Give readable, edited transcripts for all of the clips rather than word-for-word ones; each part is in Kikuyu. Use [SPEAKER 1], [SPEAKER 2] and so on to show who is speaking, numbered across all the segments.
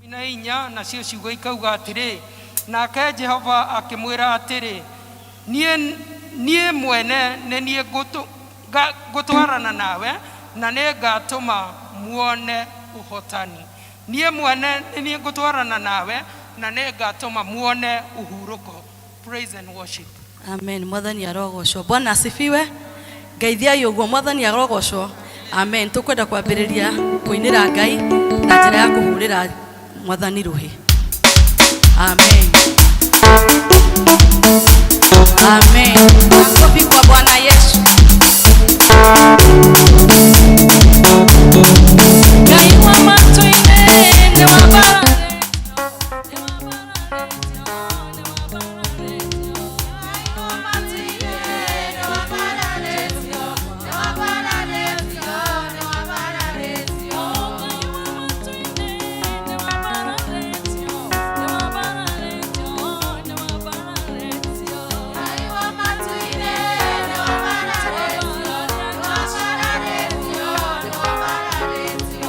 [SPEAKER 1] Na 4, nacio ciugo ikauga atĩrĩ, nake Jehova akĩmwĩra atĩrĩ, niĩ mwene nĩ niĩ ngũtwarana nawe, na nĩ ngatũma muone ũhotani. Niĩ mwene nĩ niĩ ngũtwarana nawe, na nĩ ngatũma muone ũhurũko. Praise and worship.
[SPEAKER 2] Amen. Mwathani arogocwo. Bwana asifiwe. Ngeithiai ũguo, Mwathani arogocwo. Amen. Tũkwenda kwambĩrĩria kũinĩra Ngai na njĩra ya kũhũrĩra Mwathani rũhĩ. Amen. Amen. Makofi kwa Bwana Yesu. Ngai wa matu-inĩ nĩ wambararĩtio, nĩ wambararĩtio, nĩ wambararĩtio. Ngai wa matu-inĩ nĩ wambararĩtio, nĩ wambararĩtio, nĩ wambararĩtio. Ngai wa matu-inĩ nĩ wambararĩtio, nĩ wambararĩtio, nĩ wambararĩtio. Ngai wa matu-inĩ nĩ wambararĩtio, nĩ wambararĩtio, nĩ wambararĩtio.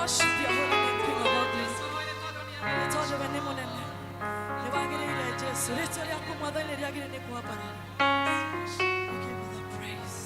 [SPEAKER 2] Worship your holy name, King of all glory. Nĩ tondũ we nĩ mũnene. Nĩ wagĩrĩire Jesu. Rĩtwa rĩaku Mwathani rĩagĩrĩire nĩ kwambarario. We give you the praise.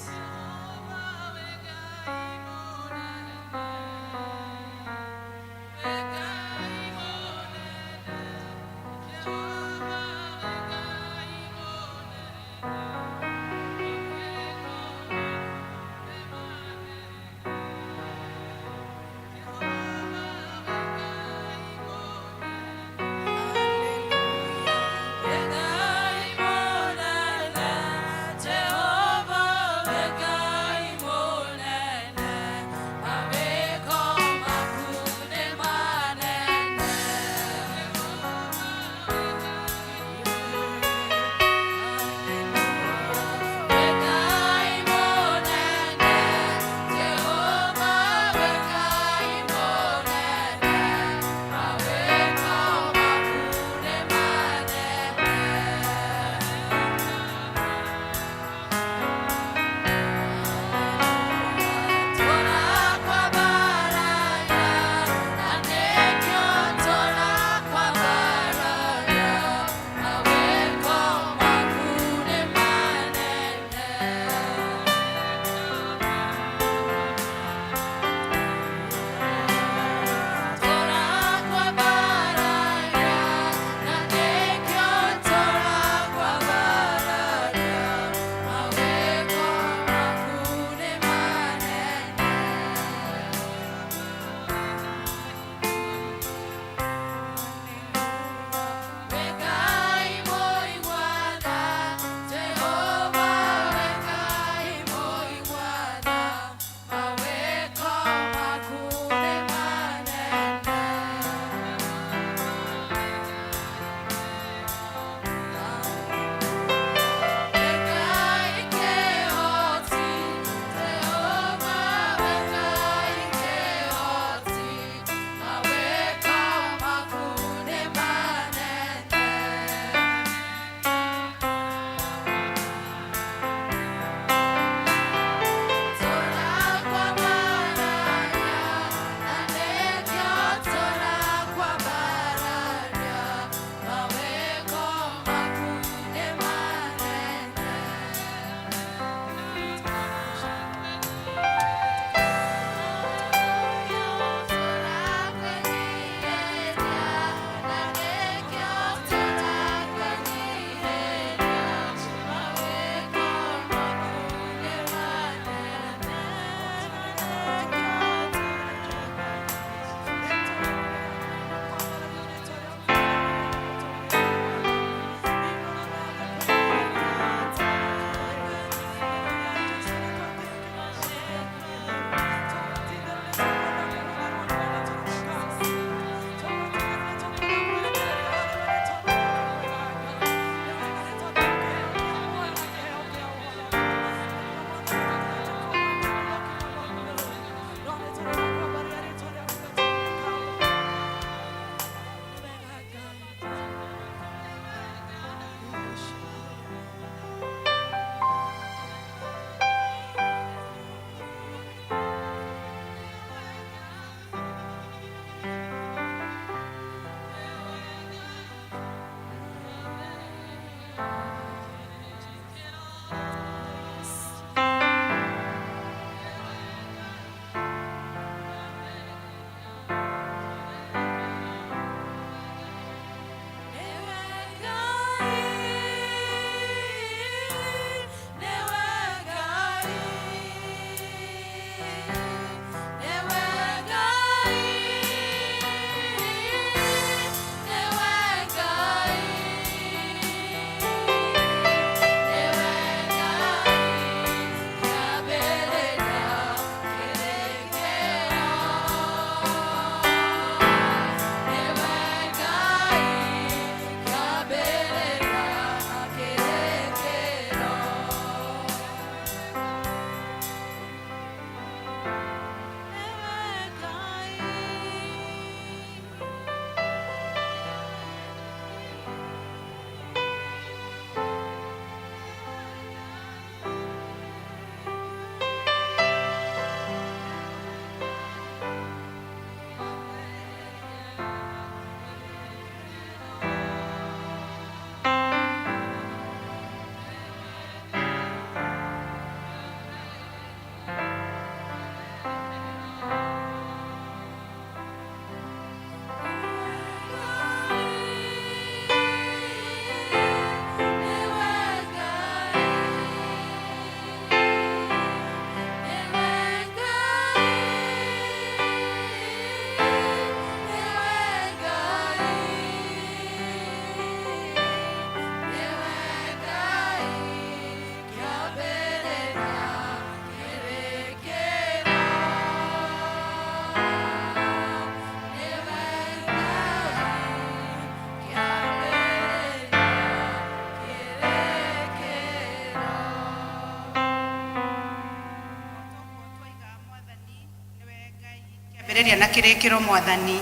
[SPEAKER 3] Kĩambĩrĩria na kĩrĩkĩro Mwathani.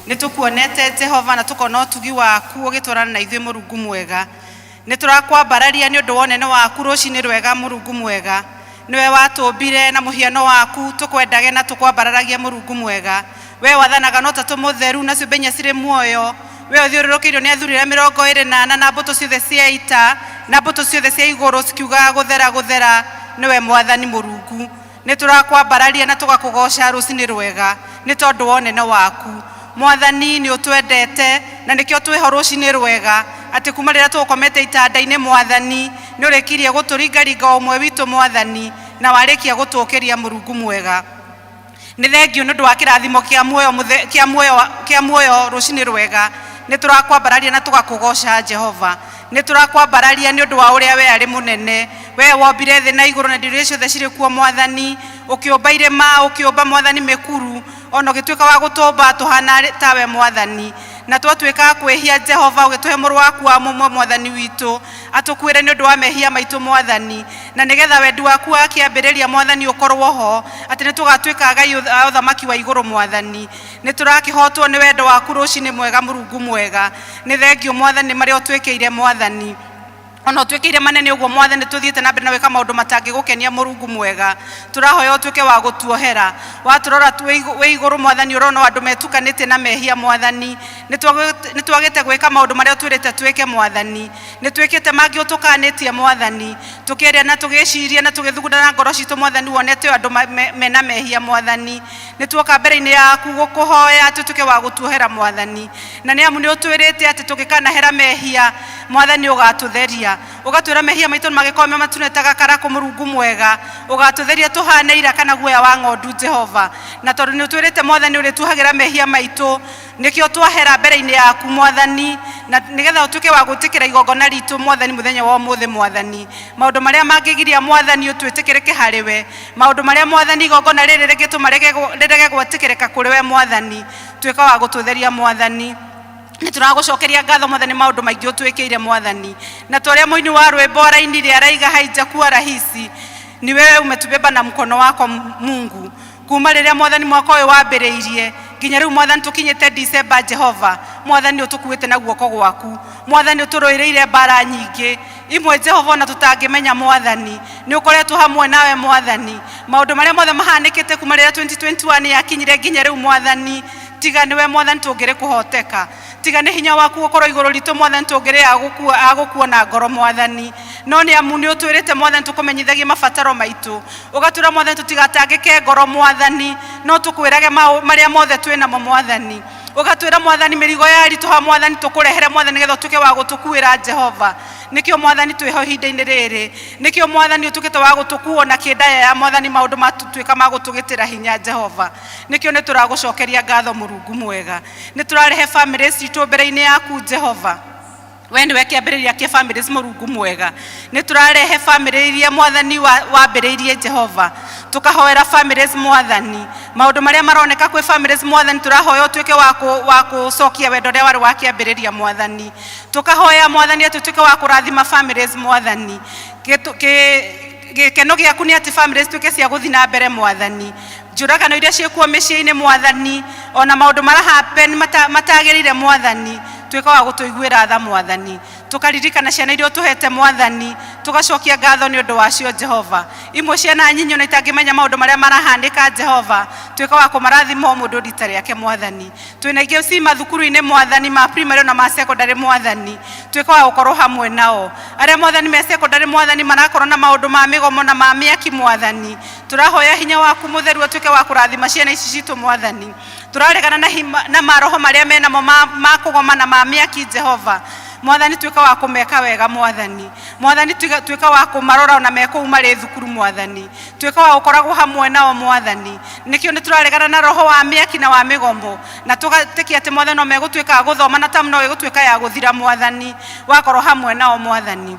[SPEAKER 3] Nĩ tũkuonete Jehova na tũkona ũtugi waku ũgĩtwarana na ithuĩ Mũrungu mwega. Nĩ tũrakwambararia nĩ ũndũ wa ũnene waku rũcinĩ rwega Mũrungu mwega. Nĩwe watũmbire na mũhiano waku tũkwendage na tũkwambararagia Mũrungu mwega. We wathanaga na ũtatũ mũtheru na ciũmbe inya cirĩ muoyo. We ũthiũrũrũkĩirio nĩ athuri arĩa 24 na mbũtũ ciothe cia ita na mbũtũ ciothe cia igũrũ cikiugaga gũthera gũthera nĩwe Mwathani Mũrungu. Nĩ tũrakwambararia na tũgakũgoca rũcinĩ rwega nĩ tondũ wa ũnene waku. Mwathani nĩ ũtwendete na nĩkĩo twĩho rũcinĩ rwega atĩ kuma rĩrĩa tũgũkomete itanda-inĩ Mwathani nĩ ũrĩkirie gũtũringaringa o ũmwe witũ Mwathani na warĩkia gũtũũkĩria Mũrungu mwega. Nĩ thengio nĩ ũndũ wa kĩrathimo kĩa muoyo kĩa muoyo kĩa muoyo rũcinĩ rwega. Nĩ tũrakwambararia na tũgakũgoca Jehova. Nĩ tũrakwambararia nĩ ũndũ wa ũrĩa we arĩ mũnene. We wombire thĩ na igũrũ na indo iria ciothe cirĩ kuo Mwathani. Ũkĩũmba irĩma, ũkĩũmba Mwathani mĩkuru, ona ũgĩtuĩka wa gũtũmba tũhana tawe Mwathani. Na twatuĩka a kwĩhia Jehova ũgĩtũhe mũrũ waku wa mũmwe Mwathani witũ atũkuĩre nĩ ũndũ wa mehia maitũ Mwathani. Na nĩgetha wendi waku wa kĩambĩrĩria Mwathani ũkorwo ho atĩ nĩ tũgatuĩka agai a ũthamaki wa igũrũ Mwathani. Nĩ tũrakĩhotwo nĩ wendo waku rũcinĩ mwega Mũrungu mwega. Nĩ thengio Mwathani marĩa ũtwĩkĩire Mwathani. Ona ũtwĩkĩire manene ũguo Mwathani tũthiĩte na mbere na gwĩka maũndũ matangĩgũkenia Mũrungu mwega. Tũrahoya ũtuĩke wa gũtuohera. Watũrora wĩ igũrũ Mwathani ũrona andũ metukanĩtie na mehia Mwathani. Nĩ twagĩte gwĩka maũndũ marĩa ũtwĩrĩte twĩke Mwathani. Nĩ twĩkĩte mangĩ ũtũkanĩtie Mwathani. Tũkĩaria na tũgĩciria na tũgĩthugunda na ngoro citũ Mwathani wonete andũ mena mehia Mwathani. Nĩ tuoka mbere-inĩ yaku gũkũhoya atĩ ũtuĩke wa gũtuohera Mwathani. Na nĩ amu nĩ ũtwĩrĩte atĩ tũngĩkanahera mehia Mwathani ũgatũtheria. Ũgatwĩra mehia maitũ magĩkorwo me matune ta gakarakũ Mũrungu mwega. Ũgatũtheria tũhane ira kana guoya wa ng'ondu Jehova. Na tondũ nĩ ũtwĩrĩte Mwathani ũrĩtuohagĩra mehia maitũ nĩkĩo twahera mbere-inĩ yaku Mwathani, na nĩgetha ũtuĩke wa gwĩtĩkĩra igongona ritũ Mwathani mũthenya wa ũmũthĩ Mwathani. Maũndũ marĩa mangĩgiria Mwathani ũtwĩtĩkĩrĩke harĩ we, maũndũ marĩa Mwathani igongona rĩrĩ rĩngĩtũma rĩrege gwĩtĩkĩrĩka kũrĩ we Mwathani, tuĩka wa gũtũtheria Mwathani. Nĩ tũragũcokeria ngatho Mwathani maũndũ maingĩ ũtwĩkĩire Mwathani. Na ta ũrĩa mũini wa rwĩmbo arainire araiga haijakuwa rahisi, ni wewe umetubeba na mkono wako Mungu. Kuma rĩrĩa Mwathani mwaka ũyũ wambĩrĩirie nginya rĩu Mwathani tũkinyĩte December Jehova, Mwathani ũtũkuĩte na guoko gwaku. Mwathani ũtũrũĩrĩire mbara nyingĩ imwe Jehova ona tũtangĩmenya Mwathani. Nĩ ũkoretwo hamwe nawe Mwathani. Maũndũ marĩa mothe mahanĩkĩte kuma rĩrĩa 2021 yakinyire nginya rĩu Mwathani, tiga nĩwe Mwathani tũngĩrĩ kũhoteka. Tiga nĩ hinya waku gũkorwo igũrũ ritũ Mwathani tũngĩrĩ agũkua na ngoro Mwathani. No nĩ amu nĩ ũtwĩrĩte Mwathani tũkũmenyithagie mabataro maitũ. Ũgatwĩra Mwathani tũtigatangĩke ngoro Mwathani, no tũkwĩrage marĩa mothe twĩnamo Mwathani. Ũgatwĩra Mwathani mĩrigo yaritũha Mwathani tũkũrehere Mwathani nĩgetha ũtuĩke wa gũtũkuĩra Jehova. Nĩkĩo Mwathani twĩho ihinda-inĩ rĩrĩ. Nĩkĩo Mwathani ũtuĩkĩte wa gũtũkuo na kĩndaya ya Mwathani maũndũ matuĩka ma gũtũgĩtĩra hinya Jehova. Nĩkĩo nĩ tũragũcokeria ngatho Mũrungu mwega. Nĩ tũrarehe famĩlĩ citũ mbere-inĩ yaku Jehova. We nĩwe kĩambĩrĩria kĩa families Mũrungu mwega. Nĩ tũrarehe famĩlĩ iria Mwathani wambĩrĩirie Jehova. Tũkahoera families Mwathani. Maũndũ marĩa maroneka kwĩ families Mwathani tũrahoya ũtuĩke wa gũcokia wendo ũrĩa warĩ wa kĩambĩrĩria Mwathani. Tũkahoya Mwathani atĩ ũtuĩke wa kũrathima families Mwathani. Gĩkeno gĩaku nĩ atĩ families tuĩke cia gũthiĩ na mbere Mwathani. Njũragano iria ciĩkuo mĩciĩ-inĩ Mwathani, ona maũndũ mara happen matagĩrĩire Mwathani, tuĩka wa gũtũiguĩra tha Mwathani. Tũkaririkana ciana iria ũtũhete Mwathani, tũgacokia ngatho nĩ ũndũ wacio Jehova. Imwe ciana nyinyi ona itangĩmenya maũndũ marĩa marahanĩka Jehova, tuĩka wa kũmarathima o mũndũ rita rĩake Mwathani. Twĩna ingĩ ci mathukuru-inĩ Mwathani, ma primary ona ma secondary Mwathani, tuĩka wa gũkorwo hamwe nao. Arĩa Mwathani me secondary Mwathani marakorwo na maũndũ ma mĩgomo na ma mĩaki Mwathani, tũrahoya hinya waku mũtheru ũtuĩke wa kũrathima ciana ici citũ Mwathani. Tũraregana na maroho marĩa menamo ma kũgoma na ma mĩaki Jehova. Mwathani tuĩka wa kũmeka wega Mwathani. Mwathani tuĩka wa kũmarora ona me kũu marĩ thukuru Mwathani. Tuĩka wa gũkoragwo hamwe nao Mwathani. Nĩkĩo nĩ tũraregana na roho wa mĩaki na wa mĩgomo, na tũgatĩkia atĩ Mwathani no megũtuĩka a gũthoma na tamu no ĩgũtuĩka ya gũthira Mwathani, wakorwo hamwe nao Mwathani.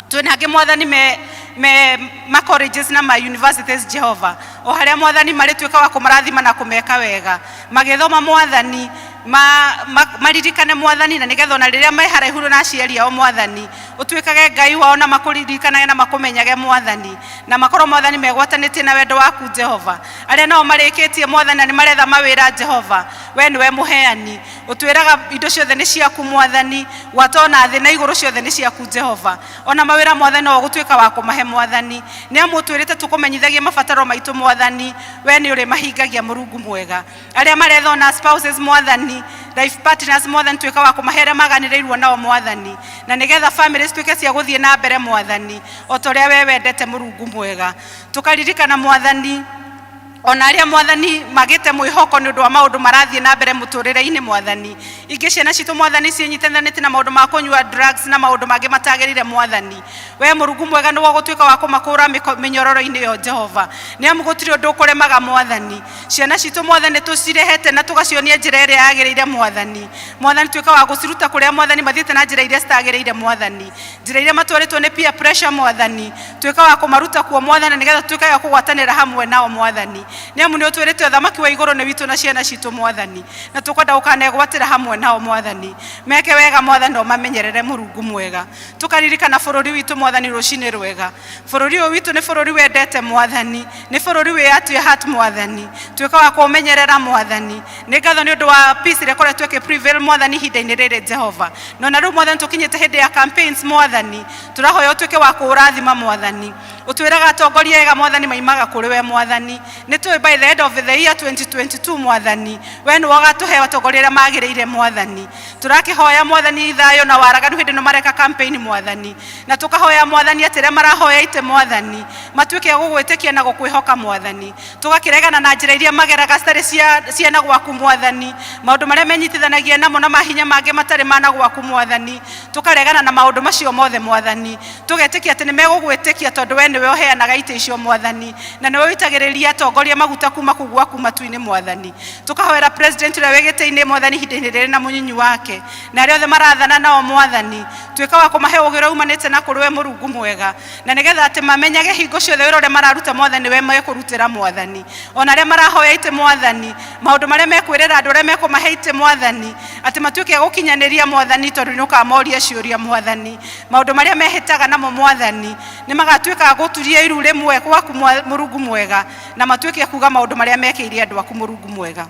[SPEAKER 3] Twĩna angĩ Mwathani me ma colleges na ma universities Jehova, o harĩa Mwathani marĩ tuĩka wa kũmarathima na kũmeka wega. Magĩthoma Mwathani, maririkane Mwathani, na nĩgetha ona rĩrĩa me haraihu na aciari ao Mwathani, Ũtuĩkage Ngai wao na makũririkanage na makũmenyage Mwathani, na makorwo Mwathani megwatanĩtie na wendo waku Jehova. Arĩa nao marĩkĩtie Mwathani na nĩ maretha mawĩra Jehova, we nĩwe mũheani. Ũtwĩraga indo ciothe nĩ ciaku Mwathani, gwata ona thĩ na igũrũ ciothe nĩ ciaku Jehova. Ona mawĩra Mwathani no ũgũtuĩka wa kũmahe Mwathani, nĩ amu ũtwĩrĩte tũkũmenyithagie mabataro maitũ Mwathani, we nĩ ũrĩmahingagia Mũrungu mwega. Arĩa maretha ona spouses Mwathani, life partners Mwathani, tuĩka wa kũmahe arĩa maganĩrĩirwo nao Mwathani, na nĩgetha family cituĩke cia gũthiĩ na mbere Mwathani, o ta ũrĩa we wendete Mũrungu mwega. Tũkaririkana Mwathani ona arĩa Mwathani magĩte mwĩhoko nĩ ũndũ wa maũndũ marathiĩ na mbere mũtũrĩre-inĩ Mwathani. Ingĩ ciana citũ Mwathani ciĩnyitanĩte na maũndũ ma kũnyua drugs na maũndũ mangĩ matagĩrĩire Mwathani, we Mũrungu mwega nĩwe ũgũtuĩka wa kũmakũra mĩnyororo-inĩ ĩyo Jehova, nĩ amu gũtirĩ ũndũ ũkũremaga Mwathani. Ciana citũ Mwathani tũcirehete na tũgacionia njĩra ĩrĩa yagĩrĩire Mwathani. Mwathani tuĩka wa gũciruta kũrĩa Mwathani mathiĩte na njĩra iria citagĩrĩire Mwathani, njĩra iria matwarĩtwo nĩ peer pressure Mwathani, tuĩka wa kũmaruta kuo Mwathani, nĩgetha tuĩke wa kũgwatanĩra hamwe nao Mwathani, nĩ amu nĩ ũtwĩrĩte ũthamaki wa igũrũ nĩ witũ na ciana citũ Mwathani, na tũkwenda gũkanegwatĩra hamwe nao Mwathani. Meke wega Mwathani, na ũmamenyerere Mũrungu mwega. Tũkaririkana bũrũri witũ Mwathani rũcinĩ rwega. Bũrũri ũyũ witũ nĩ bũrũri wendete Mwathani, nĩ bũrũri wĩ at your heart Mwathani, tuĩka wa kũũmenyerera Mwathani. Nĩ ngatho nĩ ũndũ wa peace ĩrĩa ĩkoretwo ĩkĩ prevail Mwathani ihinda-inĩ rĩrĩ Jehova. Na ona rĩu Mwathani tũkinyĩte hĩndĩ ya campaigns Mwathani, tũrahoya ũtuĩke wa kũũrathima Mwathani. Ũtwĩraga atongoria ega Mwathani maimaga kũrĩ we Mwathani. Nĩ tũĩ by the end of the year 2022 Mwathani, we nĩwe ũgatũhe atongoria arĩa magĩrĩire Mwathani. Tũrakĩhoya Mwathani thayũ na waraganu hĩndĩ ĩno mareka campaign Mwathani, na tũkahoya Mwathani atĩ arĩa marahoya itĩ Mwathani matuĩke a gũgwĩtĩkia na gũkwĩhoka Mwathani. Tũgakĩregana na njĩra iria mageraga citarĩ cia na gwaku Mwathani, maũndũ marĩa menyitithanagia namo na mahinya mangĩ matarĩ ma na gwaku Mwathani, tũkaregana na maũndũ macio mothe Mwathani. Tũgetĩkia atĩ nĩ megũgwĩtĩkia tondũ we nĩwe ũheanaga itĩ icio Mwathani, na nĩwe ũitagĩrĩria atongoria maguta kuma kũu gwaku matu-inĩ Mwathani. Tũkahoera president ũrĩa wĩ gĩtĩ-inĩ Mwathani ihinda-inĩ rĩrĩ na mũnyinyi wake, na arĩa othe marathana nao Mwathani, tuĩka wa kũmahe ũũgĩ ũrĩa umanĩte na kũrĩ we Mũrungu mwega, na nĩgetha atĩ mamenyage hingo ciothe wĩra ũrĩa mararuta Mwathani we mekũrutĩra Mwathani. Ona arĩa marahoya itĩ Mwathani, maũndũ marĩa mekwĩrĩra andũ arĩa mekũmahe itĩ Mwathani, atĩ matuĩke a gũkinyanĩria Mwathani, tondũ nĩ ũkamoria ciũria Mwathani. Maũndũ marĩa mehĩtaga namo Mwathani, nĩ magatuĩka a gũturia iru rĩmwe gwaku Mũrungu mwega, na matuĩke a kuga maũndũ marĩa mekĩire andũ aku Mũrungu mwega.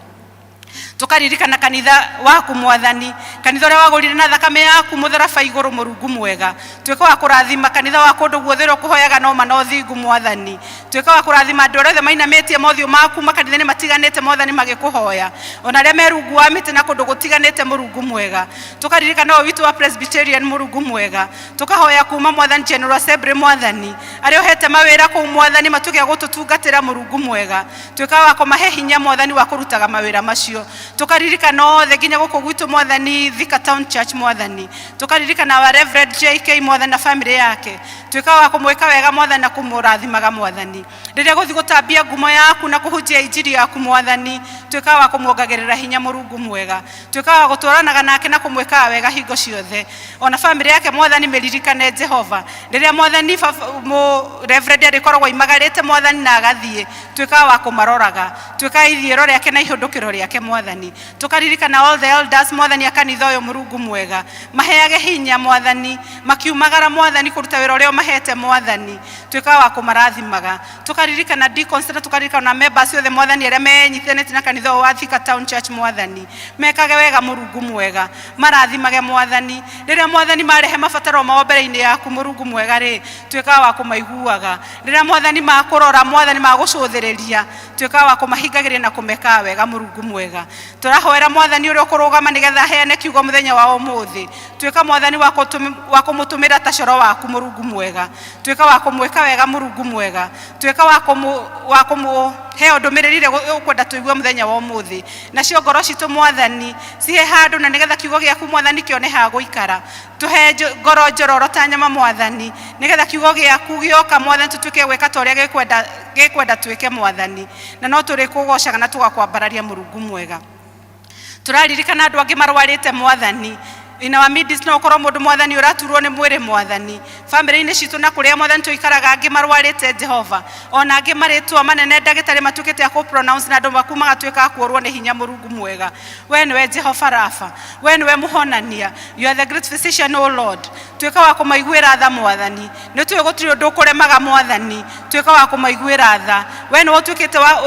[SPEAKER 3] Tũkaririkana kanitha waku Mwathani, kanitha ũrĩa wagũrire na thakame yaku mũtharaba igũrũ Mũrungu mwega. Tuĩka wa kũrathima kanitha wa kũndũ guothe ũrĩa ũkũhoyaga no ma na ũthingu Mwathani. Tuĩka wa kũrathima andũ arĩa othe mainamĩtie mothiũ maku makanitha-inĩ matiganĩte Mwathani magĩkũhoya, ona arĩa me rungu wa mĩtĩ na kũndũ gũtiganĩte Mũrungu mwega. Tũkaririkana ũyũ witũ wa Presbyterian Mũrungu mwega, tũkahoya kuma Mwathani General Assembly Mwathani, arĩa ũhete mawĩra kũu Mwathani matuĩke a gũtũtungatĩra Mũrungu mwega. Tuĩka wa kũmahe hinya Mwathani wa kũrutaga mawĩra macio. Tũkaririkana othe nginya gũkũ gwitũ Mwathani Thika Town Church Mwathani, tũkaririkana wa Reverend JK Mwathani na family yake. Tuĩka wa kũmwĩka wega Mwathani na kũmũrathimaga Mwathani, rĩrĩa gũthiĩ gũtambia ngumo yaku na kũhunjia injiri yaku Mwathani. Tuĩka wa kũmuongagĩrĩra hinya Mũrungu mwega, tuĩka wa gũtwaranaga nake na kũmwĩkaga wega hingo ciothe, ona family yake Mwathani mĩririkane Jehova. Rĩrĩa Mwathani Reverend arĩkoragwo aimagarĩte Mwathani na agathiĩ, tuĩka wa kũmaroraga, tuĩka ithiĩro rĩake na ihũndũkĩro rĩake Mwathani. Tũkaririkana all the elders Mwathani a kanitha ũyũ Mũrungu mwega, maheage hinya Mwathani makiumagara Mwathani kũruta wĩra ũrĩa ũmahete Mwathani, tuĩka wa kũmarathimaga. Tũkaririkana deacons na tũkaririkana members othe Mwathani arĩa menyitithanĩtie na kanitha ũyũ wa Thika Town Church Mwathani, mekage wega Mũrungu mwega, marathimage Mwathani. Rĩrĩa Mwathani marehe mabataro mao mbere-inĩ yaku Mũrungu mwega rĩ, tuĩka wa kũmaiguaga. Rĩrĩa Mwathani makũrora Mwathani magũcũthĩrĩria, tuĩka wa kũmahingagĩria na kũmekaga wega Mũrungu mwega. Tũrahoera Mwathani ũrĩa ũkũrũgama nĩgetha aheane kiugo mũthenya wa ũmũthĩ, tuĩka Mwathani wa kũmũtũmĩra ta coro waku Mũrungu mwega, tuĩka wa kũmwĩka wega Mũrungu mwega, tuĩka wa kũmũhe ndũmĩrĩri ĩrĩa ũkwenda tũigue mũthenya wa ũmũthĩ. Nacio ngoro citũ Mwathani cihe handũ, na nĩgetha kiugo gĩaku Mwathani kĩone ha gũikara. Tũhe ngoro njororo ta nyama Mwathani, nĩgetha kiugo gĩaku gĩoka Mwathani tũtuĩke gwĩka ta ũrĩa gĩkwenda twĩke Mwathani, na no tũrĩkũgocaga na tũgakwambararia Mũrungu mwega. Tũraririkana andũ angĩ marwarĩte Mwathani, In our midst no ũkorwo mũndũ, Mwathani, ũraturwo nĩ mwĩrĩ, Mwathani, bamĩrĩ-inĩ citũ na kũrĩa, Mwathani, tũikaraga, angĩ marwarĩte, Jehova, ona angĩ marĩtwa manene ndagĩtarĩ matuĩkĩte a kũ-pronounce na andũ maku magatuĩka a kũũrwo nĩ hinya. Mũrungu mwega, we nĩwe Jehova Rafa, we nĩwe mũhonania. You are the great physician, O Lord. Tuĩka wa kũmaiguĩra tha, Mwathani. Nĩ tũĩ gũtirĩ ũndũ ũkũremaga, Mwathani. Tuĩka wa kũmaiguĩra tha. We nĩwe ũtuĩkĩte wa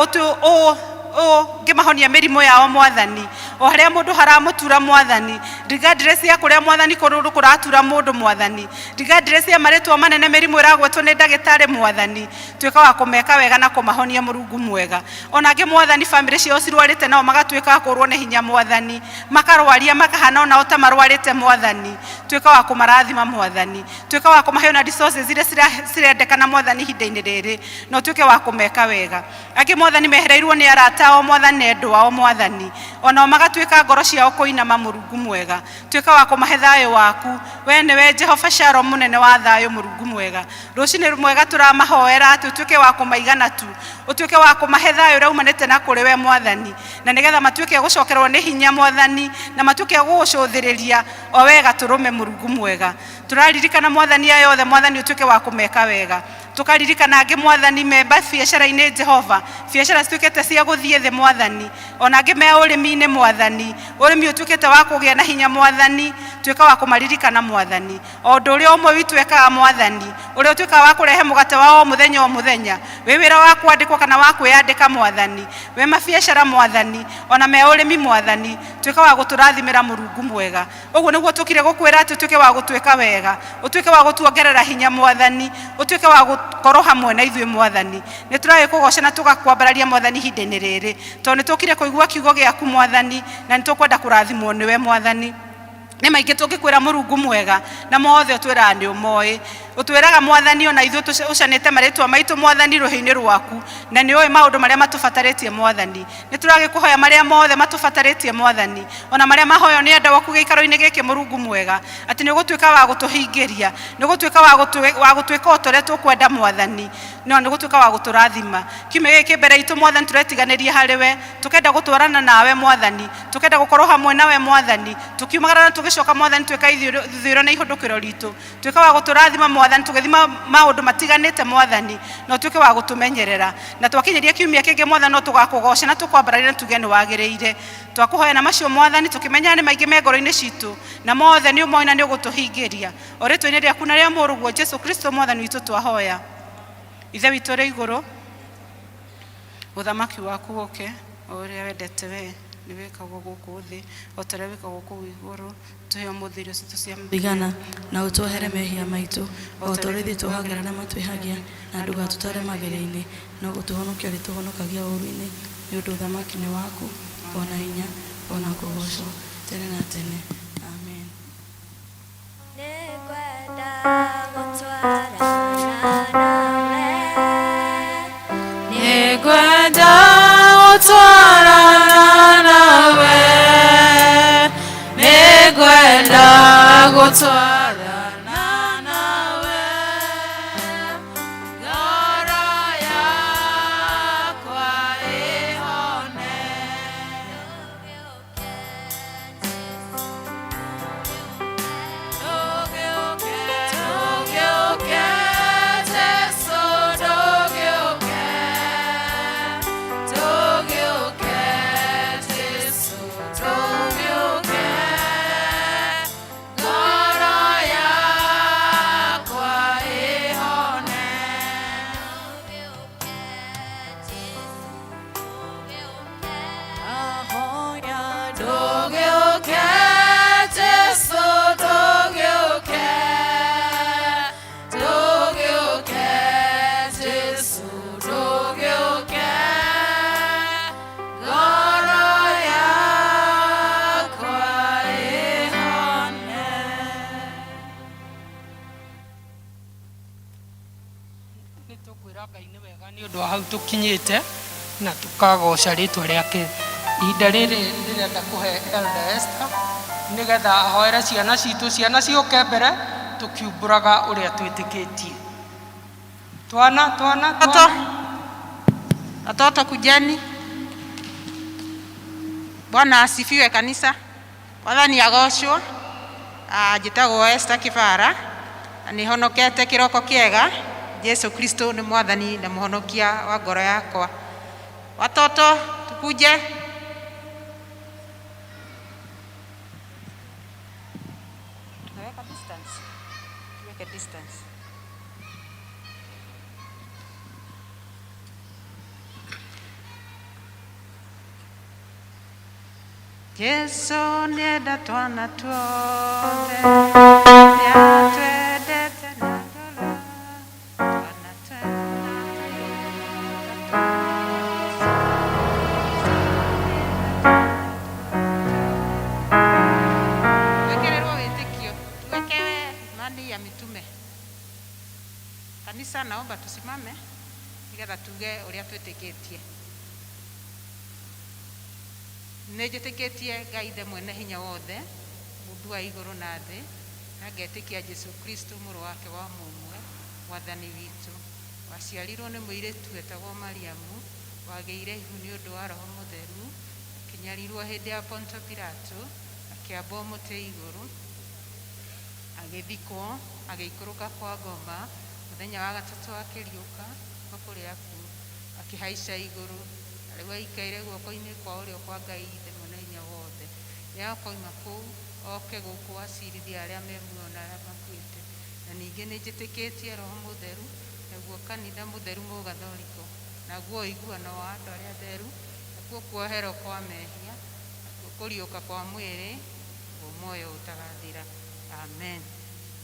[SPEAKER 3] ũngĩmahonia mĩrimũ yao, Mwathani, o harĩa mũndũ haramũtura, Mwathani, regardless ya kũrĩa, Mwathani, kũndũ kũratura mũndũ, Mwathani, regardless ya marĩtwa manene mĩrimũ ĩragwetwo nĩ ndagĩtarĩ, Mwathani, tuĩka wa kũmeka wega na kũmahonia, Mũrungu mwega. Ona angĩ, Mwathani, bamĩrĩ ciao cirwarĩte nao magatuĩka a kũũrwo nĩ hinya, Mwathani, makarwaria makahana onao ta marwarĩte, Mwathani, tuĩka wa kũmarathima, Mwathani, tuĩka wa kũmahe ona resources iria cirendekana, Mwathani, ihinda-inĩ rĩrĩ, na ũtuĩke wa kũmeka wega. Angĩ, Mwathani, mehereirwo nĩ arata ao, Mwathani, na endwa ao, Mwathani, onao magatuĩka ngoro ciao kũinama. Mũrungu mwega, tuĩka wa kũmahe thayũ waku. We nĩwe Jehova Shalom, mũnene wa thayũ. Mũrungu mwega, rũcinĩ mwega tũramahoera atĩ ũtuĩke wa kũmaigana tu, ũtuĩke wa kũmahe thayũ ũrĩa umanĩte na kũrĩ we, Mwathani, na nĩgetha matuĩke a gũcokerwo nĩ hinya, Mwathani, na matuĩke a gũgũcũthĩrĩria o wega tũrũme. Mũrungu mwega, tũraririkana, Mwathani, aya othe, Mwathani, ũtuĩke wa kũmeka wega. Tũkaririkana angĩ, Mwathani, memba biacara-inĩ, Jehova, biacara cituĩkĩte cia gũthiĩ thĩ, Mwathani, ona angĩ me ũrĩmi-inĩ, Mwathani, ũrĩmi ũtuĩkĩte wa kũgĩa na hinya. Mwathani, tuĩka wa kũmaririkana, Mwathani, o ũndũ ũrĩa ũmwe witũ ekaga, Mwathani, ũrĩa ũtuĩkaga wa kũrehe mũgate wa o mũthenya o mũthenya, wĩ wĩra wa kwandĩkwo kana wa kwĩyandĩka, Mwathani, wĩ mabiacara, Mwathani, ona me ũrĩmi, Mwathani, tuĩka wa gũtũrathimĩra, Mũrungu mwega. Ũguo nĩguo tũkire gũkwĩra atĩ ũtuĩke wa gũtwĩka wega, ũtuĩke wa gũtuongerera hinya, Mwathani, ũtuĩke wa gũkorwo hamwe na ithuĩ. Mwathani, nĩ tũragĩkũgoca na tũgakwambararia, Mwathani, ihinda-inĩ rĩrĩ, tondũ nĩ tũkire kũigua kiugo gĩaku, Mwathani, na nĩ tũkwenda kũrathimwo nĩwe. Mwathani, nĩ maingĩ tũngĩkwĩra, Mũrungu mwega, na mothe ũtwĩraga nĩ ũmoĩ. Ũtwĩraga, Mwathani, ona ithuĩ ũcanĩte marĩtwa maitũ, Mwathani, rũhĩ-inĩ rwaku, na nĩ ũĩ maũndũ marĩa matũbatarĩtie. Mwathani, nĩ tũragĩkũhoya marĩa mothe matũbatarĩtie, Mwathani, ona marĩa mahoywo nĩ andũ aku gĩikaro-inĩ gĩkĩ, Mũrungu mwega, atĩ nĩ ũgũtuĩka wa gũtũhingĩria, nĩ ũgũtuĩka wa gũtuĩka o ta ũrĩa tũkwenda, Mwathani, no nĩ ũgũtuĩka wa gũtũrathima kiumia gĩkĩ mbere itũ. Mwathani, tũretiganĩria harĩ we, tũkenda gũtwarana nawe, Mwathani, tũkenda gũkorwo hamwe nawe, Mwathani, tũkiumagara na tũgĩcoka. Mwathani, tuĩka ithũĩro na ihũndũkĩro ritũ. Tuĩka wa gũtũrathima, Mwathani, tũgĩthima maũndũ matiganĩte, Mwathani, na ũtuĩke wa gũtũmenyerera, na twakinyĩria kiumia kĩngĩ, Mwathani, no tũgakũgoca na tũkwambararia na tuge nĩ wagĩrĩire. Twakũhoya na macio, Mwathani, tũkĩmenyaga nĩ maingĩ me ngoro-inĩ citũ, na mothe nĩ ũmoĩ na nĩ ũgũtũhingĩria, o rĩtwa-inĩ rĩaku na rĩa mũrũguo Jesu Kristo Mwathani witũ twahoya. Ithe witũ ũrĩ igũrũ, ũthamaki waku ũke, o ũrĩa wendete we nĩ wĩkagwo gũkũ thĩ o ta ũrĩa wĩkagwo kũu igũrũ. Tũhe ũmũthĩ irio citũ cia
[SPEAKER 2] igana, na ũtuohere mehia maitũ o ta ũrĩa ithuĩ tuohagĩra arĩa matwĩhagia, na ndũgatũtware magerio-inĩ, no gũtũhonokia ũrĩtũhonokagia ũũru-inĩ, nĩ ũndũ ũthamaki nĩ waku, o na hinya, o na kũgoocwo tene na tene. Amen.
[SPEAKER 4] Nĩngwenda gũtwarana nawe.
[SPEAKER 5] Nĩngwenda gũtwarana nawe, nĩngwenda gũtwarana nawe, ngoro yakwa ĩhone. Ndũgĩũke, ndũgĩũke, Jesũ, ndũgĩũke, ndũgĩũke, Jesũ, ndũgĩũke, ngoro yakwa ĩhone.
[SPEAKER 4] Ndũgĩũke Jesũ, ndũgĩũke.
[SPEAKER 5] Ahoya ndũgĩũke, Jesũ, ndũgĩũke, ndũgĩũke, Jesũ, ndũgĩũke, ngoro yakwa ĩhone.
[SPEAKER 1] Nĩ tũkwĩra Ngai nĩ wega nĩ ũndũ wa hau tũkinyĩte na tũkagoca rĩtwa rĩake. Ihinda rĩrĩ ndĩrenda kũhe Elder Esther nĩgetha ahoere ciana citũ, ciana ciũke mbere tũkiumbũraga ũrĩa twĩtĩkĩtie. Twana, twana,
[SPEAKER 3] Watoto,
[SPEAKER 1] twana.
[SPEAKER 3] Watoto kujeni. Bwana asifiwe kanisa. Mwathani agocwo. Njĩtagwo Esther Kĩbara na nĩ honokete kĩroko kĩega. Jesu Kristo nĩ mwathani na mũhonokia wa ngoro yakwa. Watoto tukuje. Tunaweka distance. Tuweke distance. Jesu nĩenda twana tuothe, nĩatwendete na ngoro, twana twena Twĩkĩrĩrwo wĩtĩkio, tuwekewe imani ya mitume. Kanisa, naomba tusimame nĩgetha tuge ũrĩa twĩtĩkĩtie. Nĩ njĩtĩkĩtie Ngai Ithe mwene hinya wothe, mũmbi wa igũrũ na thĩ, na ngetĩkia Jesu Kristo mũrũ wake wa mũmwe, mwathani witũ, waciarirwo nĩ mũirĩtu wetagwo Mariamu, wagĩire ihu nĩ ũndũ wa Roho Mũtheru, akĩnyarirwo hĩndĩ ya Ponto Pilato, akĩambwo mũtĩ igũrũ, agĩthikwo, agĩikũrũka kwa ngoma, mũthenya wa gatatũ akĩriũka kuma kũrĩ akuũ, akĩhaica igũrũ, na rĩu aikaire guoko-inĩ kwa ũrĩo kwa Ngai Ithe mwene hinya wothe. Nĩ akoima kũu oke gũkũ acirithie arĩa me muoyo na arĩa makuĩte. Na ningĩ nĩ njĩtĩkĩtie Roho Mũtheru, naguo kanitha mũtheru mũgatholiko, naguo ũiguano wa andũ arĩa atheru, nakuo kuoherwo kwa mehia, nakuo kũriũka kwa mwĩrĩ, naguo muoyo ũtagathira. Amen.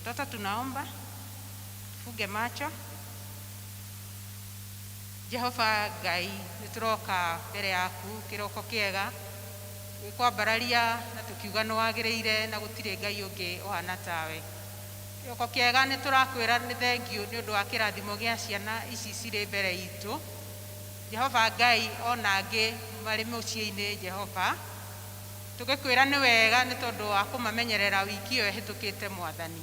[SPEAKER 3] Toto, tunaomba tufunge macho. Jehova Ngai, nĩ tũroka mbere yaku kĩroko kĩega gwĩkwambararia na tũkiuga nĩ wagĩrĩire na gũtirĩ Ngai ũngĩ ũhana tawe. Kĩroko kĩega nĩ tũrakwĩra nĩ thengiũ nĩ ũndũ wa kĩrathimo gĩa ciana ici cirĩ mbere itũ. Jehova Ngai, ona angĩ marĩ mũciĩ-inĩ, Jehova, tũgĩkwĩra nĩ wega nĩ tondũ wa kũmamenyerera wiki ĩyo ĩhĩtũkĩte. Mwathani,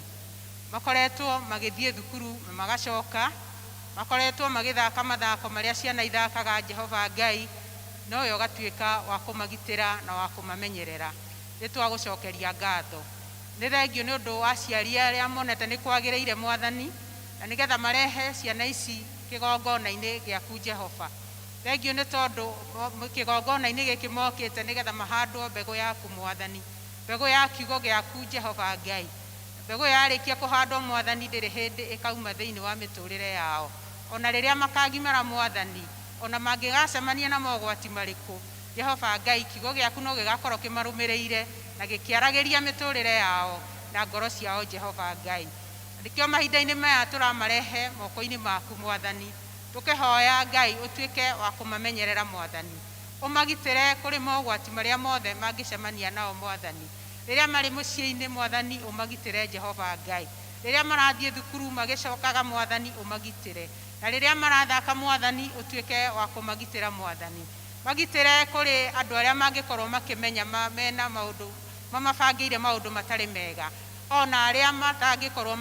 [SPEAKER 3] makoretwo magĩthiĩ thukuru na magacoka, makoretwo magĩthaka mathako marĩa ciana ithakaga. Jehova Ngai, nowe ũgatuĩka wa kũmagitĩra na wa kũmamenyerera, nĩ twagũcokeria ngatho. Nĩ thengio nĩ ũndũ wa aciari arĩa monete nĩ kwagĩrĩire, Mwathani, na nĩgetha marehe ciana ici kĩgongona-inĩ gĩaku. Jehova, thengio nĩ tondũ kĩgongona-inĩ gĩkĩ mokĩte nĩgetha mahandwo mbegũ yaku, Mwathani, mbegũ ya kiugo gĩaku. Jehova Ngai, mbegũ yarĩkia kũhandwo, Mwathani, ndĩrĩ hĩndĩ ĩkauma thĩinĩ wa mĩtũrĩre yao, ona rĩrĩa makagimara, Mwathani, ona mangĩgacemania na mogwati marĩkũ. Jehova Ngai, kiugo gĩaku no gĩgakorwo kĩmarũmĩrĩire na gĩkĩaragĩria mĩtũrĩre yao na ngoro ciao. Jehova Ngai, nĩkĩo mahinda-inĩ maya tũramarehe moko-inĩ maku, Mwathani, tũkĩhoya Ngai ũtuĩke wa kũmamenyerera. Mwathani, ũmagitĩre kũrĩ mogwati marĩa mothe mangĩcemania nao. Mwathani, rĩrĩa marĩ mũciĩ-inĩ, Mwathani, ũmagitĩre. Jehova Ngai, rĩrĩa marathiĩ thukuru magĩcokaga, Mwathani, ũmagitĩre, na rĩrĩa marathaka, Mwathani, ũtuĩke wa kũmagitĩra. Mwathani, magitĩre kũrĩ andũ arĩa mangĩkorwo makĩmenya mena maũndũ mamabangĩire maũndũ matarĩ mega, ona arĩa matangĩkorwo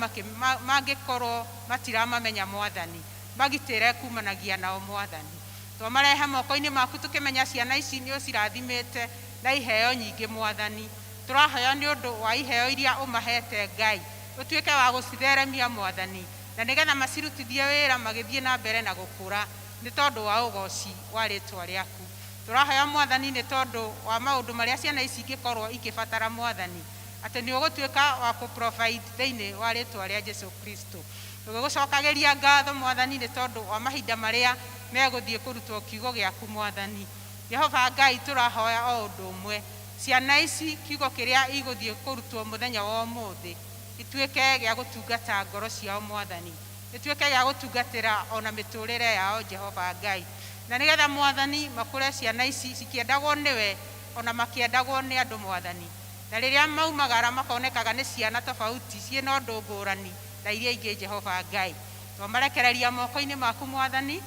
[SPEAKER 3] mangĩkorwo matiramamenya. Mwathani, magitĩre kumanagia nao. Mwathani, twamarehe moko-inĩ maku tũkĩmenya ciana ici nĩ ũcirathimĩte na iheo nyingĩ. Mwathani, tũrahoya nĩ ũndũ wa iheo iria ũmahete, Ngai, ũtuĩke wa gũcitheremia, Mwathani, na nĩgetha macirutithie wĩra magĩthiĩ na mbere na gũkũra nĩ tondũ wa ũgoci wa rĩtwa rĩaku. Tũrahoya, Mwathani, nĩ tondũ wa maũndũ marĩa ciana ici ingĩkorwo ikĩbatara, Mwathani, atĩ nĩ ũgũtuĩka wa kũ provide thĩinĩ wa rĩtwa rĩa Jesu Kristo. Tũgĩgũcokagĩria ngatho, Mwathani, nĩ tondũ wa mahinda marĩa megũthiĩ kũrutwo kiugo gĩaku. Mwathani Jehova Ngai, tũrahoya o ũndũ ũmwe, ciana ici kiugo kĩrĩa igũthiĩ kũrutwo mũthenya wa ũmũthĩ gĩtuĩke gĩa gũtungata ngoro ciao, Mwathani, gĩtuĩke gĩa gũtungatĩra ona mĩtũrĩre yao, Jehova Ngai, na nĩgetha, Mwathani, makũre ciana ici cikĩendagwo nĩwe ona makĩendagwo nĩ andũ, Mwathani, na rĩrĩa maumagara makonekaga nĩ ciana tofauti ciĩna ũndũ ngũrani na iria ingĩ. Jehova Ngai, twamarekereria moko-inĩ maku, Mwathani,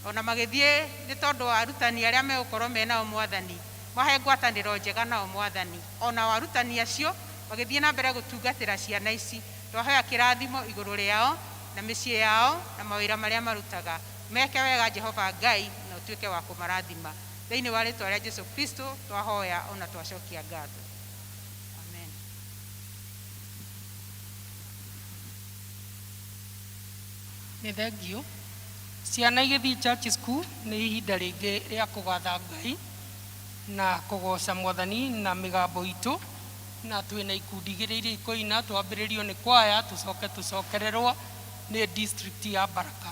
[SPEAKER 3] ona magĩthiĩ, nĩ tondũ wa arutani arĩa megũkorwo menao. Mwathani, mahe ngwatanĩro njega nao. Mwathani, ona arutani acio magĩthiĩ na mbere gũtungatĩra ciana ici, twahoya kĩrathimo igũrũ rĩao na mĩciĩ yao na mawĩra marĩa marutaga. Meke wega, Jehova Ngai, na ũtuĩke wa kũmarathima. Thĩinĩ wa rĩtwa rĩa Jesu Kristo twahoya ona twacokia ngatho. Amen.
[SPEAKER 1] Nĩ thengiũ. Ciana igĩthiĩ church school nĩ ihinda rĩngĩ rĩa kũgatha Ngai na kũgoca Mwathani na mĩgambo itũ, na twĩna ikundi igĩrĩ iria ikũina, twambĩrĩrio nĩ kwaya tũcoke tũcokererwo nĩ district ya Baraka.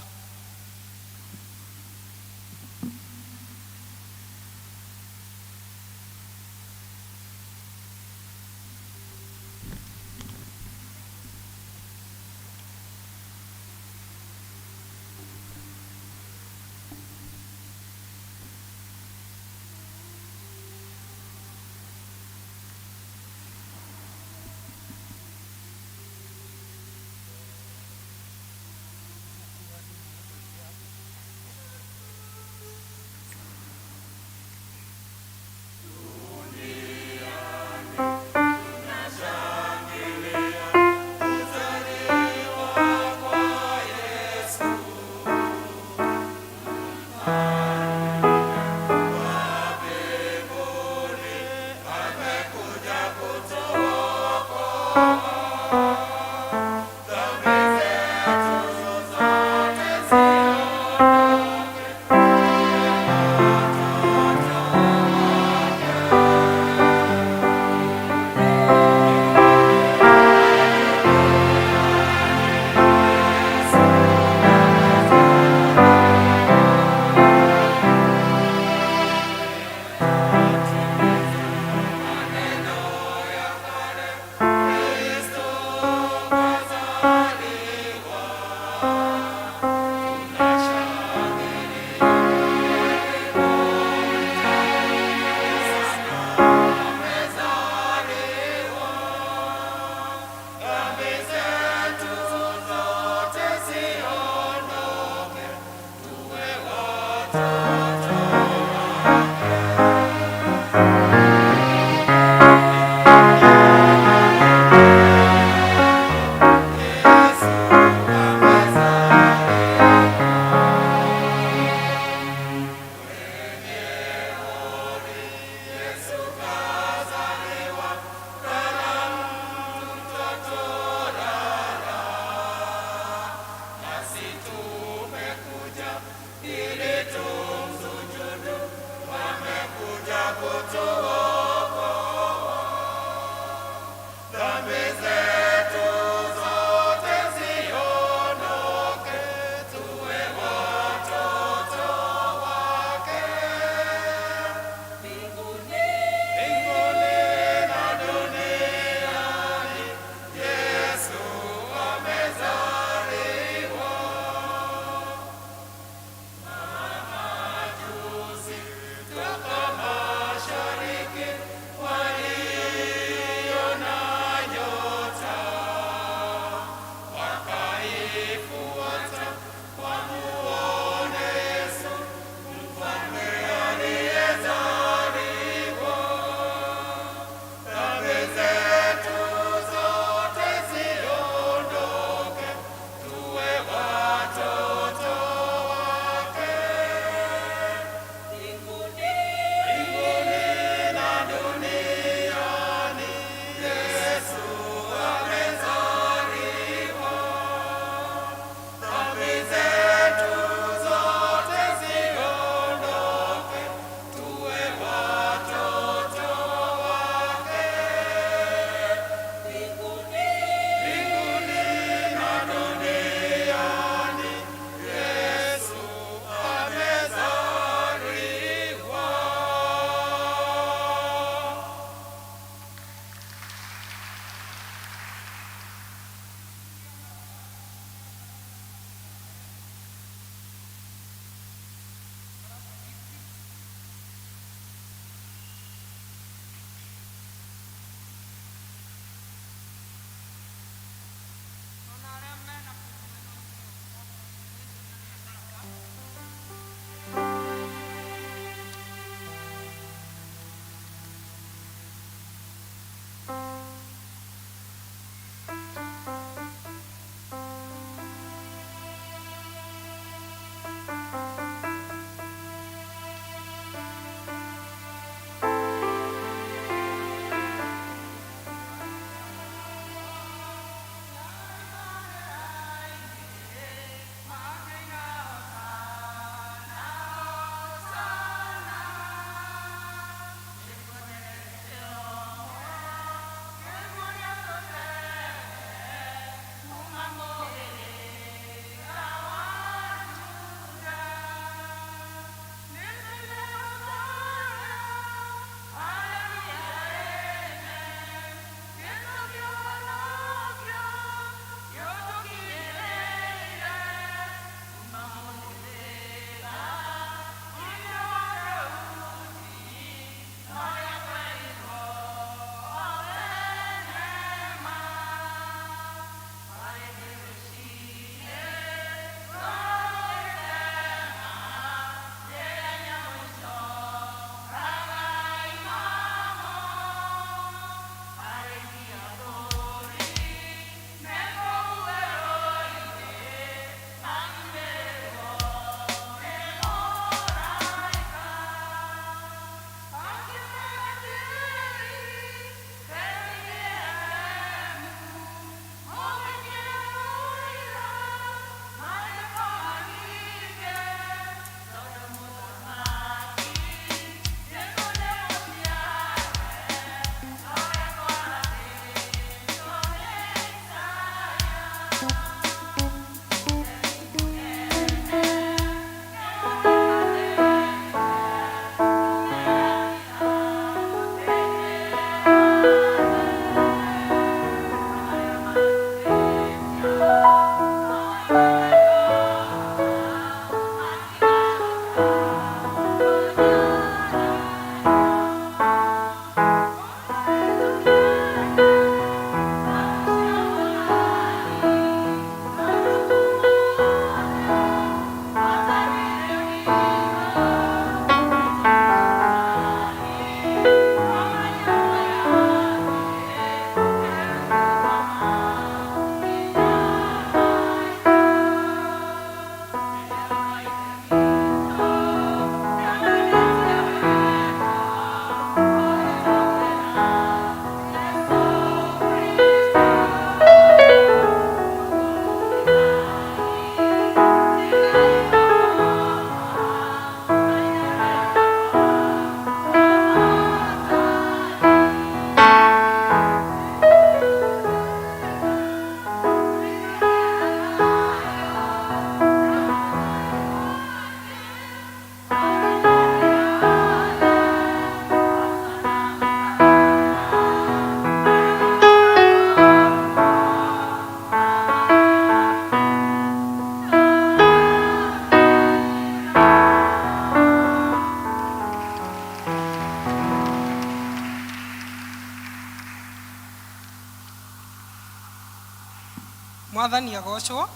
[SPEAKER 1] Mwathani agocwo.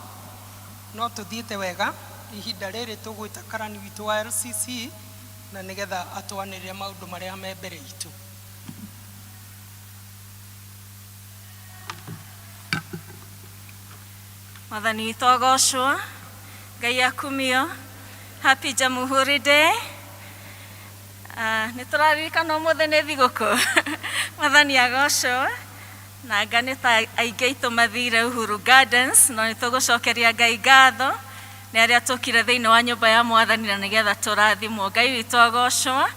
[SPEAKER 1] No tũthiĩte wega. Ihinda rĩrĩ tũgwĩta karani witũ wa LCC na nĩgetha atwanĩrĩre maũndũ marĩa me mbere itũ.
[SPEAKER 6] Mwathani witũ agocwo. Ngai akumio. Happy Jamhuri Day. Nĩ tũraririkana ũmũthĩ nĩ thigũkũ. Mwathani agocwo. Na anga nĩ ta aingĩ aitũ mathire Uhuru Gardens, no nĩ tũgũcokeria Ngai ngatho nĩ arĩa tũkire thĩinĩ wa nyũmba ya Mwathani na nĩgetha tũrathimwo. Ngai witũ agocwo.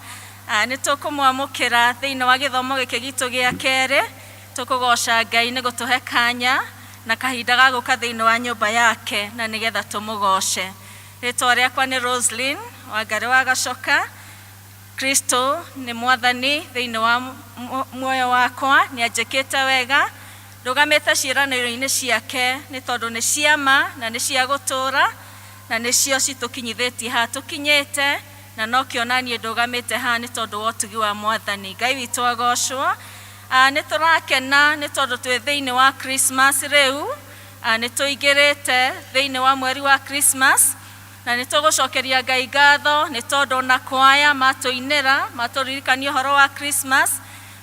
[SPEAKER 6] Nĩ tũkũmwamũkĩra thĩinĩ wa gĩthomo gĩkĩ gitũ gĩa kerĩ. Tũkũgoca Ngai nĩ gũtũhe kanya na kahinda ga gũka thĩinĩ wa nyũmba yake na nĩgetha tũmũgoce. Rĩtwa rĩakwa nĩ Roslyn Wangarĩ wa Gacoka. Kristo nĩ Mwathani thĩinĩ wa muoyo wakwa, nĩ anjĩkĩte wega. Ndũgamĩte ciĩranĩro-inĩ ciake nĩ tondũ nĩ ciama na nĩ cia gũtũũra na nĩcio citũkinyithĩtie haha tũkinyĩte, na nokĩo naniĩ ndũgamĩte haha nĩ tondũ wa ũtugi wa Mwathani. Ngai witũ agocwo. Nĩ tũrakena nĩ tondũ twĩ thĩinĩ wa Christmas rĩu. Nĩ tũingĩrĩte thĩinĩ wa mweri wa Christmas na nĩ tũgũcokeria Ngai ngatho nĩ tondũ ona kwaya matũinĩra matũririkania ũhoro wa Christmas.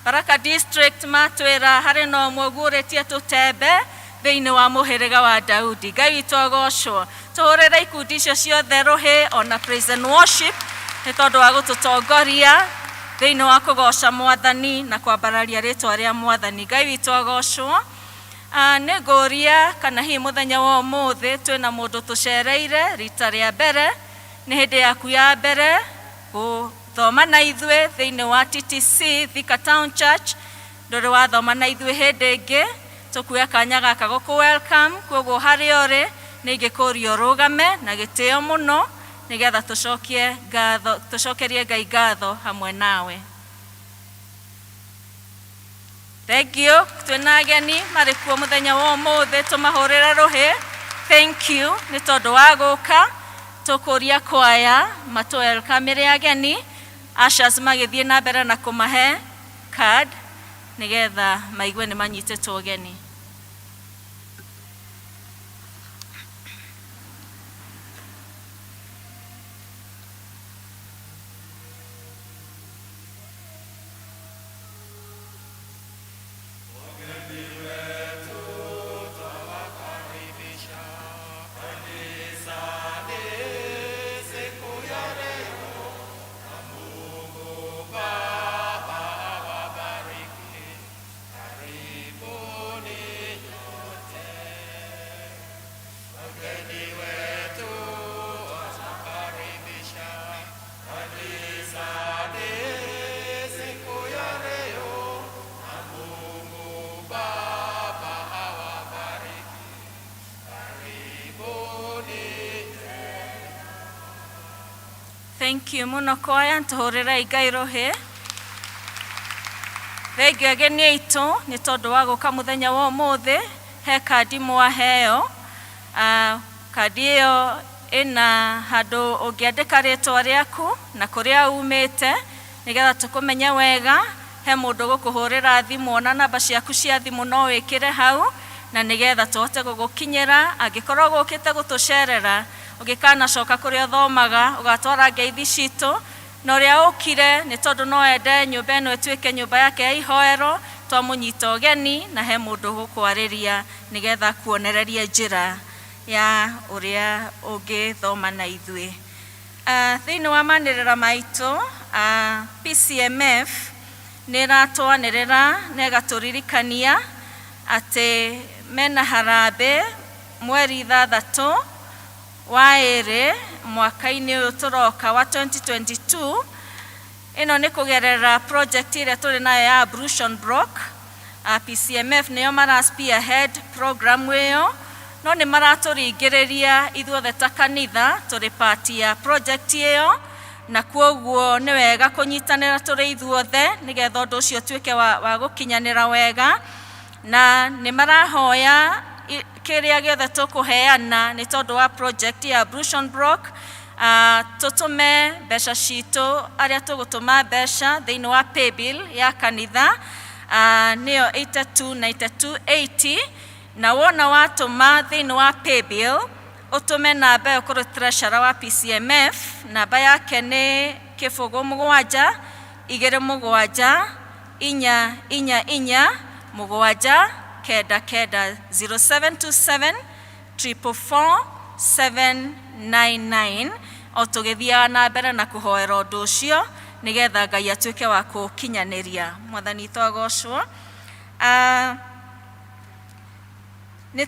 [SPEAKER 6] Baraka District matwĩra harĩ na ũmwe ũguũrĩtie tũtembe thĩinĩ wa mũhĩrĩga wa Daudi. Ngai witũ agocwo. Tũhũrĩre ikundi icio ciothe rũhĩ ona praise and worship nĩ tondũ wa gũtũtongoria thĩinĩ wa kũgoca Mwathani na kwambararia rĩtwa rĩa Mwathani. Ngai witũ agocwo. Nĩ ngũria kana hihi mũthenya wa ũmũthĩ twĩna mũndũ tũcereire rita rĩa mbere, nĩ hĩndĩ yaku ya mbere gũthoma na ithuĩ thĩinĩ wa TTC Thika Town Church, ndũrĩ wathoma na ithuĩ hĩndĩ ĩngĩ, tũkuoya kanya gaka gũkũ welcome. Koguo harĩa ũrĩ nĩ ingĩkũria ũrũgame na gĩtĩo mũno nĩgetha tũcokie ngatho, tũcokerie Ngai ngatho hamwe nawe. Thank you. Twĩna ageni marĩ kuo mũthenya wa ũmũthĩ, tũmahũrĩre rũhĩ. Thank you nĩ tondũ wa gũka. Tũkũria kwaya matũ welcome ageni. Ushers magĩthiĩ na mbere na kũmahe card nĩgetha maigue nĩ manyitĩtwo ũgeni. Thank you mũno kwaya, tũhũrĩrei Ngai rũhĩ. Thengiũ ageni aitũ nĩ tondũ wa gũka mũthenya wa ũmũthĩ. He kandi mwaheo. Kandi ĩyo ĩna handũ ũngĩandĩka rĩtwa rĩaku na kũrĩa umĩte nĩgetha tũkũmenye wega. He mũndũ gũkũhũrĩra thimũ, ona namba ciaku cia thimũ no wĩkĩre hau na nĩgetha tũhote gũgũkinyĩra angĩkorwo gũkĩte gũtũcerera. Ũngĩkanacoka kũrĩa ũthomaga ũgatwara ngeithi citũ, na ũrĩa ũkire nĩ tondũ no ende nyũmba ĩno ĩtuĩke nyũmba yake ya ihoero, twamũnyita ũgeni na he mũndũ ũgũkwarĩria nĩgetha kuonererie njĩra ya ũrĩa ũngĩthoma na ithuĩ. Thĩinĩ wa manĩrĩra maitũ, PCMF nĩ ĩratwanĩrĩra na ĩgatũririkania atĩ mena harambĩ mweri 6 wa 2 mwaka-inĩ ũyũ tũroka wa 2022. Ĩno nĩ kũgerera project ĩrĩa tũrĩ nayo ya Ablution Block. PCMF nĩo mara spearhead program ĩyo, no nĩ maratũringĩrĩria ithuothe ta kanitha tũrĩ part ya project ĩyo, na kuoguo nĩ wega kũnyitanĩra tũrĩ ithuothe nĩgetha ũndũ ũcio ũtuĩke wa gũkinyanĩra wega. Na nĩ marahoya kĩrĩa gĩothe tũkũheana nĩ tondũ wa project ya Ablution Block, tũtũme mbeca citũ, arĩa tũgũtũma mbeca thĩinĩ wa paybill ya kanitha, nĩyo 829280. Na wona watũma thĩinĩ wa paybill, ũtũme namba ĩyo kũrĩ treasurer wa PCMF. Namba yake nĩ 07727 444 799, 0727 444 799. O tũgĩthiaga na mbere na kũhoera ũndũ ũcio nĩgetha Ngai atuĩke wa kũkinyanĩria. Mwathani witũ agocwo. Nĩ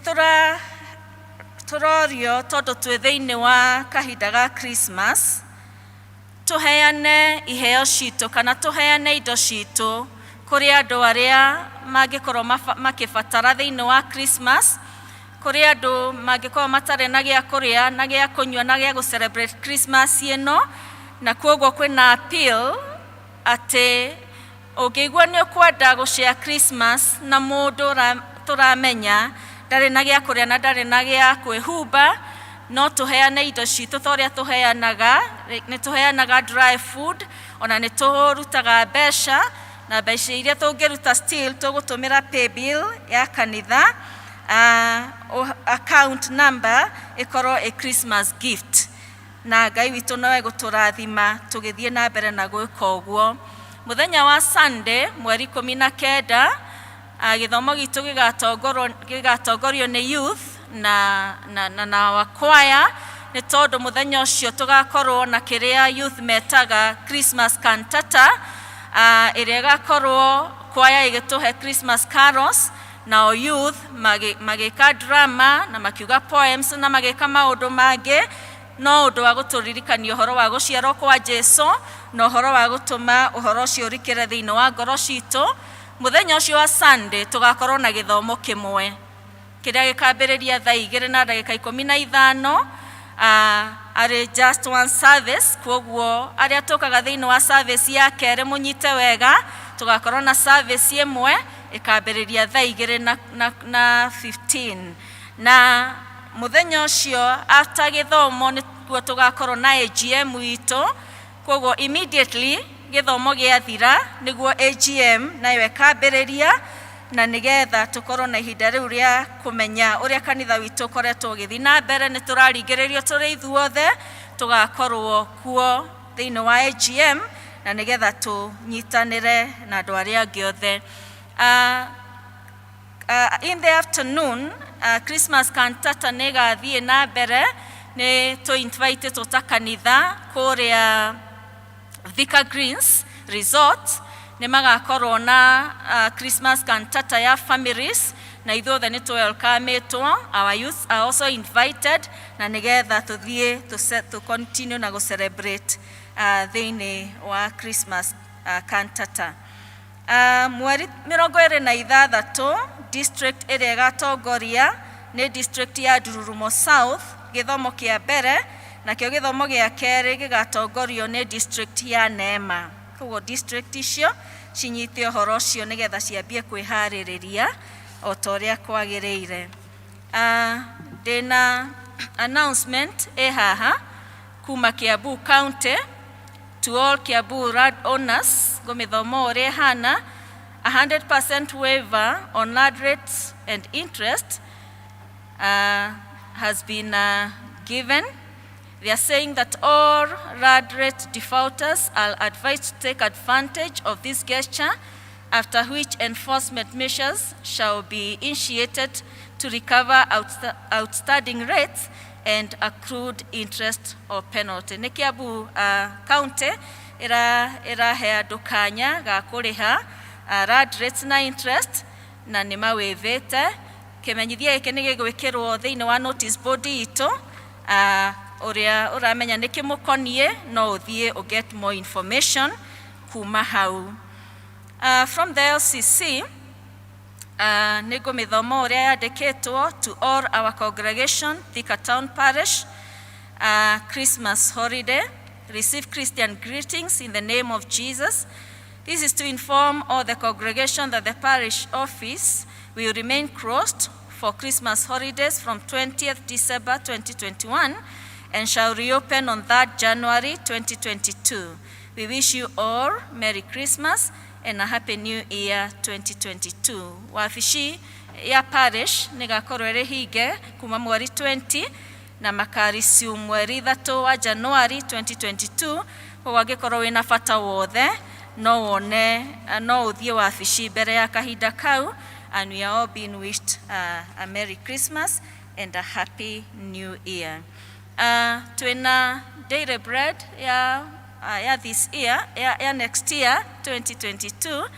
[SPEAKER 6] tũrorio, tondũ twĩ thĩinĩ wa kahinda ga Christmas, tũheane iheo citũ kana tũheane indo citũ kũrĩ andũ arĩa mangĩkorwo makĩbatara thĩinĩ wa Christmas, kũrĩ andũ mangĩkorwo matarĩ na gĩa kũrĩa na gĩa kũnyua na gĩa gũ celebrate Christmas ĩno. Na koguo kwĩna appeal atĩ ũngĩigua nĩ ũkwenda gũshare Christmas na mũndũ tũramenya ndarĩ na gĩa kũrĩa na ndarĩ na gĩa kwĩhumba, no tũheane indo citũ ta ũrĩa tũheanaga. Nĩ tũheanaga dry food, ona nĩ tũrutaga mbeca, na mbeca iria tũngĩruta still tũgũtũmĩra paybill ya kanitha, account number ĩkorwo ĩ Christmas gift, na Ngai witũ no egũtũrathima tũgĩthiĩ na mbere na gwĩka ũguo. Mũthenya wa Sunday, mweri 19, gĩthomo gitũ gĩgatongorio nĩ youth na wakwaya, nĩ tondũ mũthenya ũcio tũgakorwo na kĩrĩa youth metaga Christmas cantata, ĩrĩa ĩgakorwo kwaya ĩgĩtũhe Christmas carols, nao youth magĩka drama na makiuga poems na magĩka maũndũ mangĩ, no ũndũ wa gũtũririkania ũhoro wa gũciarwo kwa Jesu na ũhoro wa gũtũma ũhoro ũcio ũrikĩre thĩinĩ wa ngoro citũ. Mũthenya ũcio wa Sunday tũgakorwo na gĩthomo kĩmwe kĩrĩa gĩkambĩrĩria thaa 2:15, arĩ just one service. Koguo arĩa tũkaga thĩinĩ wa service ya kerĩ, mũnyite wega, tũgakorwo na service ĩmwe ĩkambĩrĩria thaa igĩrĩ na 15. Na mũthenya ũcio after gĩthomo nĩkuo tũgakorwo na AGM itũ. Koguo immediately gĩthomo gĩathira nĩguo AGM nayo ĩkambĩrĩria, na nĩgetha tũkorwo na ihinda rĩu rĩa kũmenya ũrĩa kanitha witũ ũkoretwo ũgĩthiĩ na mbere. Nĩ tũraringĩrĩrio tũrĩ ithuothe tũgakorwo kuo thĩinĩ wa AGM, na nĩgetha tũnyitanĩre na andũ arĩa angĩ othe. In the afternoon, Christmas cantata nĩ ĩgathiĩ na mbere. Nĩ tũ invite ta kanitha kũrĩa Thika Greens Resort. Nĩ magakorwo na Christmas cantata ya families, na ithuothe nĩ tũ-welcome-ĩtwo. Our youth are also invited, na nĩgetha tũthiĩ tũ continue na gũ celebrate thĩinĩ wa Christmas cantata. Mweri 26, district ĩrĩa ĩgatongoria nĩ district ya Ndururumo South, gĩthomo kĩa mbere, nakĩo gĩthomo gĩa kerĩ gĩgatongorio nĩ district ya Neema. Koguo district icio cinyite ũhoro ũcio nĩgetha ciambie kwĩharĩrĩria o ta ũrĩa kwagĩrĩire. Ndĩna announcement ĩ haha kuma Kiambu County to all Kiambu land owners. Ngũmĩthoma ũrĩa ĩhana: 100% waiver on land rates and interest has been given. They are saying that all land rate defaulters are advised to take advantage of this gesture, after which enforcement measures shall be initiated to recover outstanding rates and accrued interest or penalty. Nĩ Kiambu County ĩrahe andũ kanya ga kũrĩha land rates na interest, na nĩ mawĩvĩte. Kĩmenyithia gĩkĩ nĩ gĩgwĩkĩrwo thĩinĩ wa notice board itũ. Ũrĩa ũramenya nĩ kĩmũkoniĩ no ũthiĩ ũ get more information kuma hau. From the LCC, nĩ ngũmĩthoma ũrĩa yandĩkĩtwo: to all our congregation, Thika Town Parish, Christmas holiday. Receive Christian greetings in the name of Jesus. This is to inform all the congregation that the parish office will remain closed for Christmas holidays from 20th December 2021 and shall reopen on 3rd January 2022. We wish you all Merry Christmas and a Happy New Year 2022. Wabici ya parish nĩ ĩgakorwo ĩrĩ hinge kuma mweri 20 na makaresume mweri 3 wa January 2022. Koguo angĩkorwo wĩna bata wothe, no wone, no ũthiĩ wabici mbere ya kahinda kau. And we are all being wished a Merry Christmas and a Happy New Year. Twina daily bread ya this year, ya next year 2022.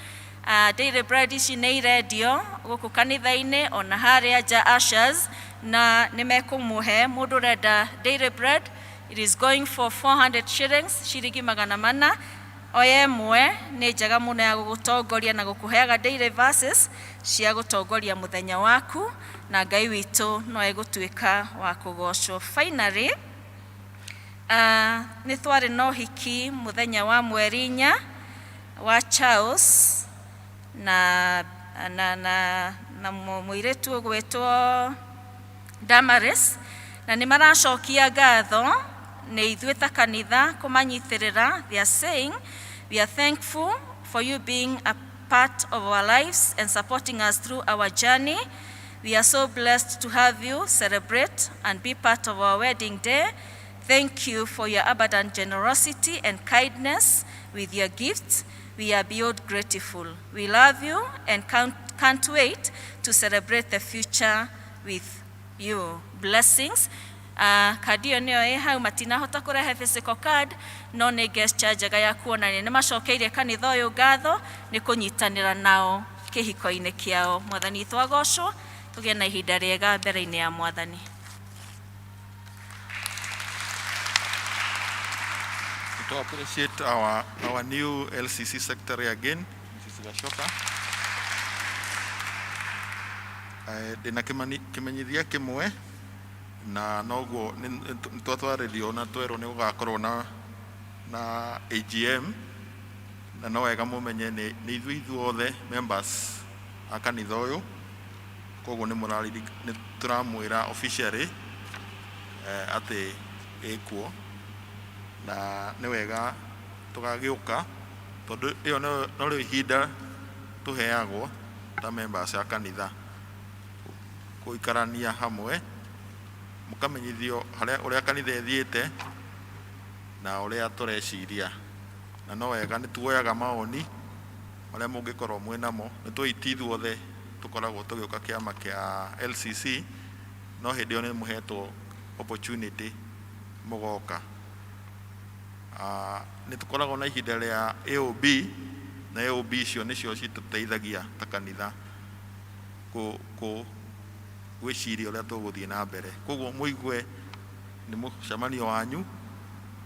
[SPEAKER 6] Daily bread ici nĩ irendio gũkũ kanitha-inĩ ona harĩa nja ushers na nĩ mekũmũhe. Mũndũ ũrenda daily bread, it is going for 400 shillings, ciringi 400. Oya ĩmwe, nĩ njega mũno ya gũgũtongoria na gũkũheaga daily verses cia gũtongoria mũthenya waku, na Ngai witũ no egũtuĩka wa kũgocwo. Finally, nĩ twarĩ na ũhiki mũthenya wa mweri 4 wa Charles na mũirĩtu ũgwĩtwo Damaris, na nĩ maracokia ngatho nĩ ithuĩ ta kanitha kũmanyitĩrĩra. They are saying, "We are thankful for you being a part of our lives and supporting us through our journey. We are so blessed to have you celebrate and be part of our wedding day. Thank you for your abundant generosity and kindness with your gifts. We are beyond grateful. We love you and can't wait to celebrate the future with you. Blessings." Kandi ĩyo nĩyo ĩ hau. Matinahota kũrehe physical card, no nĩ gesture njega ya kuonania nĩ macokeirie kanitha ũyũ ngatho nĩ kũnyitanĩra nao kĩhiko-inĩ kĩao. Mwathani witũ agocwo. Tũgĩe na ihinda rĩega mbere-inĩ ya Mwathani.
[SPEAKER 7] To appreciate our new LCC secretary again, Mrs. Gashoka. Ndĩna kĩmenyithia kĩmwe na noguo nĩ twatwarĩrio na twerwo nĩ gũgakorwo na AGM, na no wega mũmenye nĩ ithuĩ ithuothe members a kanitha ũyũ. Koguo nĩ tũramwĩra officially atĩ ĩkuo na nĩ wega tũgagĩũka, tondũ ĩyo norĩo ihinda tũheagwo ta members a kanitha gũikarania hamwe, mũkamenyithio harĩa ũrĩa kanitha ĩthiĩte na ũrĩa tũreciria. Na no wega nĩ tuoyaga maoni marĩa mũngĩkorwo mwĩ namo. Nĩ tũĩ ti ithuothe tũkoragwo tũgĩũka kĩama kĩa LCC, no hĩndĩ ĩyo nĩ mũhetwo opportunity mũgoka. Nĩ tũkoragwo na ihinda rĩa AOB, na AOB icio nĩcio citũteithagia ta kanitha gwĩciria ũrĩa tũgũthiĩ na mbere. Koguo mũigue nĩ mũcemanio wanyu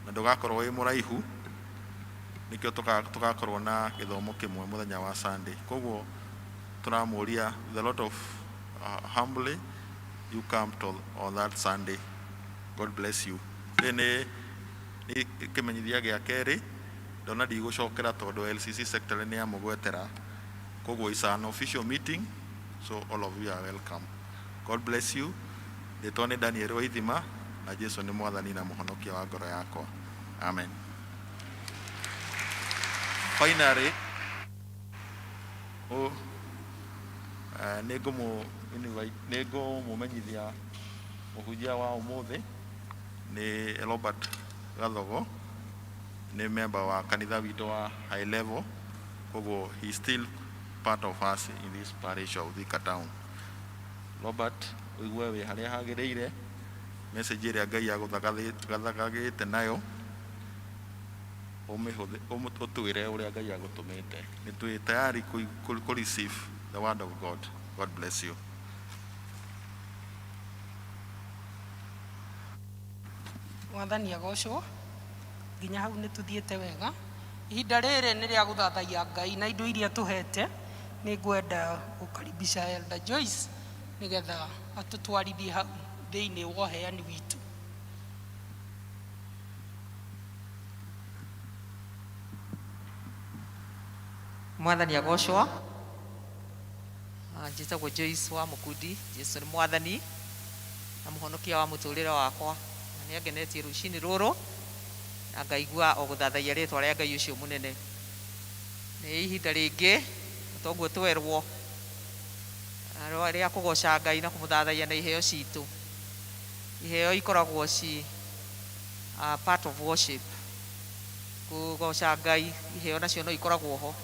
[SPEAKER 7] na ndũgakorwo wĩ mũraihu, nĩkĩo tũgakorwo na gĩthomo kĩmwe mũthenya wa Sunday. Koguo tũramũria with a lot of humbly you come to on that Sunday. God bless you. Rĩrĩ nĩ kĩmenyithia gĩa kerĩ. Ndona ndigũcokera tondũ LCC secretary nĩ amũgwetera. Koguo it's an official meeting, so all of you are welcome. God bless you. Rĩtwa nĩ Daniel Waithima, na Jesu nĩ Mwathani na Mũhonokia wa ngoro yakwa. Amen. Finally, oh, nĩ ngũmũmenyithia mũhunjia wa ũmũthĩ nĩ Robert Gathogo, nĩ member wa kanitha witũ wa high level. Koguo he still part of us in this parish of Thika Town. Robert, ũigue wĩ harĩa hagĩrĩire. Message ĩrĩa Ngai agũthagathagĩte nayo, ũmĩhũthĩ, ũtwĩre ũrĩa Ngai agũtũmĩte. Nĩ twĩ tayari kũ receive the word of God. God bless you.
[SPEAKER 1] Mwathani agocwo. Nginya hau nĩ tũthiĩte wega. Ihinda rĩrĩ nĩ rĩa gũthathaiya Ngai na indo iria tũhete. Nĩ ngwenda gũkaribisha Elder Joyce nĩgetha atũtwarithie hau thĩinĩ wa ũheani witũ.
[SPEAKER 8] Mwathani agocwo. Njĩtagwo Joyce wa Mũkundi. Jesu nĩ Mwathani na Mũhonokia wa mũtũrĩre wakwa, na nĩ angenetie rũcinĩ rũrũ na ngaigua o gũthathaiya rĩtwa rĩa Ngai ũcio mũnene. Nĩ ihinda rĩngĩ toguo twerwo. Na rĩa kũgoca Ngai na kũmũthathaiya na iheo citũ. Iheo ikoragwo ci part of worship. Kũgoca Ngai iheo nacio no ikoragwo ho.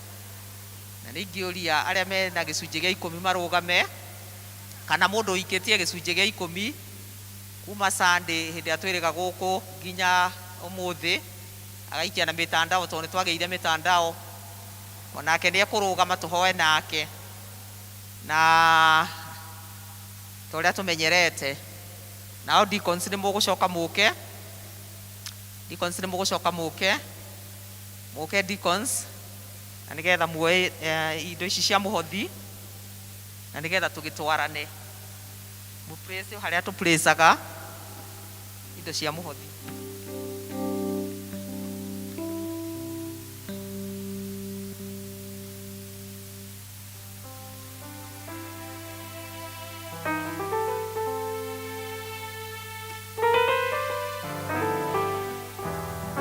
[SPEAKER 8] Na nĩ ingĩũria arĩa mena gĩcunjĩ gĩa ikũmi marũgame, kana mũndũ ũikĩtie gĩcunjĩ gĩa ikũmi kuma Sunday hĩndĩ ĩrĩa twĩrĩga gũkũ nginya ũmũthĩ, agaikia na mĩtandao tondũ nĩ twagĩire mĩtandao, onake nĩ ekũrũgama tũhoe nake na ta ũrĩa tũmenyerete. Nao deacons nĩ mũgũcoka mũke, deacons nĩ mũgũcoka mũke, mũke deacons, na nĩgetha muoe indo ici cia mũhothi, na nĩgetha tũgĩtwarane mũplace harĩa tũplacaga indo cia mũhothi.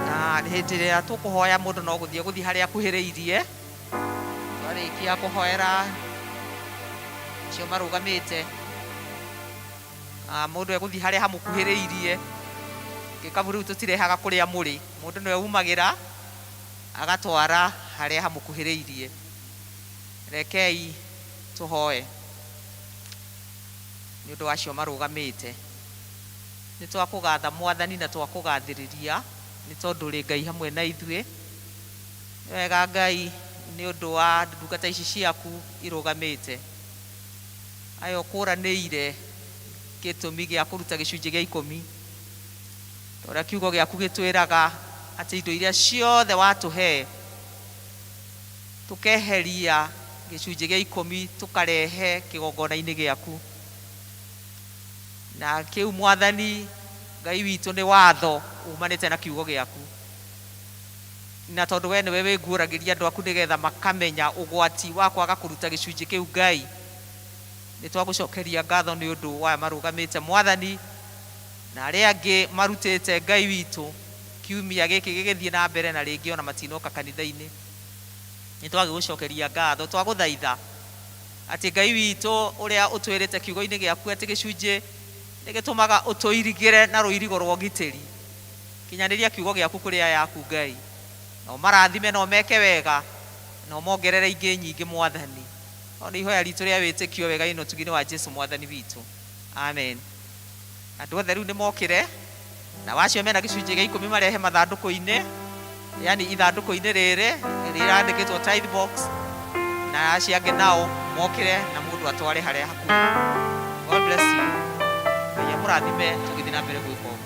[SPEAKER 8] Na hĩndĩ ĩrĩa tũkũhoya mũndũ no gũthiĩ gũthiĩ harĩa akuhĩrĩirie, twarĩkia kũhoera acio marũgamĩte, mũndũ egũthiĩ harĩa hamũkuhĩrĩirie. Gĩkabu rĩu tũtirehaga kũrĩa mũrĩ, mũndũ nĩwe umagĩra agatwara harĩa hamũkuhĩrĩirie. Rekei tũhoe nĩ ũndũ wa acio marũgamĩte. Nĩ twakũgatha Mwathani na twakũgathĩrĩria nĩ tondũ ũrĩ Ngai hamwe na ithuĩ. Nĩ wega Ngai nĩ ũndũ wa ndungata ici ciaku irũgamĩte. Aya ũkũranĩire gĩtũmi gĩa kũruta gĩcunjĩ gĩa ikũmi. Ta ũrĩa kiugo gĩaku gĩtwĩraga atĩ indo iria ciothe watũhe tũkeheria gĩcunjĩ gĩa ikũmi tũkarehe kĩgongona-inĩ gĩaku. Na kĩu Mwathani Ngai witũ nĩ watho umanĩte na kiugo gĩaku. Na tondũ we nĩwe wĩguũragĩria andũ aku nĩgetha makamenya ũgwati wa kwaga kũruta gĩcunjĩ kĩu Ngai, nĩ twagũcokeria ngatho nĩ ũndũ wa marũgamĩte Mwathani na arĩa angĩ marutĩte Ngai witũ kiumia gĩkĩ gĩgĩthiĩ na mbere na rĩngĩ ona matinoka kanitha-inĩ. Nĩ twagĩgũcokeria ngatho, twagũthaitha atĩ Ngai witũ ũrĩa ũtwĩrĩte kiugo-inĩ gĩaku atĩ gĩcunjĩ nĩ gĩtũmaga ũtũirigĩre na rũirigo rwa ũgitĩri. Kinyanĩria kiugo gĩaku kũrĩ aya aku Ngai, na ũmarathime na ũmeke wega na ũmongerere ingĩ nyingĩ Mwathani. No nĩ ihoya ritũ rĩa wĩtĩkio wega-inĩ na ũtugi-inĩ wa Jesu Mwathani witũ. Amen. Andũ othe rĩu nĩ mokĩre, na wacio mena gĩcunjĩ gĩa ikũmi marehe mathandũkũ-inĩ, yani ithandũkũ-inĩ rĩrĩ rĩrandĩkĩtwo tithe box, na acio angĩ nao mokĩre na mũndũ atware harĩa hakuhĩ. God bless you. Ngai amũrathime tũgĩthiĩ na mbere gwĩka ũguo.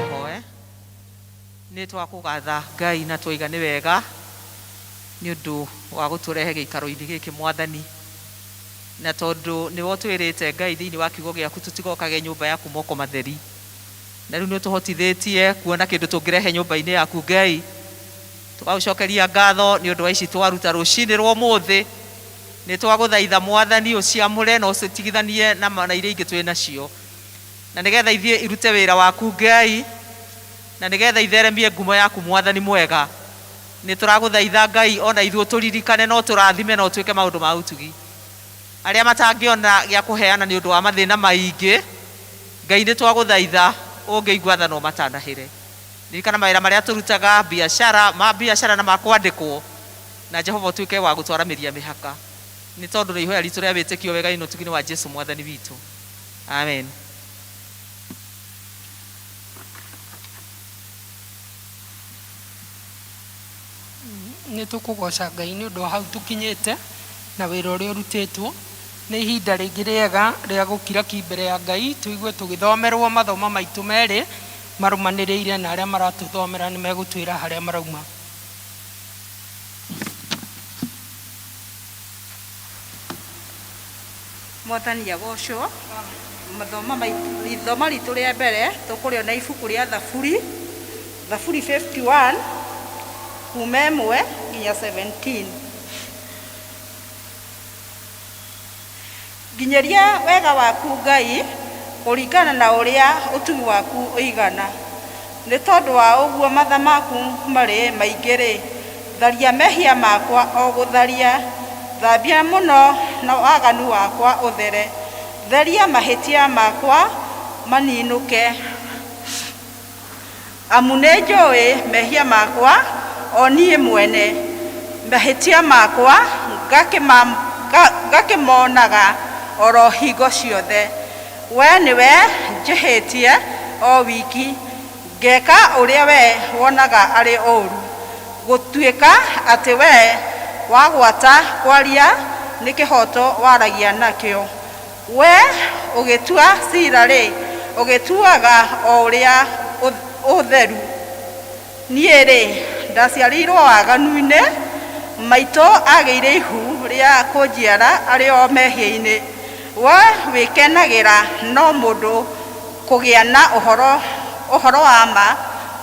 [SPEAKER 8] Tũhoe. Nĩ twakũgatha Ngai na twaiga nĩ wega nĩ ũndũ wa gũtũrehe gĩikaro-inĩ gĩkĩ Mwathani, na tondũ nĩwe ũtwĩrĩte Ngai thĩinĩ wa kiugo gĩaku tũtigokage nyũmba yaku moko matheri, na rĩu nĩ ũtũhotithĩtie kuona kĩndũ tũngĩrehe nyũmba-inĩ yaku Ngai. Tũgagũcokeria ngatho nĩ ũndũ wa ici twaruta rũcinĩ rwa ũmũthĩ, Nĩ twagũthaitha Mwathani ũciamũre na ũcitigithanie na na iria ingĩ twĩ nacio, na nĩgetha ithiĩ irute wĩra waku Ngai, na nĩgetha itheremie ngumo yaku Mwathani mwega. Nĩ tũragũthaitha Ngai ona ithuĩ tũririkane no tũrathime na ũtwĩke maũndũ ma ũtugi. Arĩa matangĩona gĩa kũheana nĩ ũndũ wa mathĩna maingĩ, Ngai nĩ twagũthaitha ũngĩigua tha no matanahĩre. Ririkana mawĩra marĩa tũrutaga, biacara, ma biacara na ma kwandĩkwo, na Jehova ũtuĩke wa gũtwaramĩria mĩhaka. Nĩ tondũ nĩ ihoya ritũ rĩa wĩtĩkio wega-inĩ na ũtugi-inĩ wa Jesu Mwathani witũ. Amen.
[SPEAKER 1] Nĩ tũkũgoca Ngai nĩ ũndũ wa hau tũkinyĩte na wĩra ũrĩa ũrutĩtwo. Nĩ ihinda rĩngĩ rĩega rĩa gũkira ki mbere ya Ngai, tũigue tũgĩthomerwo mathomo maitũ merĩ marũmanĩrĩire, na arĩa maratũthomera nĩ megũtwĩra harĩa marauma.
[SPEAKER 3] Mwathani agocwo. Mathomo ithoma ritũ rĩa mbere tũkũrĩona ibuku rĩa Thaburi, Thaburi 51 kuma 1 nginya 17. Nginyĩria wega waku Ngai kũringana na ũrĩa ũtugi waku ũigana. Nĩ tondũ wa ũguo matha maku marĩ maingĩ-rĩ, tharia mehia makwa o gũtharia, thambia mũno na waganu wakwa ũthere, theria mahĩtia makwa maninũke. Amu nĩ njũĩ mehia makwa o niĩ mwene, mahĩtia makwa ngakĩmonaga oro hingo ciothe. We nĩwe njĩhĩtie o wiki, ngeka ũrĩa we wonaga arĩ ũũru, gũtuĩka atĩ we wagwata kwaria nĩ kĩhooto waragia nakĩo. We ũgĩtua cira-rĩ, ũgĩtuaga o ũrĩa ũtheru. Niĩ-rĩ, ndaciarĩirwo waganu-inĩ, maitũ agĩire ihu rĩa kũnjiara arĩ o mehia-inĩ. We wĩkenagĩra no mũndũ kũgĩa na ũhoro wa ma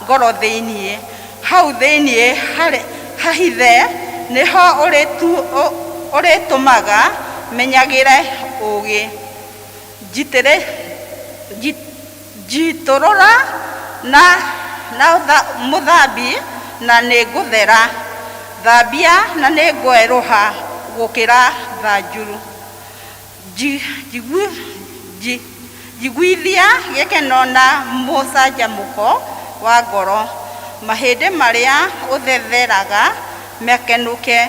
[SPEAKER 3] ngoro thĩinĩ. Hau thĩinĩ hahithe nĩho ũrĩtũmaga menyagĩre ũũgĩ. Njitũrũra na mũthambi na nĩngũthera, thambia na nĩngwerũha gũkĩra thanju. Njiguithia gĩkeno na mũcanjamũko wa ngoro, mahĩndĩ marĩa ũthetheraga makenũke.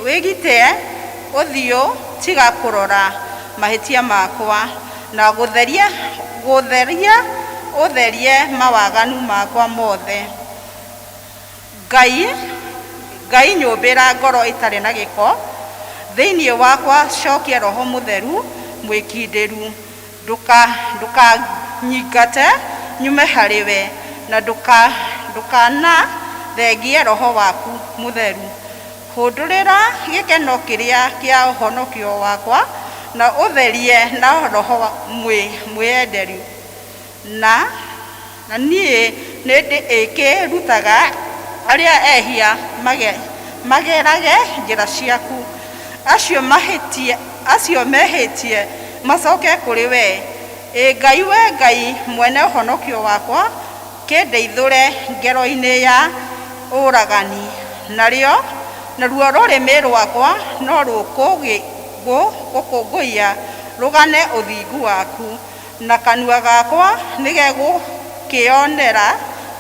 [SPEAKER 3] Wĩgite ũthiũ tiga kũrora mahĩtia makwa, na gũtheria ũtherie mawaganu makwa mothe. Ngai nyũmbĩra ngoro ĩtarĩ na gĩko, thĩinĩ wakwa cokia roho mũtheru mwĩkindĩru. Ndũkanyingate nyume harĩ we, na ndũkanathengie roho waku mũtheru. Hũndũrĩra gĩkeno kĩrĩa kĩa ũhonokio wakwa, na ũtherie na roho mwĩenderu. Na niĩ nĩndĩkĩrutaga arĩa ehia magerage njĩra ciaku, acio mehĩtie macoke kũrĩ we. Ĩ Ngai, we Ngai mwene ũhonokio wakwa, kĩndeithũre ngero-inĩ ya ũragani, naruo rũrĩmĩ rwakwa no rũgũkũngũiya rũgane ũthingu waku, na kanua gakwa nĩgegũkĩonera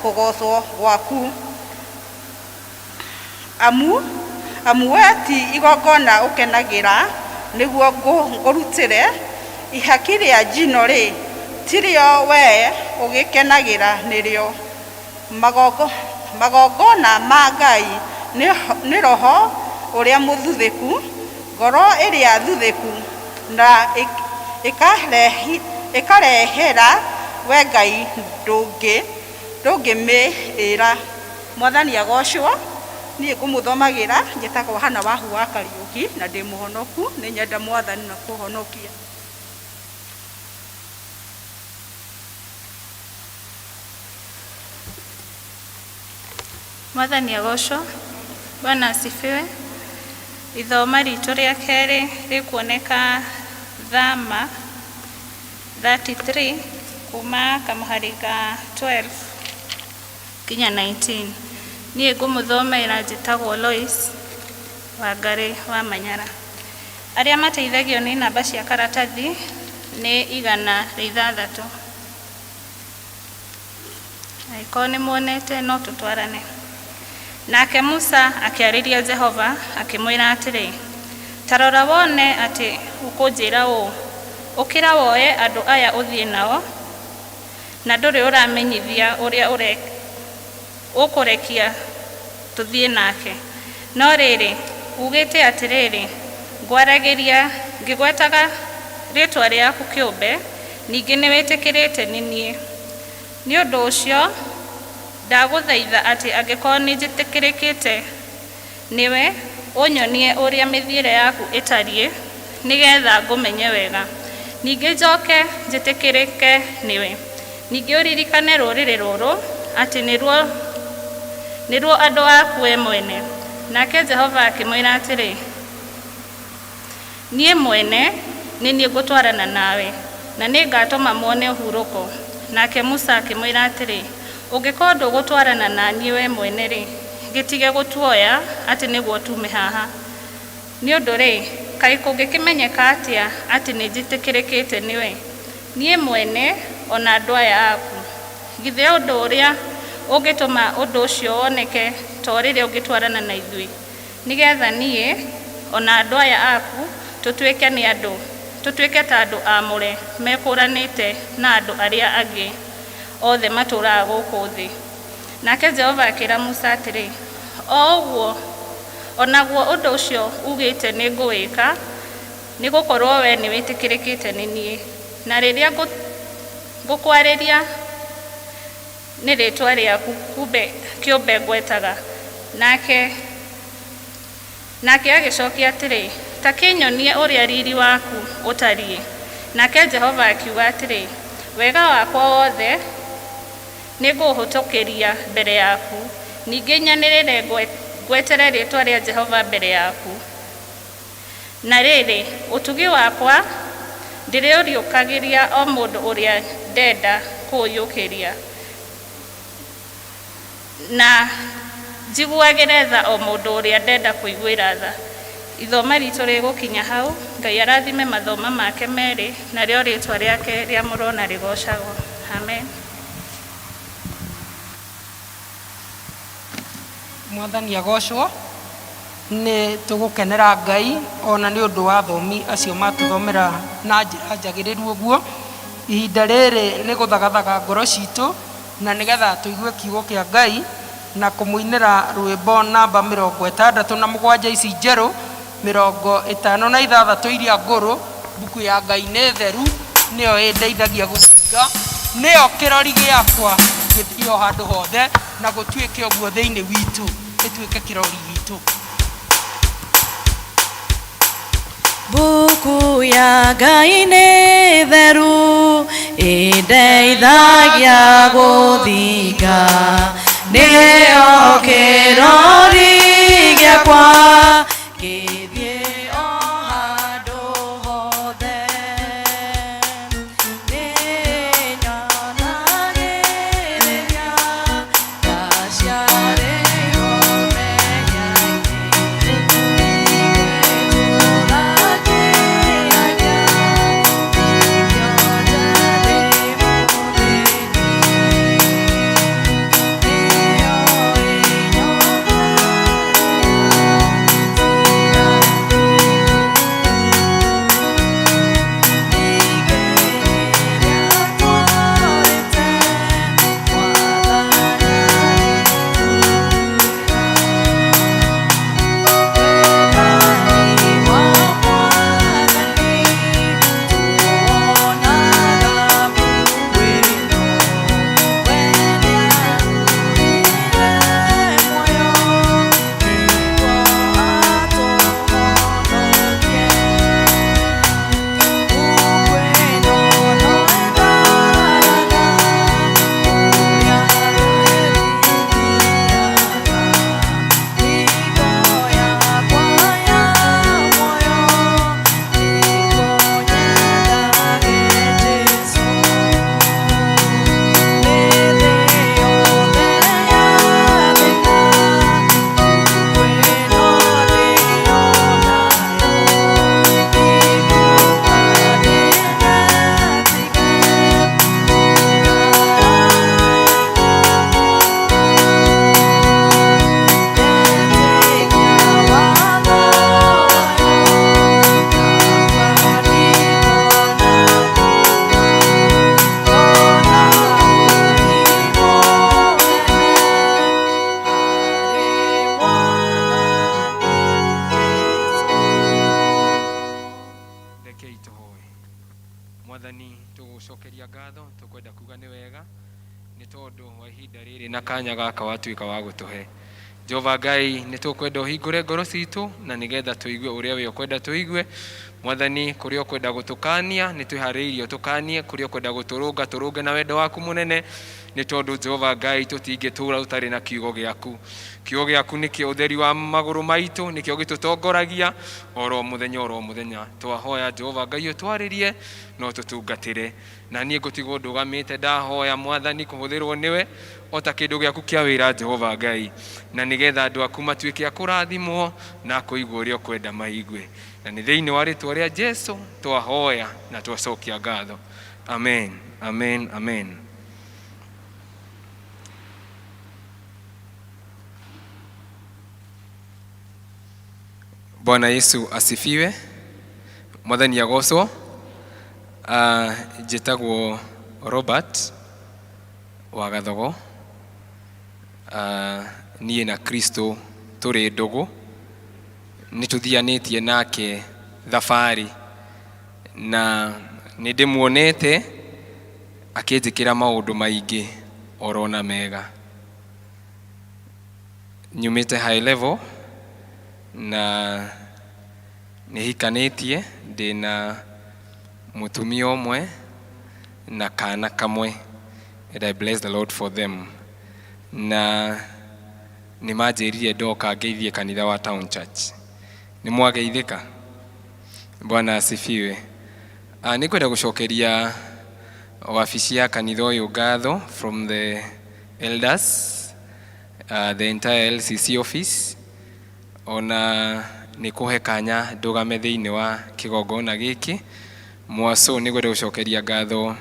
[SPEAKER 3] kũgoocwo gwaku. Amu we ti igongona ũkenagĩra nĩguo ngũrutĩre, ihaki rĩa njino-rĩ, tirĩo we ũgĩkenagĩra nĩrĩo. Magongona ma Ngai nĩ roho ũrĩa mũthuthĩku, ngoro ĩrĩa thuthĩku na ĩkarehera we Ngai ndũngĩmĩĩra. Mwathani agocwo. Niĩ ngũmũthomagĩra njĩtagwo Hana Wahu wa Kariũki na ndĩ mũhonoku, nĩ nyenda Mwathani na kũhonokia.
[SPEAKER 9] Mwathani agocwo. Bwana asifiwe.
[SPEAKER 6] Ithoma ritũ rĩa kerĩ rĩkuoneka Thama 33 kuma kamũhari ka 12 nginya 19. Niĩ ngũmũthomera njĩtagwo Lois Wangarĩ wa Manyara. Arĩa mateithagio nĩ namba cia karatathi nĩ 106. Angĩkorwo nĩ muonete no tũtwarane. Nake Musa akĩarĩria Jehova akĩmwĩra atĩrĩ, ta rora wone atĩ ũkũnjĩra ũũ, ũkĩra woe andũ aya ũthiĩ nao, na ndũrĩ ũramenyithia ũrĩa ũkũrekia tũthiĩ nake. No rĩrĩ, ugĩte atĩrĩrĩ, ngwaragĩria ngĩgwetaga rĩĩtwa rĩaku kĩũmbe, ningĩ nĩwĩtĩkĩrĩte nĩ niĩ. Nĩ ũndũ ũcio ndagũthaitha atĩ angĩkorwo nĩnjĩtĩkĩrĩkĩte nĩwe, ũnyonie ũrĩa mĩthiĩre yaku ĩtariĩ, nĩgetha ngũmenye wega. Ningĩ njoke njĩtĩkĩrĩke nĩwe. Ningĩ ũririkane rũrĩrĩ rũrũ, atĩ nĩruo andũ aku we mwene. Nake Jehova akĩmwĩra atĩrĩ, niĩ mwene nĩ niĩ ngũtwarana nawe, na nĩngatũma muone ũhurũko. Nake Musa akĩmwĩra atĩrĩ, ũngĩkorwo ndũgũtwarana na niĩ we mwene-rĩ, gĩtige gũtuoya atĩ nĩguo tuume haha. Nĩ ũndũ-rĩ, kaĩ kũngĩkĩmenyeka atĩa atĩ nĩnjĩtĩkĩrĩkĩte nĩwe, niĩ mwene o na andũ aya aku? Githĩ ũndũ ũrĩa ũngĩtũma ũndũ ũcio woneke to rĩrĩa ũngĩtwarana na ithuĩ, nĩgetha niĩ o na andũ aya aku tũtuĩke nĩ andũ tũtuĩke ta andũ aamũre mekũũranĩte na andũ arĩa angĩ othe matũũraga gũkũ thĩ. Nake Jehova akĩra Musa atĩrĩ, o ũguo o naguo ũndũ ũcio ugĩte nĩngũwĩka, nĩgũkorwo we nĩwĩtĩkĩrĩkĩte nĩ niĩ, na rĩrĩa ngũkwarĩria nĩ rĩĩtwa rĩaku kĩũmbe ngwetaga. Nake agĩcokia atĩrĩ, ta kĩnyonie ũrĩa riri waku ũtariĩ. Nake Jehova akiuga atĩrĩ, wega wakwa wothe nĩngũũhĩtũkĩria mbere yaku, ningĩ nyanĩrĩre ngwetere rĩĩtwa rĩa Jehova mbere yaku. Na rĩrĩ, ũtugi wakwa ndĩrĩũriũkagĩria o mũndũ ũrĩa ndenda kũũiyũkĩria, na njiguagĩre tha o mũndũ ũrĩa ndenda kũiguĩra tha. Ithoma ritũ rĩgũkinya hau. Ngai arathime mathoma make merĩ, narĩo rĩĩtwa rĩake rĩamũrwo na rĩgocagwo. Amen.
[SPEAKER 1] Mwathani agocwo. Nĩ tũgũkenera Ngai ona nĩ ũndũ wa athomi acio matũthomera na njĩra njagĩrĩru ũguo. Ihinda rĩrĩ nĩ gũthagathaga ngoro citũ na nĩgetha tũigue kiugo kĩa Ngai na kũmũinĩra rwĩmbo namba 67 ici njerũ, 56 iria ngũrũ. Mbuku ya Ngai nĩ theru, nĩyo ĩndeithagia gũthinga, nĩyo kĩrori gĩakwa gĩthiĩ o handũ hothe, na gũtuĩke ũguo thĩinĩ witũ, ĩtuĩke kĩrori gitũ.
[SPEAKER 5] Mbuku ya Ngai nĩ theru, ĩndeithagia gũthinga, nĩyo kĩrori gĩakwa gĩthiĩ o handũ hothe. Nĩnyonagĩrĩria ndaciarĩirwo mehia-inĩ,
[SPEAKER 9] Mwathani, tũgũcokeria ngatho, tũkwenda kuga nĩ wega nĩ tondũ wa ihinda rĩrĩ na kanya gaka watuĩka wa gũtũhe. Jehova Ngai, nĩ tũkwenda ũhingũre ngoro citũ na nĩgetha tũigue ũrĩa we ũkwenda tũigue. Mwathani, kũrĩa ũkwenda gũtũkania nĩ twĩharĩirie ũtũkanie, kũrĩa ũkwenda gũtũrũnga tũrũnge na wendo waku mũnene, nĩ tondũ Jehova Ngai tũtingĩtũra ũtarĩ na kiugo gĩaku. Kiugo gĩaku nĩkĩo ũtheri wa magũrũ maitũ, nĩkĩo gĩtũtongoragia oro mũthenya oro mũthenya. Twahoya Jehova Ngai ũtwarĩrie na ũtũtungatĩre. Na niĩ ngũtigwo ndũgamĩte ndahoya Mwathani kũhũthĩrwo nĩwe o ta kĩndũ gĩaku kĩa wĩra Jehova Ngai, na nĩgetha andũ aku matuĩke a kũrathimwo na a kũigua ũrĩa ũkwenda maigue. Na nĩ thĩinĩ wa rĩtwa rĩa Jesu twahoya na twacokia ngatho. Amen, amen, amen. Bwana Yesu asifiwe. Mwathani agocwo. Njĩtagwo Robert wa Gathogo. Niĩ na Kristo tũrĩ ndũgũ, nĩ tũthianĩtie nake thabarĩ, na nĩ ndĩmuonete akĩnjĩkĩra maũndũ maingĩ orona mega. Nyumĩte high level na nĩ hikanĩtie, ndĩna mũtumia ũmwe na kana kamwe, and I bless the Lord for them. Na nĩ manjĩrire ndoka ngeithie kanitha wa Town Church. Nĩ mwageithĩka? Bwana asifiwe. Nĩ ngwenda gũcokeria wabici ya kanitha ũyũ ngatho from the elders, the entire LCC office, ona nĩ kũhe kanya ndũgame thĩinĩ wa kĩgongona gĩkĩ. Mwaco nĩ ngwenda gũcokeria ngatho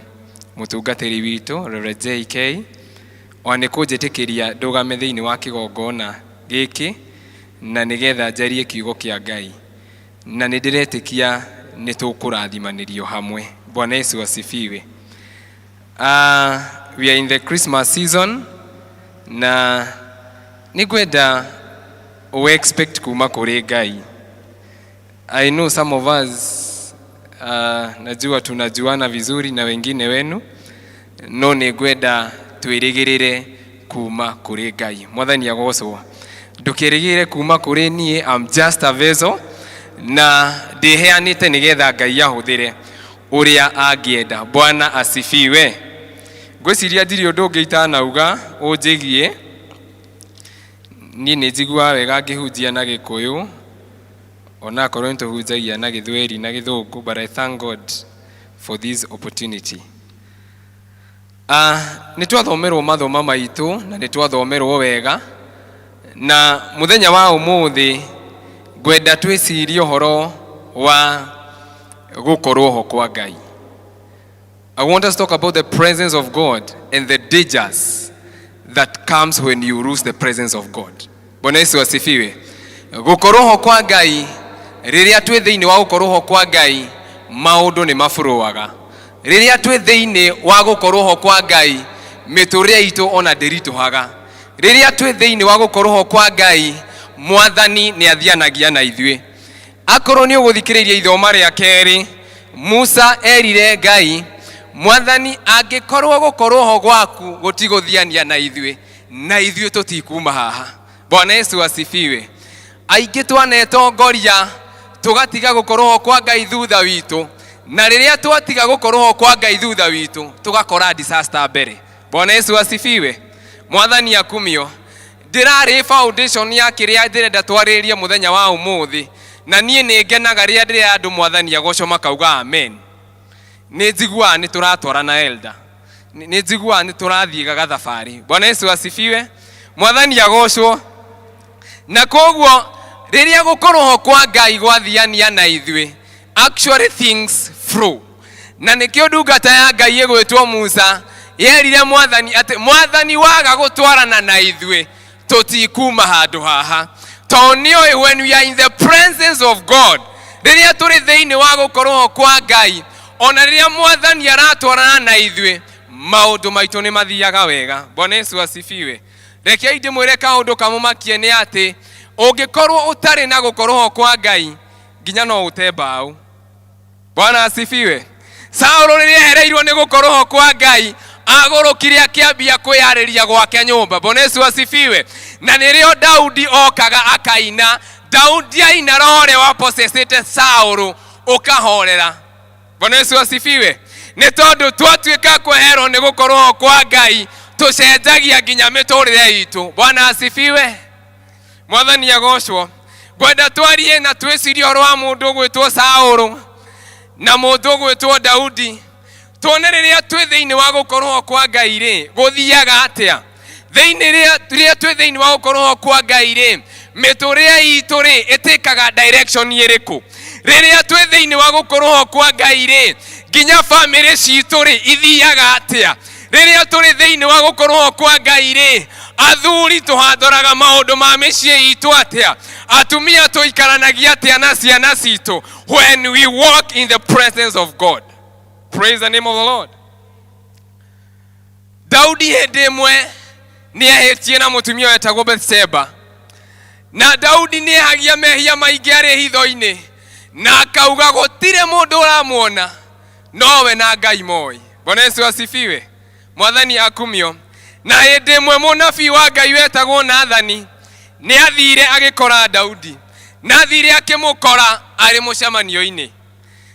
[SPEAKER 9] mũtungatĩri witũ Reverend JK, ona nĩ kũnjĩtĩkĩria ndũgame thĩinĩ wa kĩgongona gĩkĩ na nĩgetha njarie kiugo kĩa Ngai, na nĩ ndĩretĩkia nĩ tũkũrathimanĩrio hamwe. Bwana Yesu asifiwe. We are in the Christmas season na nĩ ngwenda ũ expect kuma kũrĩ Ngai. I know some of us, najua tunajuana vizuri na wengine wenu, no nĩ ngwenda twĩrĩgĩrĩre kuma kũrĩ Ngai. Mwathani agocwo. Ndũkĩrĩgĩrĩre kuma kũrĩ niĩ, I'm just a vessel na ndĩheanĩte nĩgetha Ngai ahũthĩre ũrĩa angĩenda. Bwana asifiwe. Ngwĩciria ndirĩ ũndũ ũngĩ itanauga ũnjĩgie. Niĩ nĩ njiguaga wega ngĩhunjia na Gĩkũyũ, onakorwo nĩ tũhunjagia na Gĩthweri na Gĩthũngũ, but I thank God for this opportunity. Nĩ twathomerwo mathoma maitũ na nĩ twathomerwo wega, na mũthenya wa ũmũthĩ ngwenda twĩcirie ũhoro wa gũkorwo ho kwa Ngai. I want us to talk about the presence of God and the dangers that comes when you lose the presence of God. Bwana Yesu asifiwe. Gũkorwo ho kwa Ngai, rĩrĩa twĩ thĩinĩ wa gũkorwo ho kwa Ngai, maũndũ nĩ mabũrũaga. Rĩrĩa twĩ thĩinĩ wa gũkorwo ho kwa Ngai, mĩtũrĩre itũ ona ndĩritũhaga. Rĩrĩa twĩ thĩinĩ wa gũkorwo ho kwa Ngai, Mwathani nĩ athianagia na ithuĩ. Akorwo nĩ ũgũthikĩrĩria ithoma rĩa kerĩ, Musa erire Ngai, Mwathani angĩkorwo gũkorwo ho gwaku gũtigũthiania na ithuĩ, na ithuĩ tũtikuma haha. Bwana Yesu asifiwe. Aingĩ twanetongoria tũgatiga gũkorwo ho kwa Ngai thutha witũ, na rĩrĩa twatiga gũkorwo ho kwa Ngai thutha witũ tũgakora disaster mbere. Bwana Yesu asifiwe. Mwathani akumio. Ndĩrarĩ foundation ya kĩrĩa ndĩrenda twarĩrĩrie mũthenya wa ũmũthĩ, na niĩ nĩ ngenaga rĩrĩa ndĩrera andũ Mwathani agocwo makauga amen. Nĩ njiguaga nĩ tũratwarana elder, nĩ njiguaga nĩ tũrathiĩ gathabarĩ. Bwana Yesu asifiwe. Mwathani agocwo. Na koguo rĩrĩa gũkorwo ho kwa Ngai gwathiania na ithuĩ, actually things flow. Na nĩkĩo ndungata ya Ngai ĩgwĩtwo Musa yerire Mwathani atĩ Mwathani waga gũtwarana na ithuĩ tũtikuma handũ haha, tondũ nĩoĩ when we are in the presence of God, rĩrĩa tũrĩ thĩinĩ wa gũkorwo ho kwa Ngai, ona rĩrĩa Mwathani aratwarana na ithuĩ, maũndũ maitũ nĩ mathiaga wega. Bwana Yesu asifiwe. Rekei ndĩmwĩre kaũndũ kamũmakie nĩ atĩ ũngĩkorwo ũtarĩ na gũkorwo ho kwa Ngai, nginya no ũte mbaũ. Bwana asifiwe. Saũlũ rĩrĩa ehereirwo nĩ gũkorwo ho kwa Ngai, agũrũkire akĩambia kwĩyarĩria gwake nyũmba. Bwana Yesu asifiwe. Na nĩrĩo Daudi okaga akaina. Daudi aina, roho ũrĩa waposesete Saũlũ ũkahorera. Bwana Yesu asifiwe. Nĩ tondũ twatuĩka kweherwo nĩ gũkorwo ho kwa Ngai, tũcenjagia nginya mĩtũrĩre itũ. Bwana asifiwe. Mwathani agocwo. Ngwenda twarie na twĩcirie ũhoro wa mũndũ ũgwĩtwo Saũlũ na mũndũ ũgwĩtwo Daudi, tuone rĩrĩa twĩ thĩinĩ wa gũkorwo kwa Ngai rĩ, gũthiaga atĩa. Thĩinĩ rĩrĩa twĩ thĩinĩ wa gũkorwo kwa Ngai rĩ, mĩtũrĩre itũ rĩ, ĩtĩkaga direction ĩrĩkũ? Rĩrĩa twĩ thĩinĩ wa gũkorwo kwa Ngai rĩ, nginya bamĩrĩ citũ rĩ, ithiaga atĩa? Rĩrĩa tũrĩ thĩinĩ wa gũkorwo kwa Ngai rĩ, athuri tũhandoraga maũndũ ma mĩciĩ itũ atĩa? Atumia tũikaranagia atĩa na ciana citũ? When we walk in the presence of God. Praise the name of the Lord. Daudi hĩndĩ ĩmwe nĩ ehĩtie na mũtumia wetagwo Bethsheba, na Daudi nĩ ehagia mehia maingĩ arĩ hitho-inĩ, na akauga gũtirĩ mũndũ ũramuona nowe na Ngai moĩ. Bwana Yesu asifiwe. Mwathani akumio. Na hĩndĩ ĩmwe mũnabii wa Ngai wetagwo Nathani nĩ athire agĩkora Daudi, na athire akĩmũkora arĩ mũcemanio-inĩ.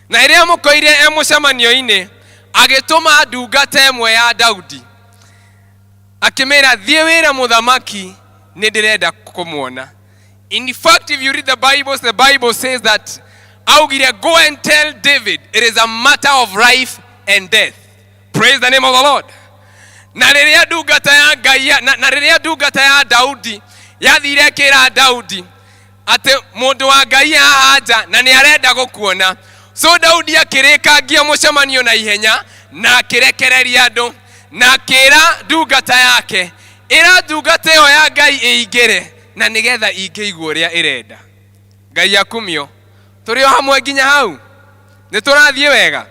[SPEAKER 9] Na rĩrĩa amũkorire e mũcemanio-inĩ, agĩtũma ndungata ĩmwe ya Daudi, akĩmĩra, thiĩ wĩre mũthamaki nĩ ndĩrenda kũmuona. In fact, if you read the Bible, the Bible says that augire, go and tell David it is a matter of life and death. Praise the name of the Lord. Na rĩrĩa ndungata ya Ngai na rĩrĩa ndungata ya Daudi yathire ĩkĩra Daudi atĩ mũndũ wa Ngai haha nja na nĩ arenda gũkuona, so Daudi akĩrĩkangia mũcemanio na ihenya na akĩrekereria andũ na akĩra ndungata yake, ĩra ndungata ĩyo ya Ngai ĩingĩre na nĩgetha ingĩigua ũrĩa ĩrenda. Ngai akumio. Tũrĩ o hamwe nginya hau, nĩ tũrathiĩ wega.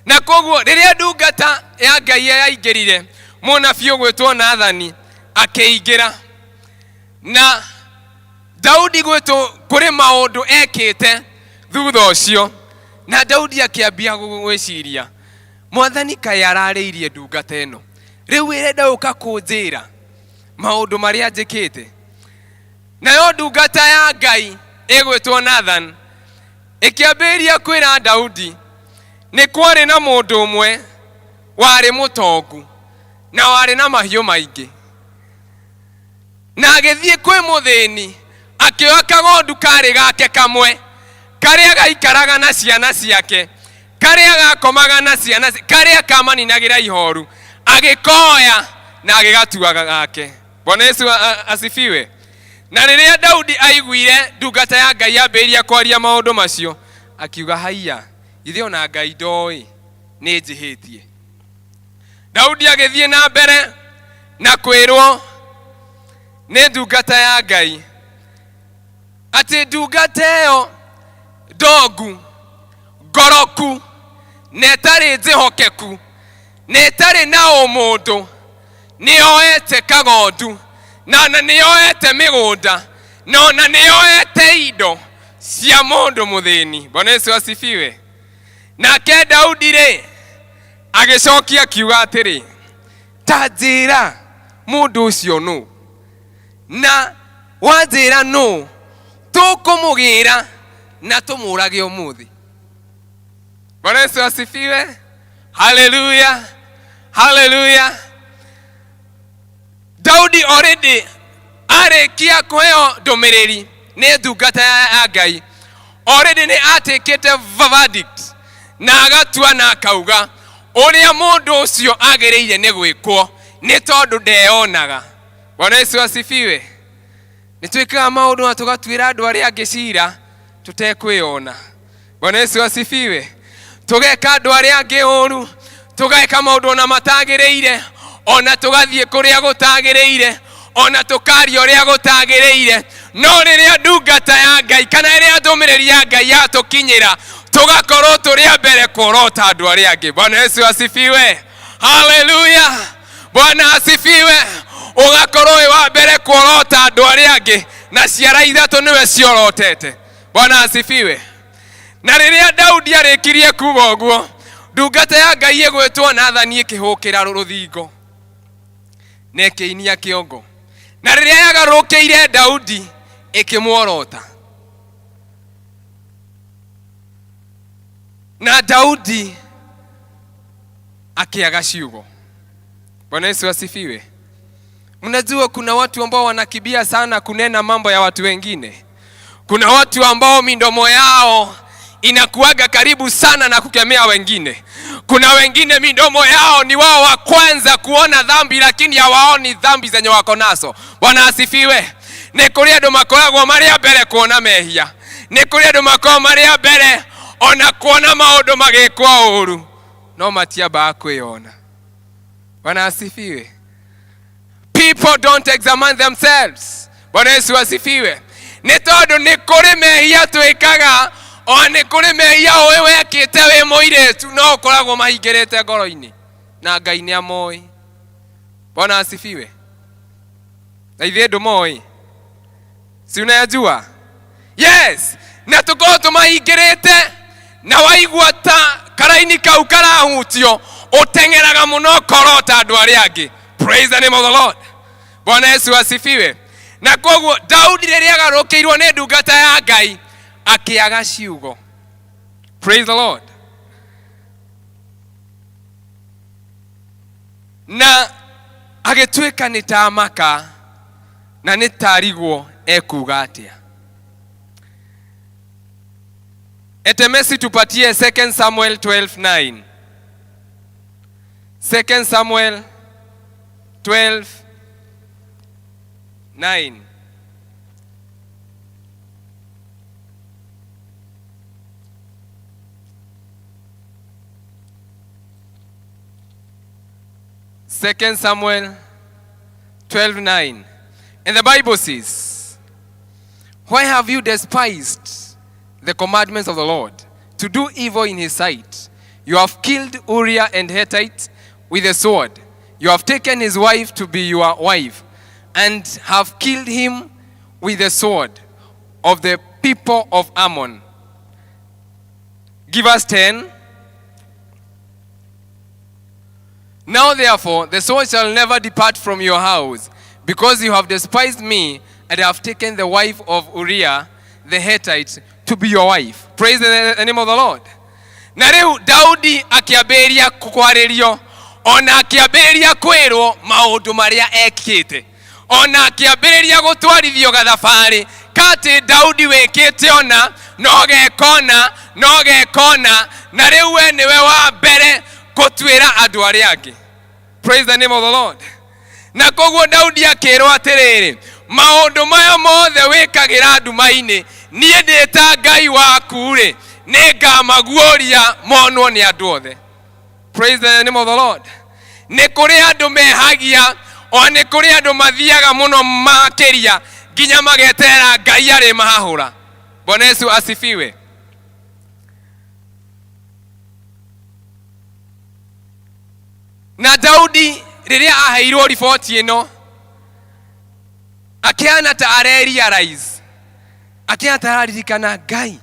[SPEAKER 9] Na koguo rĩrĩa ndungata ya Ngai yaingĩrire, mũnabii ũgwĩtwo Nathani akĩingĩra, na Daudi gwĩtwo kũrĩ maũndũ ekĩte thutha ũcio, na Daudi akĩambia gwĩciria, Mwathani kaĩ ararĩirie ndungata ĩno, rĩu ĩrenda gũka kũnjĩra maũndũ marĩa njĩkĩte. Nayo ndungata ya Ngai ĩgwĩtwo Nathan ĩkĩambĩrĩria kwĩra Daudi nĩ kwarĩ na mũndũ ũmwe warĩ mũtongu na warĩ na mahiũ maingĩ, na agĩthiĩ kwĩ mũthĩni akĩoya kagondu karĩ gake kamwe karĩa gaikaraga na ciana ciake, karĩa gakomaga na ciana, karĩa kamaninagĩra ihoru, agĩkoya na agĩgatuaga gake. Bwana Yesu asifiwe. Na rĩrĩa Daudi aiguire ndungata ya Ngai yambĩrĩria kwaria maũndũ macio, akiuga, haiya, ithe ona Ngai ndoĩ nĩ njĩhĩtie. Daudi agĩthiĩ na mbere na kwĩrwo nĩ ndungata ya Ngai atĩ ndungata ĩyo ndongu, ngoroku, na ĩtarĩ njĩhokeku, na ĩtarĩ na ũmũndũ, nĩyoete kagondu na nĩyoete mĩgũnda na nĩyoete indo cia mũndũ mũthĩni. Bwana Yesu asifiwe. Nake Daudi rĩ agĩcokia akiuga atĩrĩ, ta njĩra mũndũ ũcio nũ, na wanjĩra nũ tũkũmũgĩra na tũmũrage ũmũthĩ. Bwana Yesu asifiwe. Haleluya, haleluya. Daudi already arĩkia kũheo ndũmĩrĩri nĩ ndungata ya Ngai, already nĩ atĩkĩte verdict na agatua na akauga ũrĩa mũndũ ũcio agĩrĩire nĩ gwĩkwo, nĩ tondũ ndeyonaga. Bwana Yesu asifiwe. Nĩ twĩkaga maũndũ na tũgatuĩra andũ arĩa angĩ cira tũtekwĩyona. Bwana Yesu asifiwe. Tũgeka andũ arĩa angĩ ũru, tũgeka maũndũ ona matagĩrĩire, ona tũgathiĩ kũrĩa gũtagĩrĩire, ona tũkaria ũrĩa gũtagĩrĩire. No rĩrĩa ndungata ya Ngai kana rĩrĩa ndũmĩrĩri ya Ngai yatũkinyĩra, tũgakorwo tũrĩ a mbere kuorota andũ arĩa angĩ. Bwana Yesu asifiwe. Haleluya. Bwana asifiwe. Ũgakorwo wĩ wa mbere kuorota andũ arĩa angĩ, na ciara ithatũ nĩwe ciorotete. Bwana asifiwe. Na rĩrĩa Daudi arĩkirie kuga ũguo, Ndungata ya Ngai ĩgwĩtwo Nathani ĩkĩhũkĩra rũthingo na ĩkĩinia kĩongo, na rĩrĩa yagarũrũkĩire Daudi ĩkĩmuorota, na Daudi akĩaga ciugo. Bwana Yesu asifiwe. Mnajua kuna watu ambao wanakimbia sana kunena mambo ya watu wengine. Kuna watu ambao midomo yao inakuaga karibu sana na kukemea wengine. Kuna wengine midomo yao ni wao wa kwanza kuona dhambi, lakini hawaoni dhambi zenye wako nazo. Bwana asifiwe. Nĩ kũrĩ andũ makoragwo marĩ a mbere kuona mehia. Nĩ kũrĩ andũ makoragwo marĩ a mbere ona kuona maũndũ magĩkwo ũru, no matiambaga kwĩyona. Bwana asifiwe. People don't examine themselves. Bwana Yesu asifiwe. Nĩ tondũ nĩ kũrĩ mehia twĩkaga, o nĩ kũrĩ mehia ũĩ wekĩte wĩ mũirĩtu no ũkoragwo mahingĩrĩte ngoro-inĩ na Ngai nĩ amoĩ. Bwana asifiwe. Na ithuĩ ndũmoĩ, si unayajua? Yes, na tũkorwo tũmahingĩrĩte, na waigua ta karaini kau karahutio, ũteng'eraga mũno korota andũ arĩa angĩ. Praise the name of the Lord. Bwana Yesu asifiwe. Na koguo Daudi rĩrĩa agarũrũkĩirwo nĩ ndungata ya Ngai akĩaga ciugo. Praise the Lord. Na agĩtuĩka nĩ ta maka na nĩ tarigwo ekuga atĩa. Etemesi, tupatie 2 Samuel 12:9. 2 Samuel 12:9. Second Samuel 12:9. And the Bible says, "Why have you despised the commandments of the Lord to do evil in his sight? You have killed Uriah and Hittite with a sword. You have taken his wife to be your wife and have killed him with the sword of the people of Ammon." Give us 10. "Now therefore, the sword shall never depart from your house, because you have despised me and have taken the wife of Uriah the Hittite to be your wife." Praise the name of the Lord. Na rĩu Daudi akĩambĩrĩria kwarĩrio, ona akĩambĩrĩria kwĩrwo maũndũ marĩa ekĩte, ona akĩambĩrĩria gũtwarithio gathabarĩ katĩ Daudi wĩkĩte ona no gekona no gekona, na rĩu we nĩwe wa mbere gũtuĩra andũ arĩa angĩ. Praise the name of the Lord. Na koguo Daudi akĩrwo atĩrĩrĩ, maũndũ maya mothe wĩkagĩra nduma-inĩ, niĩ ndĩ ta Ngai waku-rĩ, nĩ ngamaguũria monwo nĩ andũ othe. Praise the name of the Lord. Nĩ kũrĩ andũ mehagia, o nĩ kũrĩ andũ mathiaga mũno makĩria nginya mageterera Ngai arĩ mahahũra. Bwana Yesu asifiwe. Na Daudi rĩrĩa aheirwo riboti ĩno, akĩhana ta arerealize, akĩhana ta araririkana, Ngai,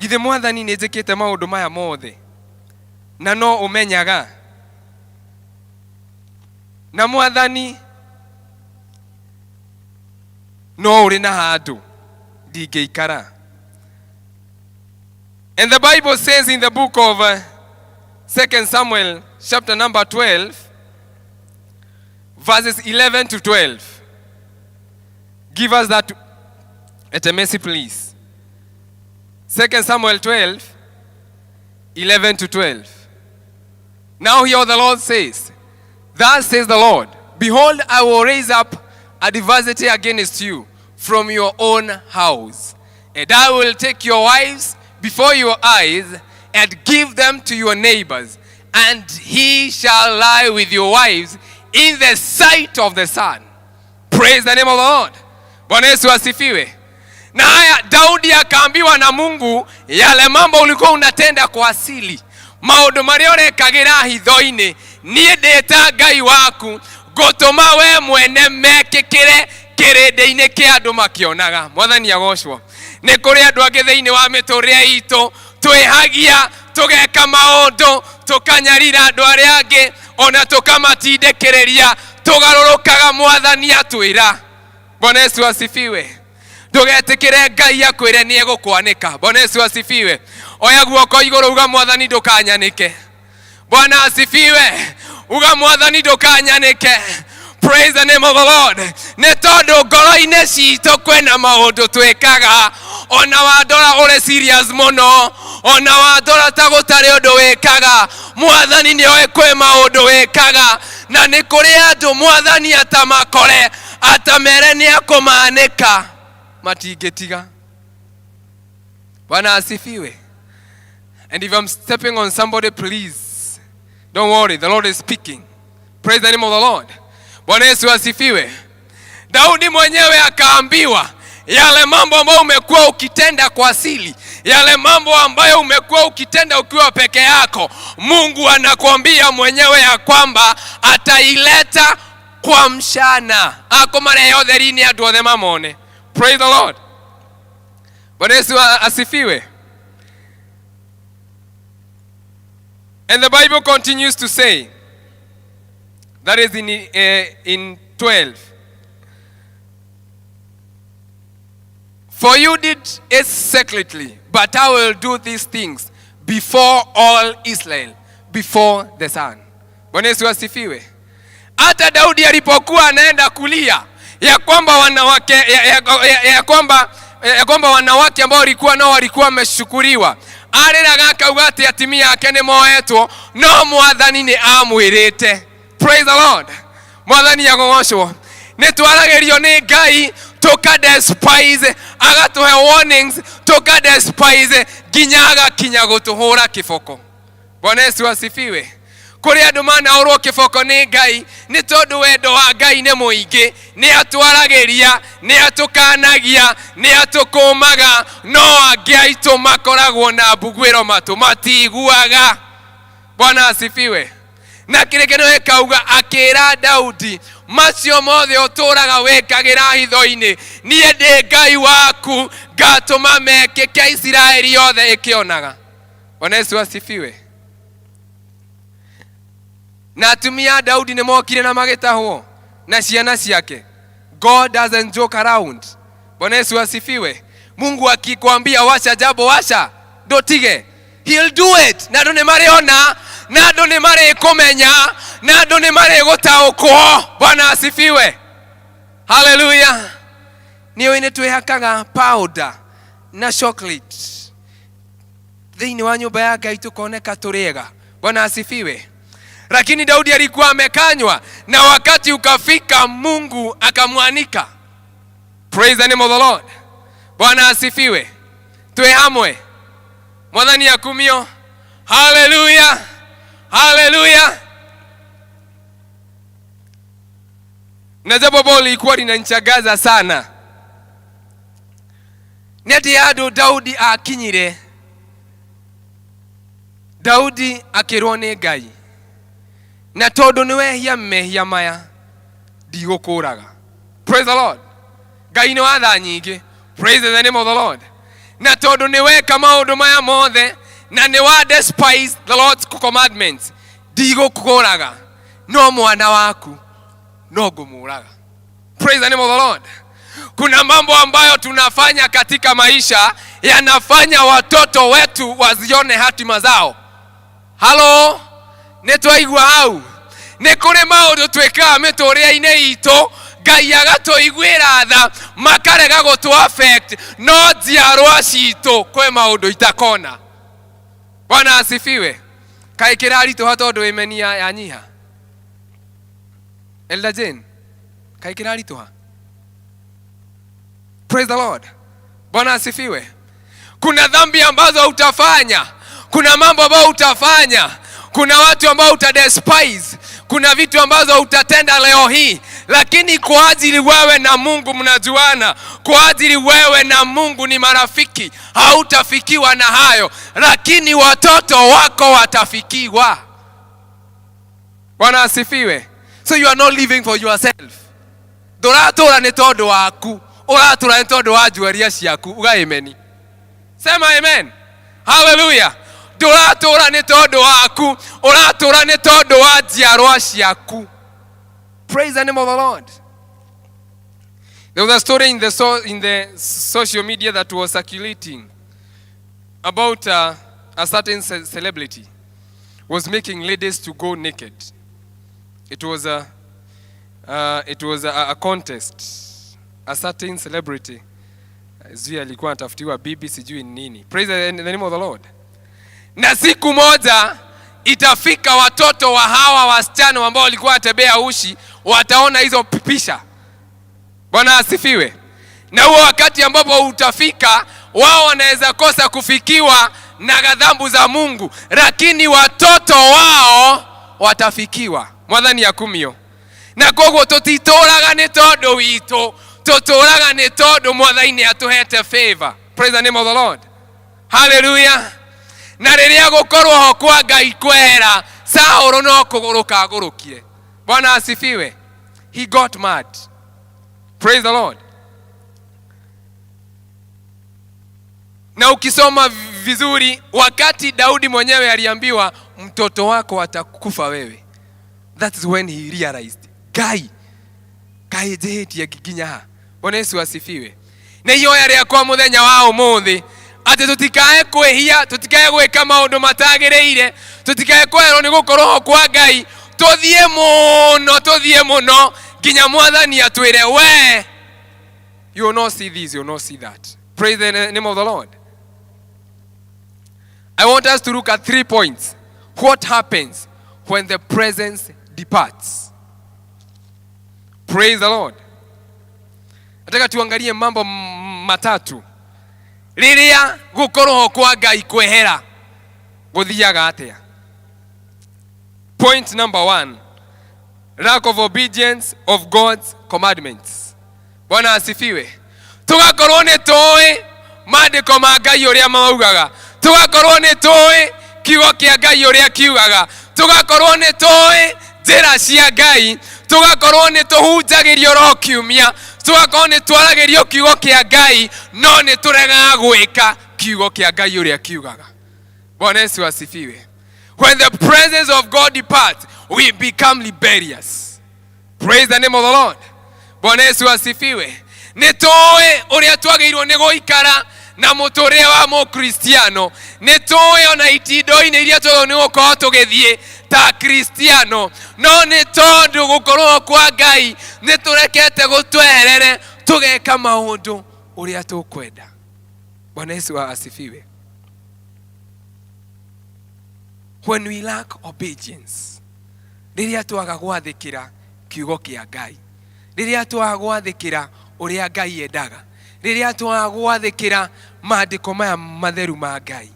[SPEAKER 9] githĩ Mwathani nĩ njĩkĩte maũndũ maya mothe na no ũmenyaga, na Mwathani no ũrĩ na handũ ndingĩikara. And the Bible says in the book of 2 Samuel chapter number 12 verses 11 to 12. Give us that at a mercy, please. 2 Samuel 12 11 to 12. Now hear what the Lord says. "Thus says the Lord, Behold, I will raise up adversity against you from your own house, and I will take your wives before your eyes and give them to your neighbors, and he shall lie with your wives in the sight of the sun." Praise the name of the Lord. Bwana Yesu asifiwe. Na haya Daudi akaambiwa na Mungu, yale mambo ulikuwa unatenda kwa asili, maũndũ marĩa ũrekagĩra hitho-inĩ, niĩ ndĩ ta Ngai waku ngũtũma we mwene mekĩkĩre kĩrĩndĩ-inĩ kĩa andũ makĩonaga. Mwathani agocwo. Nĩ kũrĩ andũ angĩ thĩinĩ wa mĩtũrĩre itũ twĩhagia. Tũgeka maũndũ, tũkanyarira andũ arĩa angĩ, ona tũkamatindĩkĩrĩria, tũgarũrũkaga Mwathani atwĩra. Bwana Yesu asifiwe. Ndũgetĩkĩre Ngai akwĩre nĩ egũkwanĩka. Bwana Yesu asifiwe. Oya guoko igũrũ, uga, "Mwathani, ndũkanyanĩke." Bwana asifiwe. Uga, "Mwathani, ndũkanyanĩke." Praise the name of the Lord. Nĩ tondũ ngoro-inĩ citũ kwĩna maũndũ twĩkaga, ona wandora ũrĩ serious mũno, ona wandora ta gũtarĩ ũndũ wĩkaga, Mwathani nĩ oĩ kwĩ maũndũ wĩkaga. Na nĩ kũrĩ andũ Mwathani atamakore atamere nĩ akũmanĩka, matingĩtiga. Bwana asifiwe. And if I'm stepping on somebody, please don't worry, the Lord is speaking. Praise the name of the Lord. Bwana Yesu asifiwe. Daudi mwenyewe akaambiwa, yale mambo ambayo umekuwa ukitenda kwa siri, yale mambo ambayo umekuwa ukitenda ukiwa peke yako, Mungu anakuambia mwenyewe ya kwamba ataileta kwa mchana, akũmarehe ũtheri-inĩ andũ othe mamone. Praise the Lord. Bwana Yesu asifiwe. And the Bible continues to say, that is in 12, "For you did it secretly, but I will do these things before all Israel, before the sun." Bwana Yesu asifiwe. Hata Daudi alipokuwa anaenda kulia ya kwamba wanawake ya kwamba wanawake ambao walikuwa nao walikuwa wameshukuriwa, arĩraga akauga atĩ atimia ake nĩ moetwo, no Mwathani nĩ amwĩrĩte. Praise the Lord. Mwathani agogocwo. Nĩ twaragĩrio nĩ Ngai, tũka despise, agatũhe warnings, tũka despise, nginya agakinya gũtũhũra kĩboko. Bwana Yesu asifiwe. Kũrĩ andũ manahũrwo kĩboko nĩ Ngai, nĩ tondũ wendo wa Ngai nĩ mũingĩ. Nĩ atwaragĩria, nĩ atũkanagia, nĩ atũkũmaga, no angĩ aitũ makoragwo na mbuguĩro matũ, matiguaga. Bwana asifiwe. Na kĩrĩkanĩro gĩkauga, akĩra Daudi, macio mothe ũtũraga wĩkagĩra hitho-inĩ, niĩ ndĩ Ngai waku, ngatũma mekĩke Isiraeli yothe ĩkĩonaga. Bwana Yesu asifiwe. Na atumia a Daudi nĩ mokire na magĩtahwo na ciana ciake. God doesn't joke around. Bwana Yesu asifiwe. Mungu akikwambia wacha jambo, wacha, ndũtige. He'll do it. Na andũ nĩ marĩona, na andũ nĩ marĩkũmenya, na andũ nĩ marĩgũtaũkwo. Bwana asifiwe. Haleluya. Nĩ ũĩ nĩ twĩhakaga powder na chocolate thĩinĩ wa nyũmba ya Ngai tũkoneka tũrĩega. Bwana asifiwe. Lakini Daudi alikuwa amekanywa, na wakati ukafika Mungu akamwanika. Praise the name of the Lord. Bwana asifiwe. Twĩ hamwe. Mwathani akumio. Haleluya, haleluya. Na jambo ambalo lilikuwa linanichangaza sana nĩ atĩ handũ Daudi akinyire, Daudi akĩrwo nĩ Ngai, na tondũ nĩ wehia mehia maya, ndigũkũraga. Praise the Lord. Ngai nĩ watha nyingĩ. Praise the name of the Lord. Na tondũ nĩ weka maũndũ maya mothe na nĩ wa despise the Lord's commandments, ndigũkũraga, no mwana waku no ngũmũraga. Praise the name of the Lord. Kuna mambo ambayo tunafanya katika maisha yanafanya watoto wetu wazione hatima zao. Halo, nĩ twaigua hau? Nĩ kũrĩ maũndũ twĩkaga mĩtũrĩre-inĩ itũ, Ngai agatũiguĩra tha, makarega gũtũ affect, no njiarwa citũ kwĩ maũndũ itakona. Bwana asifiwe. Kaĩ kĩraritũha tondũ ĩmenia yanyiha? Elder Jane, kaĩ kĩraritũha? Praise the Lord. Bwana asifiwe. Kuna dhambi ambazo utafanya, kuna mambo ambayo utafanya, kuna watu ambao utadespise, kuna vitu ambazo utatenda leo hii, lakini kwa ajili wewe na Mungu mnajuana, kwa ajili wewe na Mungu ni marafiki, hautafikiwa na hayo, lakini watoto wako watafikiwa. Bwana asifiwe. So you are not living for yourself. Ndũratũra nĩ tondũ waku, ũratũra nĩ tondũ wa njuaria ciaku. Uga amen. Sema amen. Haleluya. Ndũratũũra nĩ tondũ waku, ũratũũra nĩ tondũ wa njiarwa ciaku. Praise the name of the Lord. There was a story in the social media that was circulating about a certain celebrity was making ladies to go naked. It was a contest. A certain celebrity, sijui alikuwa anatafutiwa bibi, sijui nini. Praise the name of the Lord. Na siku moja itafika watoto wa hawa wasichana ambao walikuwa wanatembea uchi wataona hizo picha. Bwana asifiwe. Na huo wakati ambapo utafika, wao wanaweza kosa kufikiwa na ghadhabu za Mungu, lakini watoto wao watafikiwa. Mwathani akumio. Na koguo tutitũraga nĩ tondũ witũ, tũtũraga nĩ tondũ Mwathani nĩ atũhete favor. Praise the name of the Lord. Hallelujah. Na rĩrĩa gũkorwo ho kwa Ngai kwehera, Saũlũ no kũgũrũka agũrũkire. Bwana asifiwe. He got mad. Praise the Lord. Na ukisoma vizuri, wakati Daudi mwenyewe aliambiwa, "Mtoto wako atakufa wewe," that is when he realized, "Ngai, kaĩ njĩhĩtie nginya ha?" Bwana Yesu asifiwe. Nĩ ihoya rĩakwa mũthenya wa ũmũthĩ atĩ tũtikae kwĩhia, tũtikae gwĩka maũndũ matagĩrĩire, tũtikae kweherwo nĩ gũkorwo ho kwa Ngai. Tũthiĩ mũno, tũthiĩ mũno nginya Mwathani atwĩre, "We, you will not see this, you will not see that." Praise the name of the Lord. I want us to look at three points. What happens when the presence departs? Praise the Lord. Nataka tuangalie mambo matatu. Rĩrĩa gũkorwo kwa Ngai kwehera, gũthiaga atĩa? Point number one, lack of obedience of God's commandments. Bwana asifiwe. Tũgakorwo nĩ tũĩ maandĩko ma Ngai ũrĩa maugaga, tũgakorwo nĩ tũĩ kiugo kĩa Ngai ũrĩa kiugaga, tũgakorwo nĩ tũĩ njĩra cia Ngai, tũgakorwo nĩ tũhunjagĩrio ro kiumia, tũgakorwo nĩ twaragĩrio kiugo kĩa Ngai, no nĩ tũregaga gwĩka kiugo kĩa Ngai ũrĩa kiugaga. Bwana Yesu asifiwe. When the presence of God departs, we become rebellious. Praise the name of the Lord. Bwana Yesu asifiwe. Nĩ tũĩ ũrĩa twagĩrĩirwo nĩ gũikara na mũtũrĩre wa mũkristiano, nĩ tũĩ ona itindo-inĩ iria twagĩrĩirwo nĩ gũkorwo tũgĩthiĩ ta kristiano, no nĩ tondũ gũkorwo kwa Ngai nĩ tũrekete gũtweherere, tũgeka maũndũ ũrĩa tũkwenda. Bwana Yesu asifiwe. When we lack obedience, rĩrĩa twaga gwathĩkĩra kiugo kĩa Ngai, rĩrĩa twaga gwathĩkĩra ũrĩa Ngai endaga, rĩrĩa twaga gwathĩkĩra maandĩko maya matheru ma Ngai.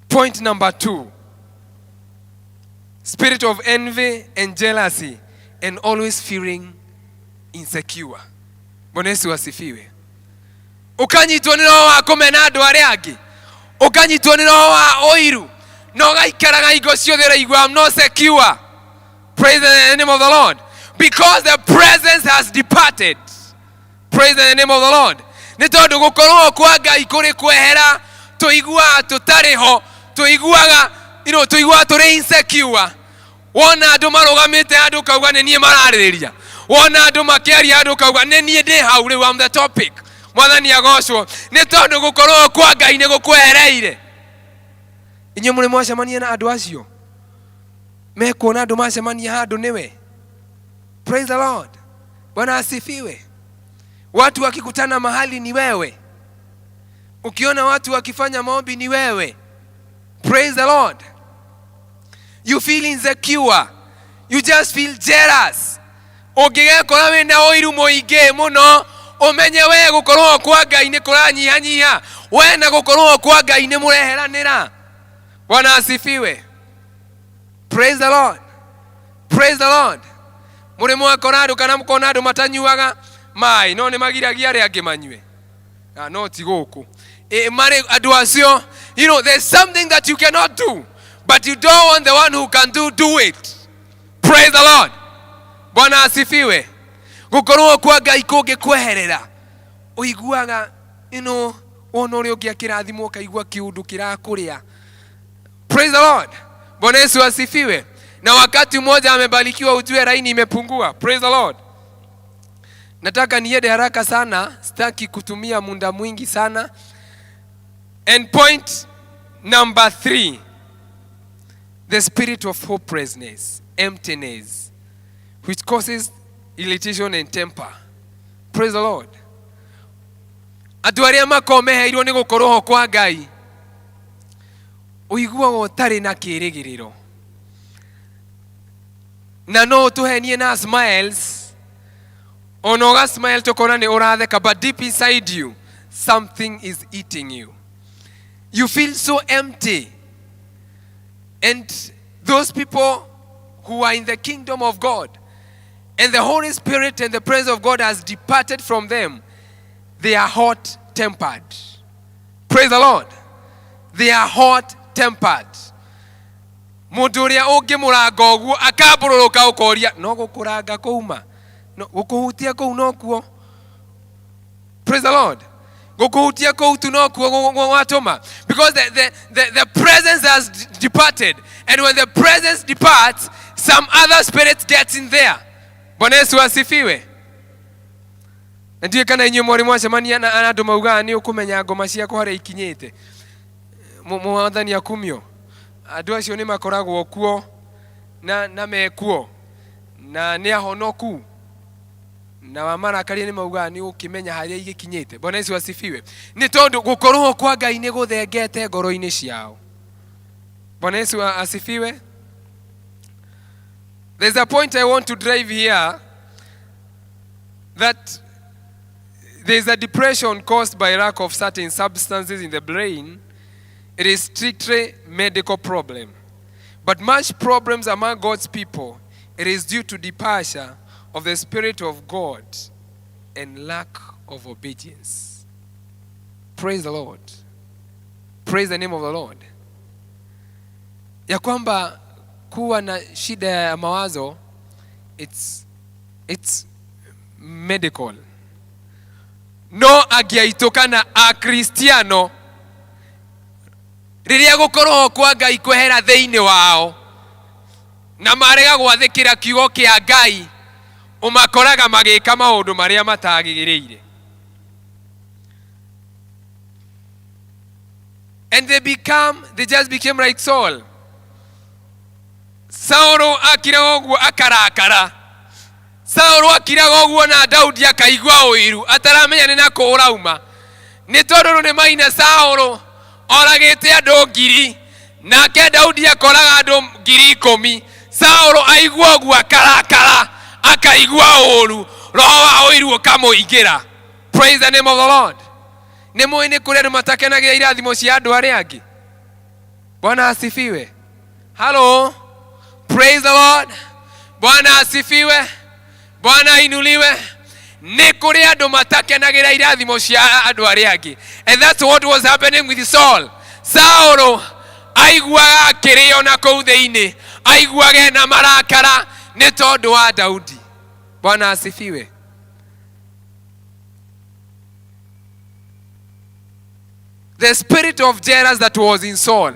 [SPEAKER 9] Point number two, spirit of envy and jealousy and always feeling insecure. Bwana Yesu asifiwe. Ũkanyitwo nĩ roho wa kũmena andũ arĩa angĩ, ũkanyitwo nĩ roho wa ũiru, na ũgaikaraga hingo ciothe ũraigua, "I'm not secure." Praise the name of the Lord. Because the presence has departed. Praise the name of the Lord. Nĩ tondũ gũkorwo kwa Ngai kũrĩ kwehera, tũiguaga tũtarĩ ho, tũiguaga tũiguaga tũrĩ insecure. Wona andũ marũgamĩte handũ, ũkauga nĩ niĩ mararĩrĩria. Wona andũ makĩaria handũ, ũkauga nĩ niĩ ndĩ hau rĩu, am the topic. Mwathani agocwo. Nĩ tondũ gũkorwo kwa Ngai nĩ gũkwehereire. Inyuĩ mũrĩ mwacemania na andũ acio mekuona andũ macemania handũ nĩwe? Praise the Lord. Bwana asifiwe. Watu wakikutana mahali ni wewe, ukiona watu wakifanya maombi ni wewe. Praise the Lord. You feel insecure, you just feel jealous. Ũngĩgekora wĩna ũiru mũingĩ mũno, ũmenye we gũkorwo kwa Ngai nĩ kũranyihanyiha. We na gũkorwo kwa Ngai nĩ mũreheranĩra. Bwana asifiwe. Praise the Lord. Praise the Lord. Mũrĩ mwakora andũ kana mũkona andũ matanyuaga maĩ no nĩ magiragia arĩa angĩ manyue? Ah, no ti gũkũ. Marĩ andũ acio, there's something that you cannot do, but you don't want the one who can do it. Praise the Lord. Bwana asifiwe. Gũkorwo kwa Ngai kũngĩkweherera, ũiguaga Wona ũrĩa ũngĩ akĩrathimwo ũkaigua kĩũndũ kĩrakũrĩa. Praise the Lord. Bwana Yesu asifiwe. Na wakati mmoja amebarikiwa, ujue laini imepungua. Praise the Lord. Nataka niende haraka sana, sitaki kutumia muda mwingi sana. And point number 3, the spirit of hopelessness, emptiness, which causes irritation and temper. Praise the Lord. Andũ arĩa makomeheirwo nĩ gũkorwo ho kwa Ngai, ũiguaga ũtarĩ na kĩrĩgĩrĩro, na no ũtũhenie na smiles, ona ũga smile tũkona nĩ ũratheka, but deep inside you something is eating you. You feel so empty. And those people who are in the kingdom of God and the Holy Spirit and the presence of God has departed from them, they are hot tempered. Praise the Lord. They are hot tempered. Mũndũ ũrĩa ũngĩmũranga ũguo akambũrũrũka, ũkoria no gũkũranga kũuma, no gũkũhutia kũu nokuo. Praise the Lord. Gũkũhutia kũu tu nokuo gwatũma, because the presence has departed, and when the presence departs, some other spirit gets in there. Bwana Yesu asifiwe. Na ndiũĩ kana inyuĩ mwarĩ mwacemania na andũ maugaga nĩ ũkũmenya ngoma ciakwa harĩa ikinyĩte. Mwathani akumio. Andũ acio nĩ makoragwo kuo na mekuo na nĩ ahonoku, na wamarakaria nĩ maugaga nĩ ũkĩmenya harĩa igĩkinyĩte. Bwana Yesu asifiwe. Nĩ tondũ gũkorwo kwa Ngai nĩ gũthengete ngoro-inĩ ciao. Bwana Yesu asifiwe. There's a point I want to drive here, that there's a depression caused by lack of certain substances in the brain. It is strictly medical problem. But much problems among God's people, it is due to departure of the Spirit of God and lack of obedience. Praise the Lord. Praise the name of the Lord. Ya kwamba kuwa na shida ya mawazo, it's medical. No angĩ aitũ kana akristiano, rĩrĩa gũkorwo kwa Ngai kwehera thĩinĩ wao na marega gwathĩkĩra kiugo kĩa Ngai, ũmakoraga magĩka maũndũ marĩa matagĩrĩire, and they just became like Saul. Saulo akiraga ũguo akarakara, Saulo akiraga ũguo na Daudi akaigua ũiru ataramenya nĩ nakũ ũrauma, nĩ tondũ nĩ maina Saulo oragĩte andũ 1,000, nake Daudi akoraga andũ 10,000. Saulo aigua ũguo akarakara, akaigua ũru, roho wa ũiru ũkamũingĩra. Praise the name of the Lord. Nĩ mũĩ nĩ kũrĩ andũ matakenagia irathimo cia andũ arĩa angĩ. Bwana asifiwe. Hello. Praise the Lord. Bwana asifiwe. Bwana ainuliwe. Nĩ kũrĩ andũ matakenagĩra irathimo cia andũ arĩa angĩ, and that's what was happening with Saul. Saulo aiguaga akĩrĩo na kũu thĩinĩ, aiguaga ena marakara nĩ tondũ wa Daudi. Bwana asifiwe. The spirit of jealous that was in Saul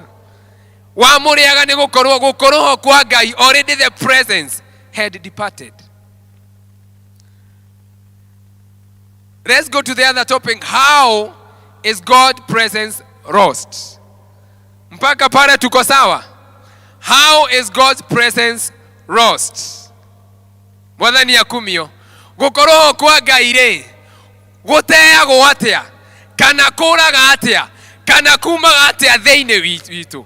[SPEAKER 9] wamũrĩaga nĩ gũkorwo gũkorwo kwa Ngai, already the presence had departed. Let's go to the other topic. How is God presence lost? Mpaka pale tuko sawa? How is God's presence lost? Mwathani akumio. Gũkorwo kwa Ngai rĩ, gũteagwo atĩa, kana kũraga atĩa, kana kumaga atĩa thĩinĩ witũ?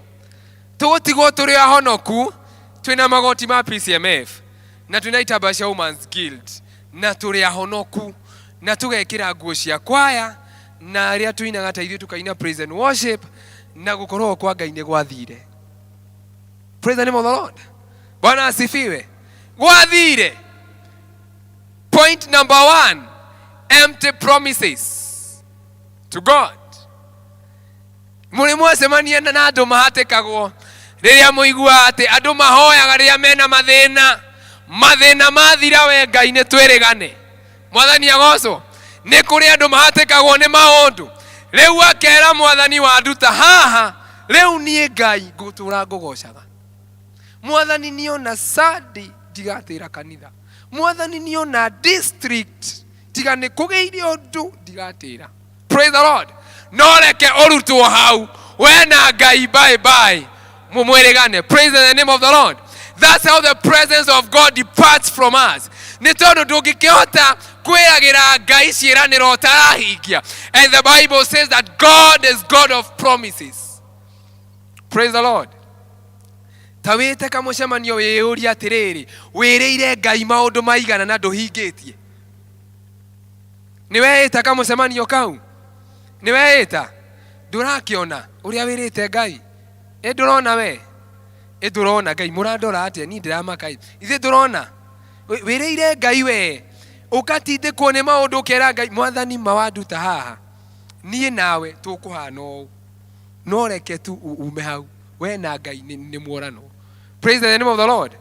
[SPEAKER 9] Tũgũtigwo tũrĩ ahonoku, twĩna magoti ma PCMF na twĩna itambaya cia Women's Guild na tũrĩ ahonoku na tũgekĩra nguo cia kwaya, na arĩa tũinaga ta ithuĩ tũkaina praise and worship, na gũkorwo kwa Ngai nĩ gwathire. Praise the name of the Lord. Bwana asifiwe. Gwathire. Point number 1, empty promises to God. Mũrĩ mwacemania na andũ mahatĩkagwo rĩrĩa mũiguaga atĩ andũ mahoyaga rĩrĩa mena mathĩna, mathĩna mathira, we Ngai nĩ twĩrĩgane. Mwathani agocwo. Nĩ kũrĩ andũ mahatĩkagwo nĩ maũndũ. Rĩu akera Mwathani wanduta haha, rĩu niĩ Ngai ngũtũra ngũgocaga. Mwathani niona Sunday ndigatĩra kanitha. Mwathani niona district tiga nĩ kũgĩire ũndũ ndigatĩra. Praise the Lord. No reke ũrutwo hau we na Ngai, bye bye, mumwĩrĩgane. Praise the name of the Lord. That's how the presence of God departs from us. Nĩ tondũ ndũngĩkĩhota kwĩragĩra Ngai ciĩranĩro ũtarahingia. And the Bible says that God is God of promises. Praise the Lord. Ta wĩte kamũcemanio wĩyũrie atĩrĩrĩ, wĩrĩire Ngai maũndũ maigana na ndũhingĩtie? Nĩ weĩta kamũcemanio kau? Nĩ weĩta? Ndũrakĩona ũrĩa wĩrĩte Ngai? Ĩ ndũrona we? Ĩ ndũrona Ngai? Mũrandora atĩa? Niĩ ndĩramaka ĩ. Ithuĩ ndũrona? Wĩrĩire Ngai we, ũgatindĩkwo nĩ maũndũ ũkera Ngai, Mwathani ma wanduta haha, niĩ nawe tũkũhana ũũ. No reke tu ume hau, we na Ngai nĩ muoranwo. Praise the name of the Lord.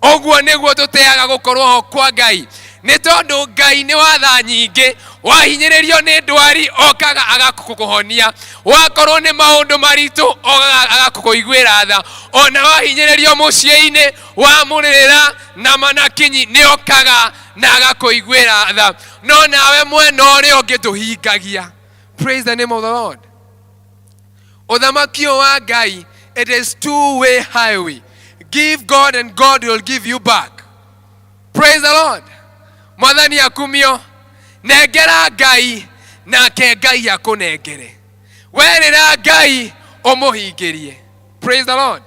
[SPEAKER 9] Ũguo nĩguo tũteaga gũkorwo ho kwa Ngai, nĩ tondũ Ngai nĩ wa tha nyingĩ. Wahinyĩrĩrio nĩ ndwari, okaga agakũhonia. Wakorwo nĩ maũndũ maritũ, okaga agakũiguĩra tha. Ona wahinyĩrĩrio mũciĩ-inĩ, wamũrĩrĩra na manakinyi, nĩ okaga na agakũiguĩra tha. No nawe mwena ũrĩa ũngĩ ndũhingagia. Praise the name of the Lord. Ũthamaki ũyũ wa Ngai, it is two way highway. Give God and God will give you back. Praise the Lord. Mwathani akumio. Nengera Ngai nake Ngai akũnengere. Werĩra Ngai ũmũhingĩrie. Praise the Lord.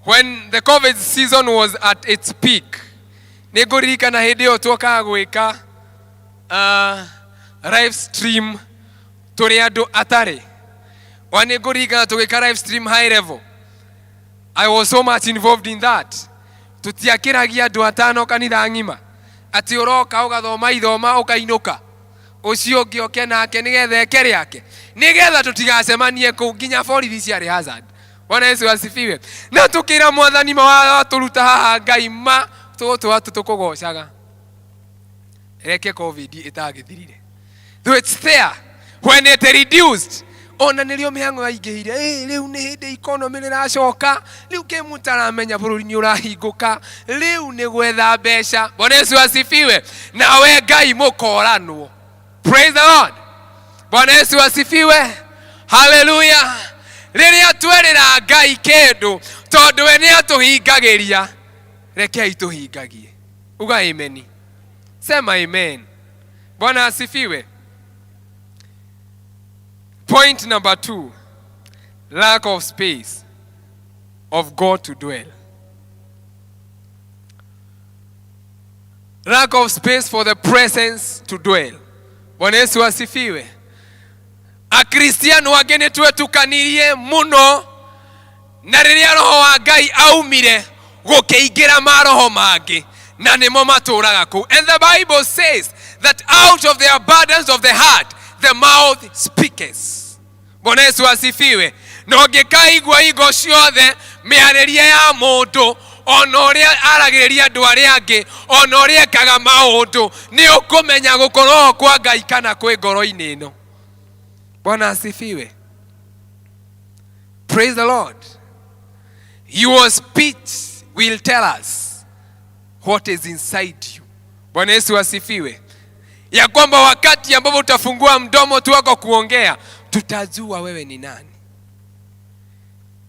[SPEAKER 9] When the COVID season was at its peak, nĩ ngũririkana hĩndĩ ĩyo tuokaga gwĩka live stream tũrĩ andũ atarĩ wa. Nĩ ngũririkana tũgĩka live stream high level. I was so much involved in that. Tũtiakĩragia andũ atano kanitha ng'ima, atĩ ũroka ũgathoma ithoma ũkainũka, ũcio ũngĩ oke nake nĩgetha eke rĩake, nĩgetha tũtigacemanie kũu. Nginya borithi ciarĩ hazard. Bwana Yesu asifiwe. Na tũkĩra Mwathani, ma watũruta haha Ngai, ma tũgũtũra tũkũgocaga. Reke COVID ĩtagĩthirire. Though it's there, when it reduced, ona nĩrĩo mĩhang'o yaingĩhire. Ĩ rĩu nĩ hĩndĩ economy rĩracoka rĩu, kĩ mũtaramenya bũrũri nĩ ũrahingũka, rĩu nĩ gwetha mbeca. Bwana Yesu asifiwe. Nawe Ngai mũkoranwo. Praise the Lord. Bwana Yesu asifiwe. Haleluya. Rĩrĩa twerĩra Ngai kĩndũ, tondũ we nĩ atũhingagĩria, rekei tũhingagie. Uga amen. Sema amen. Bwana asifiwe. Point number 2, lack of space of God to dwell. Lack of space for the presence to dwell. Bwana Yesu asifiwe. Akristiano angĩ nĩ twetukanirie mũno, na rĩrĩa roho wa Ngai aumire, gũkĩingĩra maroho mangĩ na nĩmo matũraga kũu. And the Bible says that out of the abundance of the heart the mouth speakes. Bwana Yesu asifiwe. Na ũngĩkaigua hingo ciothe mĩarĩrie ya mũndũ, ona ũrĩa aragĩrĩria andũ arĩa angĩ, ona ũrĩa ekaga maũndũ, nĩ ũkũmenya gũkorwo kwa Ngai kana kwĩ ngoro-inĩ ĩno. Bwana asifiwe. Praise the Lord. Your speech will tell us what is inside you. Bwana Yesu asifiwe. Ya kwamba wakati ambapo utafungua mdomo tu wako kuongea, tutajua wewe ni nani.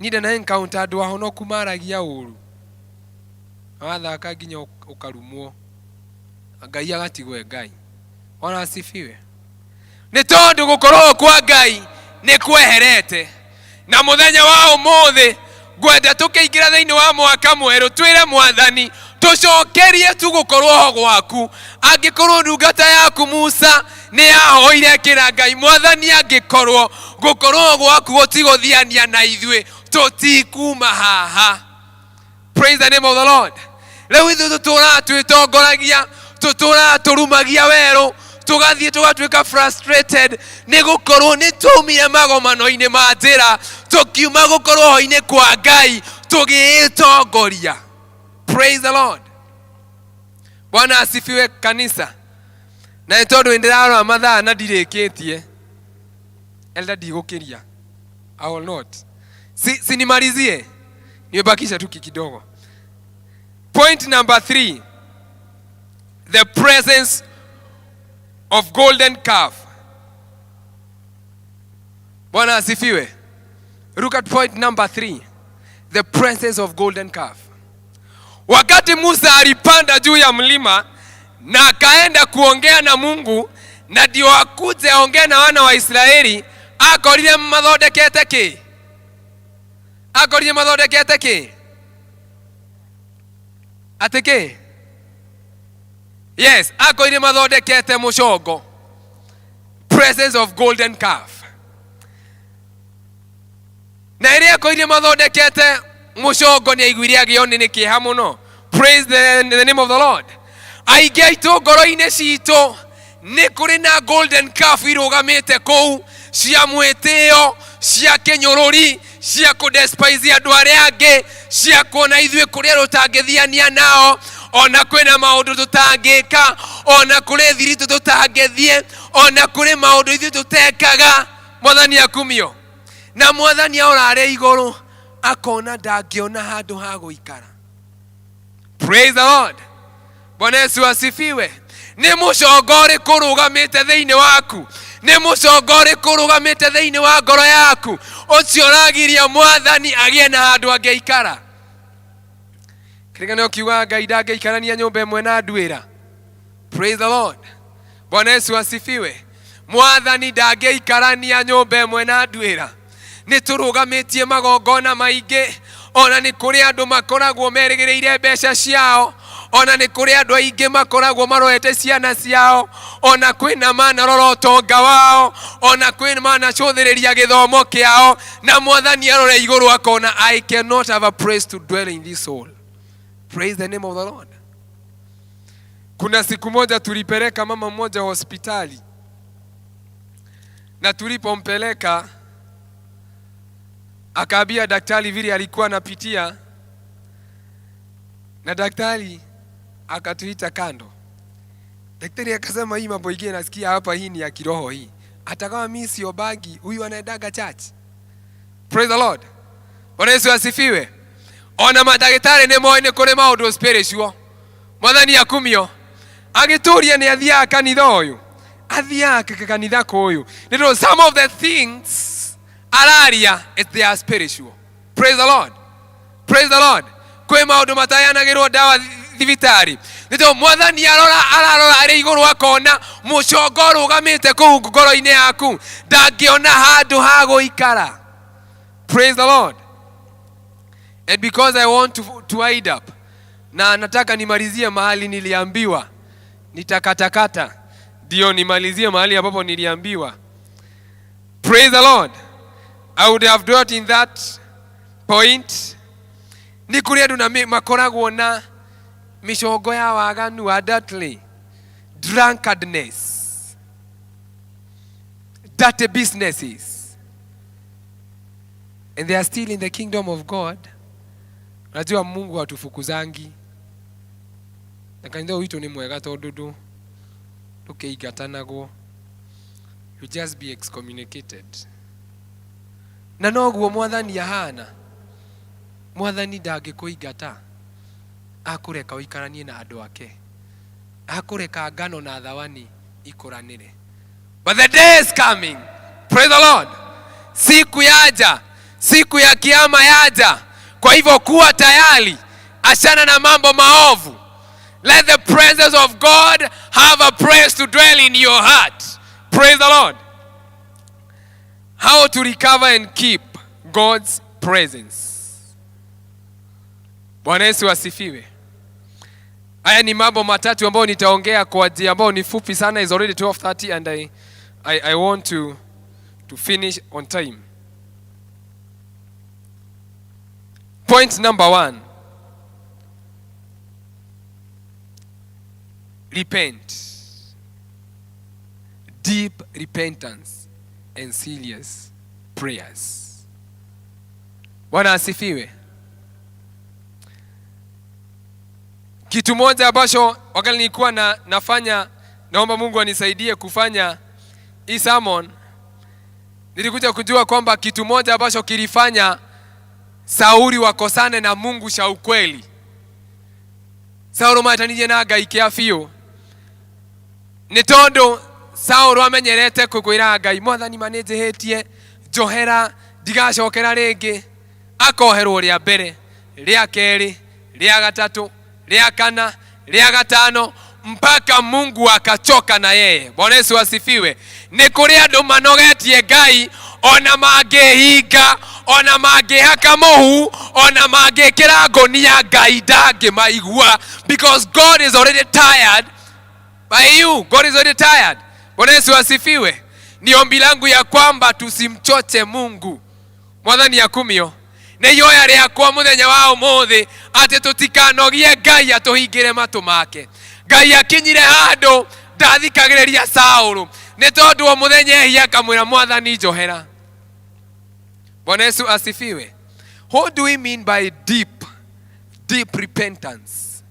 [SPEAKER 9] Niĩ na encounter andũ ahonoku maragia ũru, wathaka nginya ũkarumwo, Ngai agatigwo e Ngai. Bwana asifiwe. Nĩ tondũ gũkorwo kwa Ngai nĩ kweherete. Na mũthenya wa ũmũthĩ ngwenda tũkĩingĩra thĩinĩ wa mwaka mwerũ, twĩre Mwathani, tũcokerie tu gũkorwo ho gwaku. Angĩkorwo ndungata yaku Musa nĩ yahoire kĩra Ngai, Mwathani, angĩkorwo gũkorwo gwaku gũtigũthiania na ithuĩ, tũtikuma haha. Praise the name of the Lord. Rĩu ithuĩ tũtũraga twĩtongoragia, tũtũraga tũrumagia werũ, tũgathiĩ tũgatuĩka frustrated nĩ gũkorwo nĩ twaumire magomano-inĩ ma njĩra, tũkiuma gũkorwo ho-inĩ kwa Ngai, tũgĩĩtongoria. Praise the Lord. Bwana asifiwe, kanisa. Na nĩ tondũ nĩ ndĩrarora mathaa na ndirĩkĩtie. Elder ndigũkĩria. I will not. Si, sinimalizie. Nimebakisha tu kidogo. Point number 3. The presence of golden calf. Bwana asifiwe. Look at point number 3. The presence of golden calf. Wakati Musa alipanda juu ya mlima na akaenda kuongea na Mungu, na ndio akuje aongee na wana wa Israeli, akorire mathondekete ki? Akorire mathondekete ki? Ati ki? Yes, akorire mathondekete mucongo. Presence of golden calf. Na ĩrĩa akorire mathondekete mũcongo nĩ aiguire agĩo nĩ kĩeha mũno. Praise the name of the Lord. Aingĩ aitũ ngoro-inĩ citũ nĩ kũrĩ na golden calf irũgamĩte kũu cia mwĩtĩo, cia kĩnyũrũri, cia kũdespise andũ arĩa angĩ, cia kuona ithuĩ kũrĩa tũtangĩthiania nao, ona kwĩna maũndũ tũtangĩka, ona kũrĩ thiritũ tũtangĩthiĩ, ona kũrĩ maũndũ ithuĩ tũtekaga. Mwathani akumio. Na mwathani aora arĩ igũrũ akona ndangĩona handũ ha gũikara. Praise the Lord. Bwana Yesu asifiwe. Nĩ mũcongo ũrĩkũ ũrũgamĩte thĩinĩ waku? Nĩ mũcongo ũrĩkũ ũrũgamĩte thĩinĩ wa ngoro yaku ũcio ũragiria mwathani agĩe na handũ angĩikara? Kĩrĩkanĩro kiugaga Ngai ndangĩikarania nyũmba ĩmwe na nduĩra. Praise the Lord. Bwana Yesu asifiwe. Mwathani ndangĩikarania nyũmba ĩmwe na nduĩra. Nĩ tũrũgamĩtie magongona maingĩ, ona nĩ kũrĩ andũ makoragwo merĩgĩrĩire mbeca ciao, ona nĩ kũrĩ andũ aingĩ makoragwo marorete ciana ciao, ona kwĩna manarora ũtonga wao, ona kwĩna manacũthĩrĩria gĩthomo kĩao, na mwathani arore igũrũ akona I cannot have a place to dwell in this soul. Praise the name of the Lord. Kuna siku moja tulipeleka mama mmoja hospitali, na tulipompeleka akaambia daktari vile alikuwa anapitia, na daktari akatuita kando. Daktari akasema hii mambo ingine nasikia hapa, hii ni ya kiroho hii. Hata kama mimi sio bagi, huyu anaendaga church. Praise the Lord. Bwana Yesu asifiwe. Ona madagĩtarĩ nĩ moĩ nĩ kũrĩ maũndũ spiritual. Mwathani akumio. Agĩtũria nĩ athiaga kanitha ũyũ. Athiaga kanitha kũyũ. Nĩ tondũ some of the things araria, they are spiritual. Praise the Lord. Praise the Lord. Kwĩ maũndũ mataheanagĩrwo ndawa thibitarĩ. Nĩ tondũ mwathani arora ararora arĩ igũrũ akona mũcongo ũrũgamĩte kũu ngoro-inĩ yaku, ndangĩona handũ ha gũikara. Praise the Lord. And because I want to wind up, na nataka nimalizie mahali niliambiwa, nitakatakata ndio nimalizie mahali ambapo niliambiwa. Praise the Lord. I would have dwelt in that point. Nĩ kũrĩ andũ na makoragwo na mĩcongo ya waganu, adultery, drunkardness, dirty businesses, and they are still in the kingdom of God. Najua Mungu hatufukuzangi, na kanitha witũ nĩ mwega tondũ ndũkĩingatanagwo, you just be excommunicated. Na noguo mwathani ahana. Mwathani ndangĩkũingata, akũreka ũikaranie na andũ ake, akũreka ngano na thawani ikũranĩre. But the day is coming. Praise the Lord. Siku yaja, siku ya kiama yaja. Kwa hivyo kuwa tayari, achana na mambo maovu. Let the presence of God have a place to dwell in your heart. Praise the Lord. How to recover and keep God's presence. Bwana Yesu asifiwe. Haya ni mambo matatu ambayo nitaongea kwa ajili ambayo ni fupi sana. Is already 12:30 and I want to finish on time. Point number 1. Repent. Deep repentance and serious prayers. Bwana asifiwe. Kitu moja ambacho wakati nilikuwa nafanya, naomba Mungu anisaidie kufanya hii sermon, Nilikuja kujua kwamba kitu moja ambacho kilifanya Sauli wakosane na Mungu cha ukweli, Saulu mahetanije na Ngai kĩa biũ, nĩ tondũ Saulu amenyerete kwĩra Ngai, Mwathani ma nĩ njĩhĩtie, njohera, ndigacokera rĩngĩ. Akoherwo rĩa mbere, rĩa kerĩ, rĩa gatatũ, rĩa kana, rĩa gatano, mpaka Mungu akachoka na yeye. Bwana Yesu asifiwe. Nĩ kũrĩ andũ manogetie Ngai ona mangĩhinga, ona mangĩhaka mũhu, ona mangĩkĩra ngũnia, Ngai ndangĩmaigua, because God is already tired by you. God is already tired. Bwana Yesu asifiwe. Ni ombi langu ya kwamba tusimchoche Mungu. Mwathani akumio. Nĩ ihoya rĩakwa mũthenya wa ũmũthĩ atĩ tũtikanogie Ngai atũhingĩre matũ make. Ngai akinyire handũ ndathikagĩrĩria Saũlũ nĩ tondũ o mũthenya ehia akamwĩra Mwathani njohera. Bwana Yesu asifiwe. What do we mean by deep, deep repentance?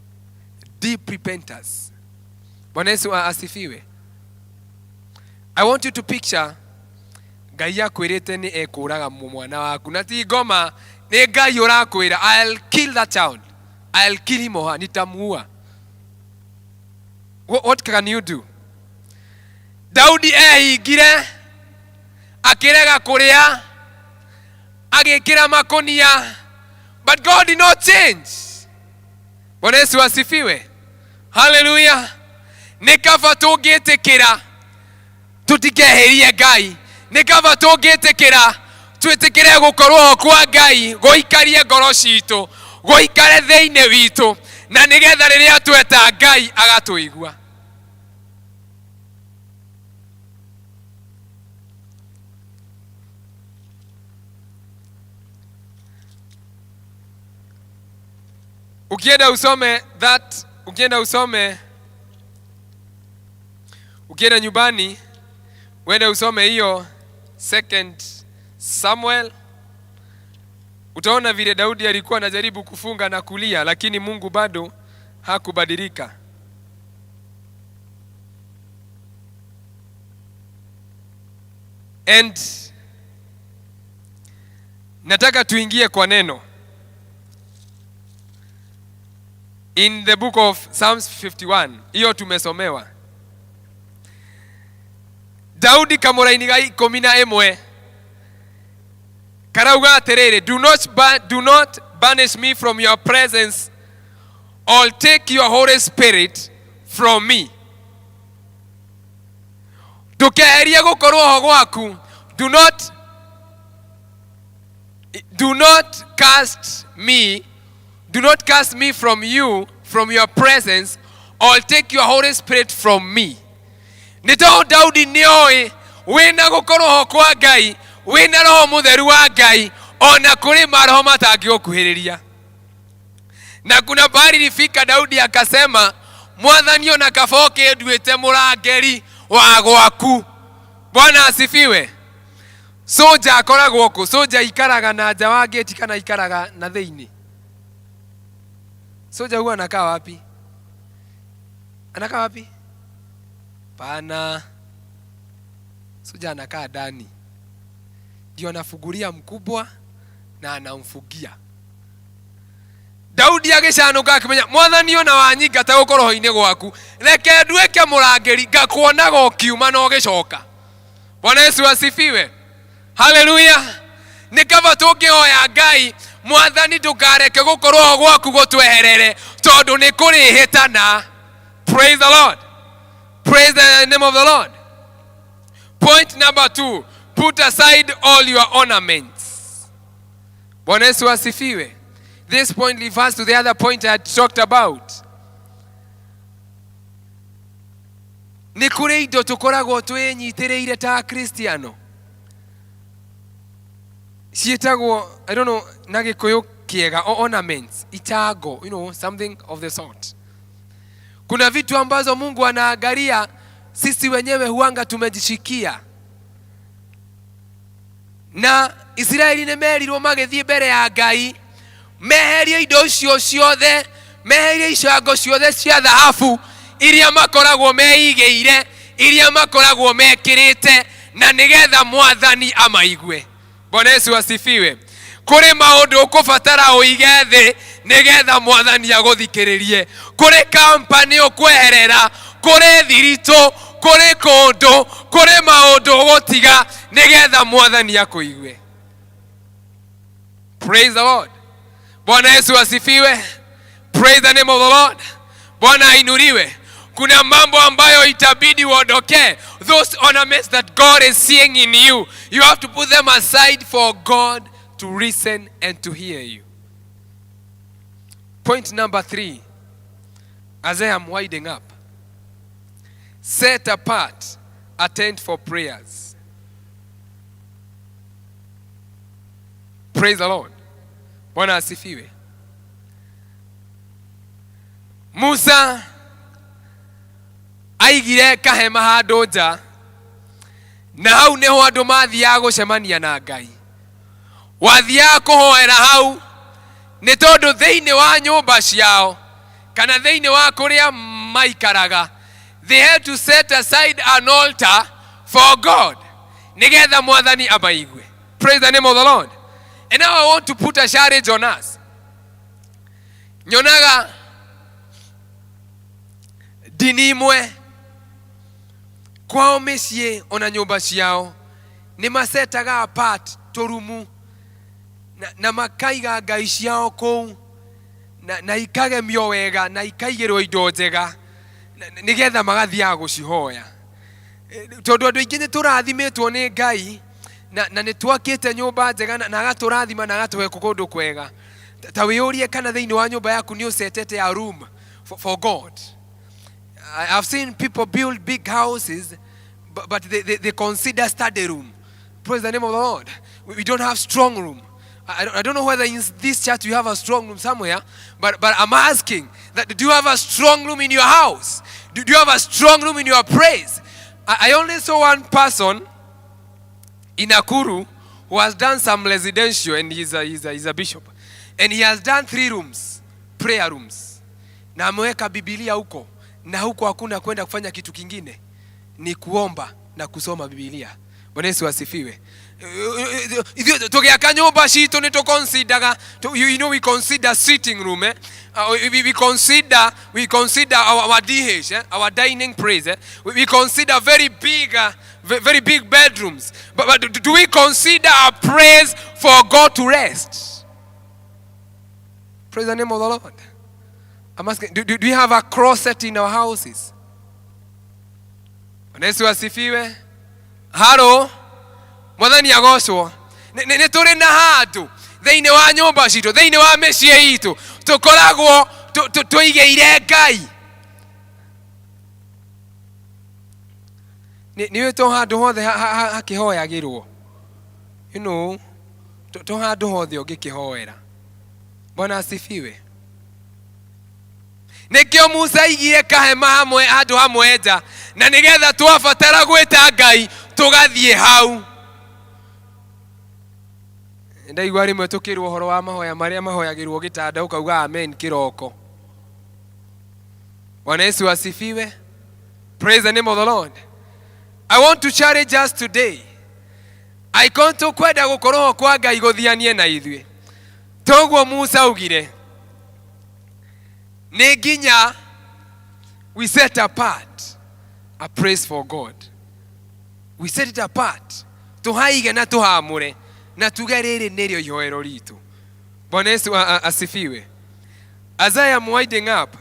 [SPEAKER 9] Deep repentance. Bwana Yesu asifiwe. I want you to picture Ngai akwĩrĩte nĩ ekũraga mwana waku na ti ngoma, nĩ Ngai ũrakwĩra I'll kill that child. I'll kill him or her, nitamuua. What can you do? Daudi ehingire akĩrega kũrĩa, agĩkĩra makonia, but God did not change. Bwana Yesu asifiwe. Haleluya. Nĩ kaba tũngĩtĩkĩra tũtikeherie Ngai, nĩ kaba tũngĩtĩkĩra twĩtĩkĩre gũkorwo ho kwa Ngai gũikarie ngoro citũ, gũikare thĩinĩ witũ, na nĩgetha rĩrĩa tweta Ngai agatũigua. Ukienda usome that, ukienda usome, ukienda nyumbani uende usome hiyo Second Samuel, utaona vile Daudi alikuwa anajaribu kufunga na kulia, lakini Mungu bado hakubadilika. And nataka tuingie kwa neno in the book of Psalms 51. Hiyo tumesomewa. Daudi kamũraini ga 11 karauga atĩrĩrĩ, do not banish me from your presence or take your Holy Spirit from me. Ndũkeherie gũkorwo ho gwaku. Do not cast me, do not cast me from you, from your presence, or take your Holy Spirit from me. Nĩ tondũ Daudi nĩ oĩ wĩna gũkorwo ho kwa Ngai, wĩna roho mũtheru wa Ngai, ona kũrĩ maroho matangĩgũkuhĩrĩria. Na kuna pahali ilifika Daudi akasema, Mwathani ona kaba ũkĩnduĩte mũrangĩri wa gwaku. Bwana asifiwe. Soja akoragwo kũ? Soja ikaraga na nja wa gate kana ikaraga na thĩinĩ? Soja huwa anakaa wapi? Anakaa wapi? Pana. Soja anakaa ndani. Ndio anafungulia mkubwa na anamfugia. Daudi agĩcanũka akĩmenya Mwathani ona wanyingata gũkorwo-inĩ gwaku, reke nduĩke mũrangĩri ngakuonaga ũkiuma na ũgĩcoka. Bwana Yesu asifiwe. Haleluya. Nĩ kaba tũngĩhoya Ngai, Mwathani ndũkareke gũkorwo ho gwaku gũtweherere, tondũ nĩ kũrĩhĩtana. Praise the Lord. Praise the name of the Lord. Point number 2, put aside all your ornaments. Bwana Yesu asifiwe. This point refers to the other point I had talked about. Nĩ kũrĩ indo tũkoragwo twĩnyitĩrĩire ta Kristiano, ciĩtagwo, I don't know na Gĩkũyũ kĩega, ornaments, ichango, something of the sort. Kuna vitu ambazo Mungu anaangalia, sisi wenyewe huanga tumejishikia. Na Israeli nĩ merirwo magĩthiĩ mbere ya Ngai meherie indo icio ciothe, meherie icango ciothe cia thahabu iria makoragwo meigĩire, iria makoragwo mekĩrĩte, Na nĩgetha Mwathani amaigue. Bwana Yesu asifiwe. Kũrĩ maũndũ ũkũbatara ũige thĩ nĩgetha Mwathani agũthikĩrĩrie. Kũrĩ kampani ũkweherera, kũrĩ thiritũ, kũrĩ kũndũ, kũrĩ maũndũ ũgũtiga nĩgetha Mwathani akũigue. Praise the Lord. Bwana Yesu asifiwe. Praise the name of the Lord. Bwana ainuliwe. Kuna mambo ambayo itabidi uondokee. Those ornaments that God is seeing in you, you have to put them aside for God to listen and to hear you. Point number 3, as I am winding up, set apart a tent for prayers. Praise the Lord. Bwana asifiwe. Musa aigire kahema handũ nja, na hau nĩho andũ mathiaga gũcemania na Ngai. Wathiaga kũhoera hau nĩ tondũ thĩinĩ wa nyũmba ciao kana thĩinĩ wa kũrĩa maikaraga, they had to set aside an altar for God nĩgetha Mwathani amaigue. Praise the name of the Lord. And now I want to put a challenge on us. Nyonaga ndini imwe kwao mĩciĩ ona nyũmba ciao nĩ macetaga apart tũrumu na makaiga ngai ciao kũu na ikagemio wega na ikaigĩrwo indo njega nĩgetha magathiaga gũcihoya. Tondũ andũ aingĩ nĩ tũrathimĩtwo nĩ Ngai na nĩ twakĩte nyũmba njega na agatũrathima na agatũhe kũndũ kwega. Ta wĩyũrie kana thĩinĩ wa nyũmba yaku nĩ ũcetete a room for God. I've seen people build big houses, but they consider study room. Praise the name of the Lord. We don't have strong room. I don't know whether in this church you have a strong room somewhere, but I'm asking that do you have a strong room in your house? Do you have a strong room in your place? I only saw one person in Nakuru who has done some residential, and he's a bishop. And he has done 3 rooms, prayer rooms. Na ameweka Biblia huko, na huko hakuna kwenda kufanya kitu kingine, ni kuomba na kusoma Biblia. Bwana Yesu asifiwe. Tugiaka nyumba citu ni tuconsideraga, you know, we consider sitting room, eh? We consider our DH, eh? Our dining place, eh? We consider very big, very big bedrooms. But do we consider a place for God to rest? Praise the name of the Lord. I'm asking, do we have a closet in our houses? Bwana Yesu asifiwe. Haro. Mwathani agocwo. Nĩ tũrĩ na handũ thĩinĩ wa nyũmba citũ, thĩinĩ wa mĩciĩ itũ, tũkoragwo tũigĩire Ngai. Nĩ to handũ hothe hakĩhoyagĩrwo. You know, to handũ hothe ũngĩkĩhoera. Bwana asifiwe. Nĩkĩo Musa aigire kahema hamwe handũ hamwe nja, na nĩgetha twabatara gwĩta Ngai tũgathiĩ hau. Ndaigua rĩmwe tũkĩrwo ũhoro wa mahoya marĩa mahoyagĩrwo gĩtanda ũkauga amen kĩroko. Bwana Yesu asifiwe. Praise the name of the Lord. I want to challenge us today. Angĩkorwo tũkwenda gũkorwo kwa Ngai gũthianie na ithuĩ, toguo Musa augire, nĩ nginya we set apart a place for God. We set it apart. Tũhaige na tũhamũre na tuge rĩrĩ nĩrĩo ihoero ritũ. Bwana Yesu asifiwe. As I am winding up,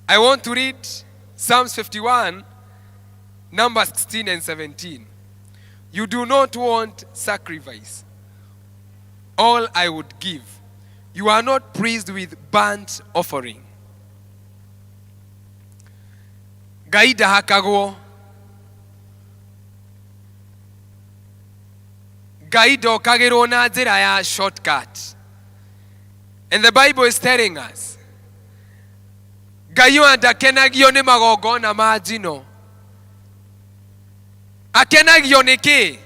[SPEAKER 9] I want to read Psalms 51, number 16 and 17. You do not want sacrifice. All I would give. You are not pleased with burnt offering. Ngai ndahakagwo. Ngai ndokagĩrwo na njĩra ya shortcut. And the Bible is telling us, Ngai wa ndakenagio nĩ magongona ma njino. Akenagio nĩ kĩ?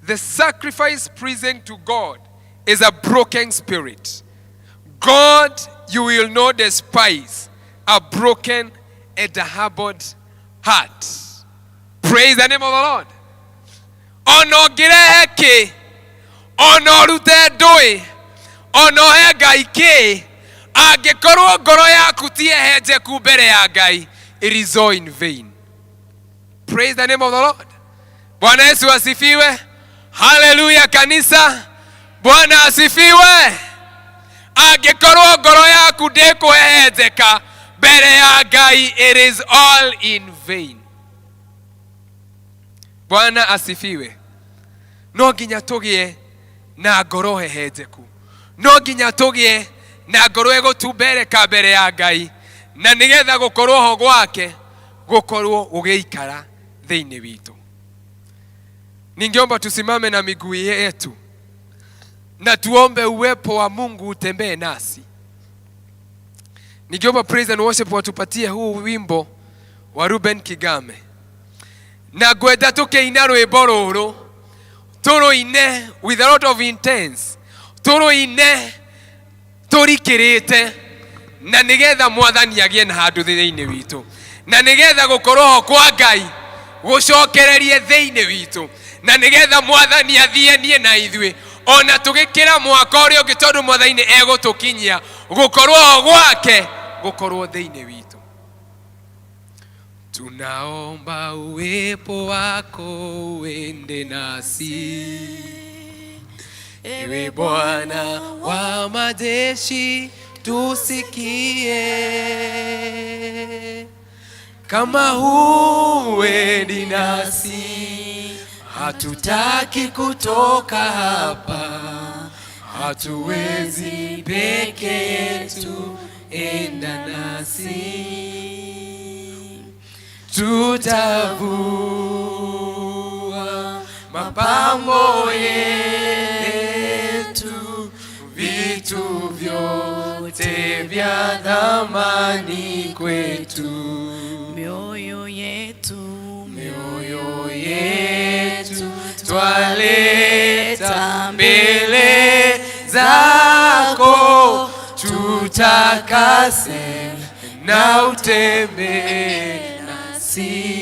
[SPEAKER 9] The sacrifice pleasing to God is a broken spirit. God, you will not despise a broken and a humbled heart. Praise the name of the Lord. Ona ũngĩrehe kĩ, ona ũrute ndũĩ, ona ũhe Ngai kĩ, angĩkorwo ngoro yaku ti hehenjeku mbere ya Ngai, it is all in vain. Praise the name of the Lord. Bwana Yesu asifiwe. Haleluya kanisa. Bwana asifiwe. Angĩkorwo ngoro yaku ndĩkũhehenjeka mbere ya Ngai, it is all in vain. Bwana asifiwe. No nginya tũgĩe na ngoro hehenjeku, no nginya tũgĩe na ngoro ĩgũtumbereka mbere ya Ngai, na nĩgetha gũkorwo ho gwake gũkorwo gũgĩikara thĩinĩ witũ. Ningeomba tusimame na miguu yetu na tuombe uwepo wa Mungu utembee nasi. Ningeomba praise and worship watupatie huu wimbo wa Ruben Kigame, na ngwenda tukiina rwimbo rũrũ tũrũine with a lot of intense, tũrũine tũrikĩrĩte, na nĩgetha Mwathani agĩe na handũ thĩinĩ witũ, na nĩgetha gũkorwo ho kwa Ngai gũcokererie thĩinĩ witũ, na nĩgetha Mwathani athianie na ithuĩ ona tũgĩkĩra mwaka ũrĩa ũngĩ, tondũ Mwathani nĩ egũtũkinyia gũkorwo ho gwake gũkorwo thĩinĩ witũ. Tunaomba uwepo wako uende nasi, ewe Bwana wa majeshi, tusikie. Kama huendi nasi, hatutaki kutoka hapa, hatuwezi peke yetu, enda nasi. Tutavua mapambo yetu, vitu vyote vya thamani kwetu,
[SPEAKER 5] mioyo yetu,
[SPEAKER 9] mioyo yetu twaleta mbele zako, tutakase na utembee nasi.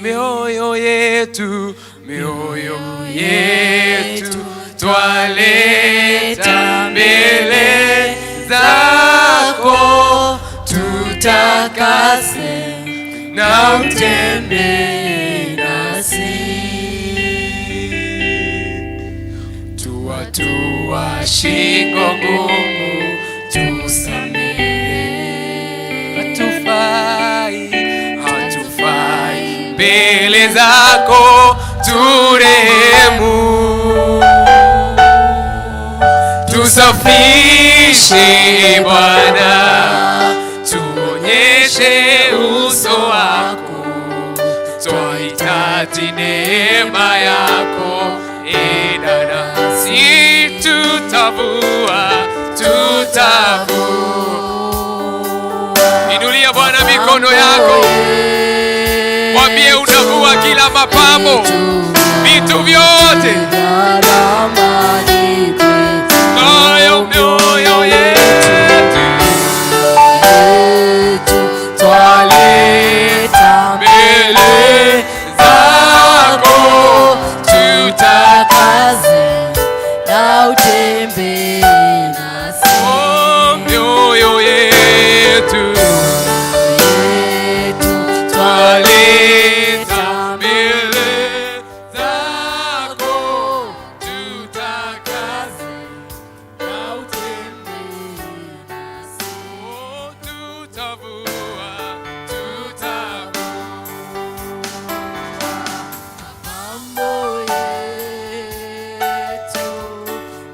[SPEAKER 9] Mioyo yetu, mioyo yetu twaleta mbele zako, tutakase na utembee nasi. Tua tua shingo ngumu, tusamehe, hatufai, hatufai mbele zako, turehemu, tusafishe Bwana, tuonyeshe uso wako, twahitaji neema yako, enda nasi, tutavua, tutavua. Inulia Bwana mikono yako, mwambie unavua kila mapambo, vitu vyote nayo mioyo yetu twaleta mbele zako,
[SPEAKER 5] tutakase na utembee nasi.
[SPEAKER 9] Oh, mioyo yetu
[SPEAKER 5] yetu
[SPEAKER 9] twaleta mbele zako, tutakase na utembee nasi. Oh, tutavua, tutavua
[SPEAKER 5] mapambo yetu,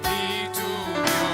[SPEAKER 9] vitu vyote.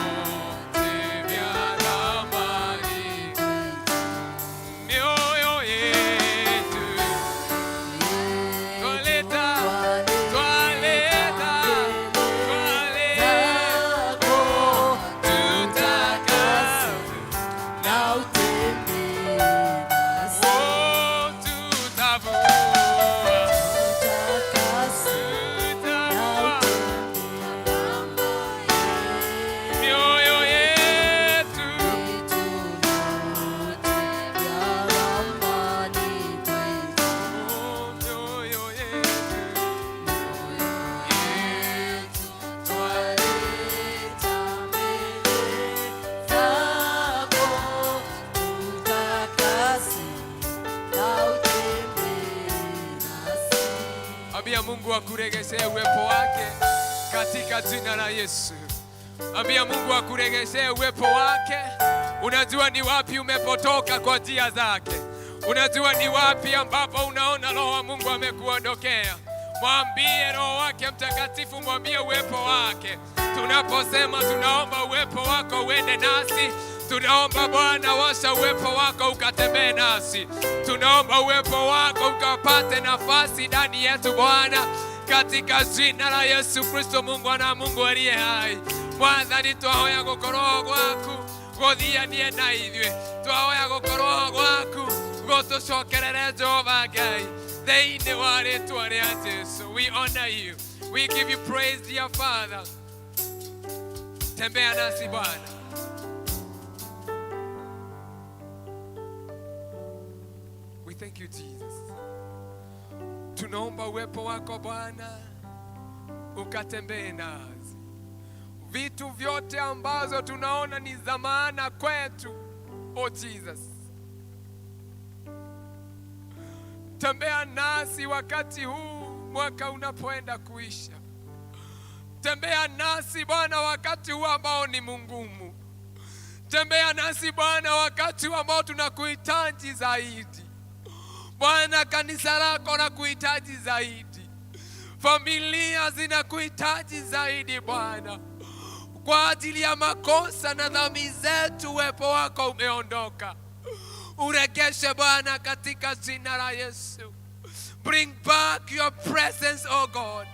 [SPEAKER 9] Mungu akuregeshee uwepo wake katika jina la Yesu. Ambia Mungu akuregeshee uwepo wake. Unajua ni wapi umepotoka kwa njia zake. Unajua ni wapi ambapo unaona Roho wa Mungu amekuondokea. Mwambie Roho wake Mtakatifu, mwambie uwepo wake. Tunaposema tunaomba uwepo wako uende nasi, tunaomba Bwana, washa uwepo wako ukatembee nasi. Tunaomba uwepo wako ukapate nafasi ndani yetu Bwana, katika jina la Yesu Kristo, Mungu ana Mungu aliye hai. Mwathani, twahoya gukorwo gwaku guthianie na ithuĩ, twahoya gukorwo gwaku gutucokerere Jehova Ngai, thĩinĩ wa rĩtwa rĩa Jesu. We honor you, we give you praise, dear Father. Tembea nasi Bwana. We thank you, Jesus. Tunaomba uwepo wako Bwana ukatembee nasi. Vitu vyote ambazo tunaona ni za maana kwetu, oh Jesus, tembea nasi wakati huu mwaka unapoenda kuisha. Tembea nasi Bwana wakati huu ambao ni mungumu. Tembea nasi Bwana wakati huu ambao tunakuhitaji zaidi. Bwana, kanisa lako la kuhitaji zaidi, familia zinakuhitaji zaidi Bwana. Kwa ajili ya makosa na dhambi zetu, uwepo wako umeondoka. Uregeshe Bwana katika jina la Yesu. Bring back your presence, oh God.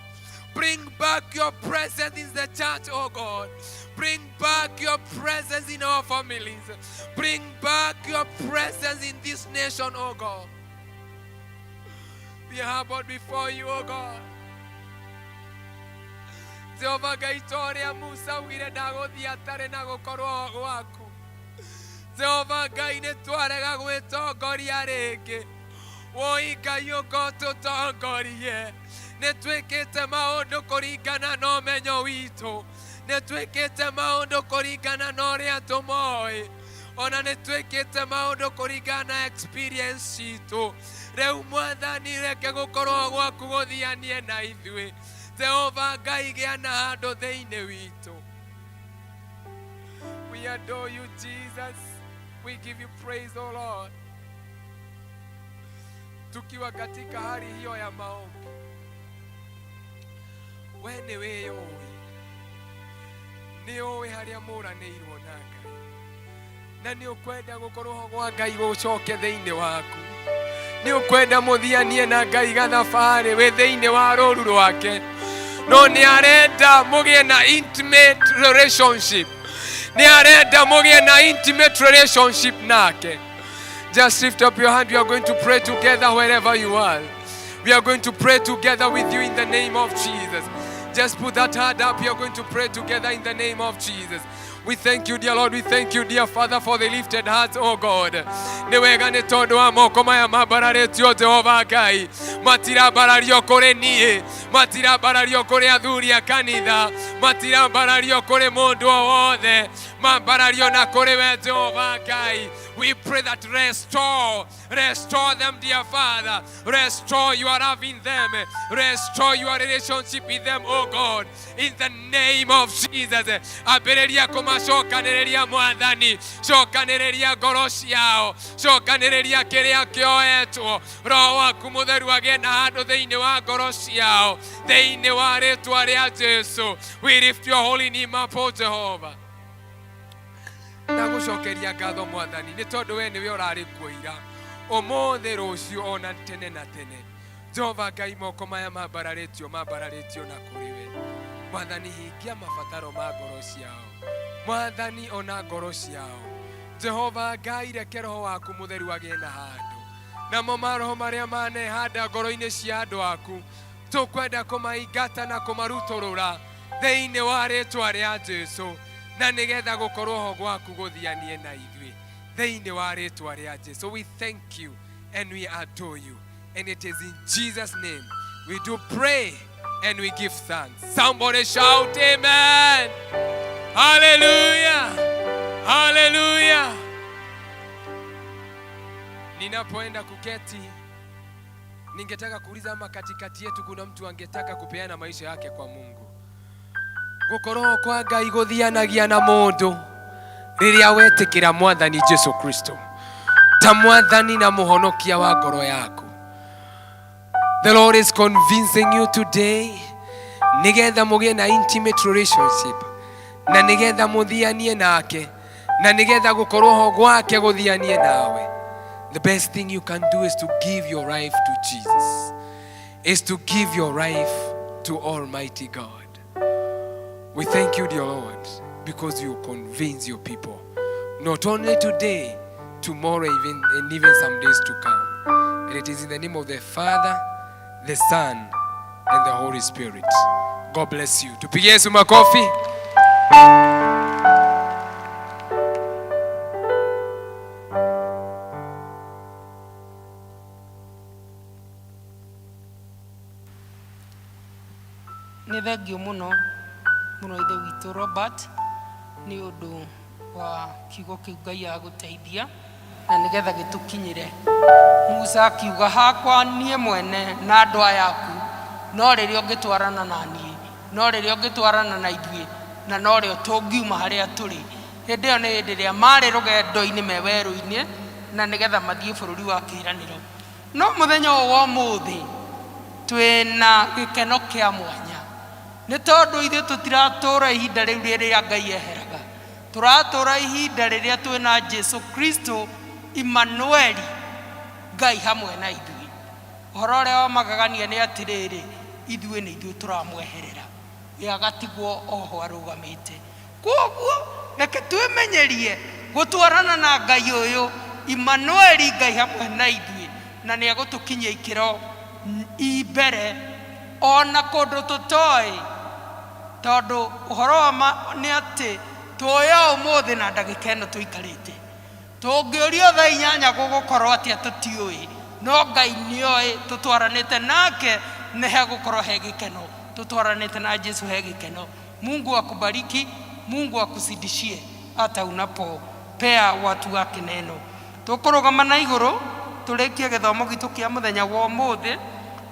[SPEAKER 9] Bring back your presence in the church, oh God. Bring back your presence in our families. Bring back your presence in this nation, oh God. We are humbled before you, oh God. Jehova Ngai, ta ũrĩa Musa augire ndagũthiĩ atarĩ na gũkorwo gwaku. Jehova Ngai, nĩ twarega gwĩtongoria rĩngĩ. Woi Ngai, ũka ũtũtongorie. Nĩ twĩkĩte maũndũ kũringana na ũmenyo witũ. Nĩ twĩkĩte maũndũ kũringana na ũrĩa tũmoĩ. Ona nĩ twĩkĩte maũndũ kũringana na experience citũ. Rĩu Mwathani, reke gũkorwo gwaku gũthianie na ithuĩ. Jehova Ngai, gĩa na handũ thĩinĩ witũ. We adore you, Jesus. We give you praise, O Lord. Tukiwa katika hali hiyo ya maombi, we nĩ wĩyũĩ, nĩ ũĩ harĩa mũranĩirwo na Ngai, na nĩ ũkwenda gũkorwo gwa Ngai gũcoke thĩinĩ waku. Nĩ ũkwenda mũthianie na Ngai gathabarĩ wĩ thĩinĩ wa rũru rwake, no nĩ arenda mũgĩe na intimate relationship, nĩ arenda mũgĩe na intimate relationship nake. Just lift up your hand. We are going to pray together wherever you are. We are going to pray together with you in the name of Jesus. Just put that hand up. We are going to pray together in the name of Jesus. We thank you, dear Lord. We thank you, dear Father, for the lifted hearts, oh God. Nĩ wega nĩ tondũ wa moko maya mambararĩtio, Jehova Ngai. Matirambarario kũrĩ niĩ, matirambarario kũrĩ athuri a kanitha, matirambarario kũrĩ mũndũ o wothe, mambarario na kũrĩ we, Jehova Ngai. We pray that restore, restore them, dear Father. Restore your love in them. Restore your relationship with them, oh God. In the name of Jesus. Ambĩrĩria kũmacokanĩrĩria Mwathani. Cokanĩrĩria ngoro ciao. Cokanĩrĩria kĩrĩa kĩoetwo. Roho waku mũtheru agĩe na handũ thĩinĩ wa ngoro ciao. Thĩinĩ wa rĩtwa rĩa Jesu. We lift your holy name up, oh Jehovah. Ndagũcokeria ngatho Mwathani, nĩ tondũ we nĩwe ũrarĩ kuo ira, ũmũthĩ, rũciũ, ona tene na tene. Jehova Ngai, moko maya mambararĩtio mambararĩtio na kũrĩ we. Mwathani, hingia mabataro ma ngoro ciao. Mwathani, ona ngoro ciao. Jehova Ngai, reke Roho waku mũtheru agĩe na handũ, namo maroho marĩa manehanda ngoro-inĩ cia andũ aku tũkwenda kũmaingata na kũmarutũrũra thĩinĩ wa rĩtwa rĩa Jesu, na nĩgetha gũkorwo ho gwaku gũthianie na ithuĩ thĩinĩ wa rĩtwa rĩa Jesu. We thank you and we adore you, and it is in Jesus' name we do pray and we give thanks. Somebody shout amen. Hallelujah, hallelujah. Ninapoenda kuketi, Ningetaka kuuliza ama katikati yetu kuna mtu angetaka kupeana maisha yake kwa Mungu. Gukorwo kwa Ngai guthianagia na mundu riria wetikira Mwathani Jesu Kristo ta Mwathani na muhonokia wa ngoro yaku. The Lord is convincing you today nigetha mugie na intimate relationship na nigetha muthianie nake na nigetha gukorwo ho gwake guthianie nawe. The best thing you can do is to give your life to Jesus, is to give your life to Almighty God. We thank you, dear Lord, because you convince your people, not only today, tomorrow, even and even some days to come. And it is in the name of the Father, the Son, and the Holy Spirit. God bless you. Tupigie Yesu makofi.
[SPEAKER 1] Nĩ thengio mũno mũno ithe witũ Robert nĩ ũndũ wa kiugo kĩu Ngai agũteithia na nĩgetha gĩtũkinyĩre. Musa akiuga hakwa niĩ mwene na andũ aya aku no rĩrĩa ũngĩtwarana na niĩ, no rĩrĩa ũngĩtwarana na ithuĩ, na no rĩo tũngiuma harĩa tũrĩ. Hĩndĩ ĩyo nĩ hĩndĩ ĩrĩa marĩ rũgendo-inĩ me werũ-inĩ na nĩgetha mathiĩ bũrũri wa kĩĩranĩro. No mũthenya ũyũ wa ũmũthĩ twĩna gĩkeno kĩa mwanya nĩ tondũ ithuĩ tũtiratũra ihinda rĩu rĩrĩa Ngai eheraga, tũratũra ihinda rĩrĩa twĩna Jesu Kristo Immanueli, Ngai hamwe na ithuĩ. Ũhoro ũrĩa wa magegania nĩ atĩrĩrĩ, ithuĩ nĩ ithuĩ tũramweherera, we agatigwo oho arũgamĩte. Koguo reke twĩmenyerie gũtwarana na Ngai ũyũ Immanueli, Ngai hamwe na ithuĩ, na nĩ egũtũkinyia ikĩro i mbere ona kũndũ tũtoĩ, tondũ ũhoro wa ma nĩ atĩ tuoya ũmũthĩ na ndagĩka ĩno tũikarĩte tũngĩũrio thaa inyanya gũgũkorwo atĩa tũtiũĩ, no Ngai nĩoĩ. Tũtwaranĩte nake nĩ hegũkorwo he gĩkeno, tũtwaranĩte na Jesu he gĩkeno. Mungu akubariki, Mungu akuzidishie hata unapopea watu wake neno. Tũkũrũgama na igũrũ tũrĩkie gĩthomo gitũ kĩa mũthenya wa ũmũthĩ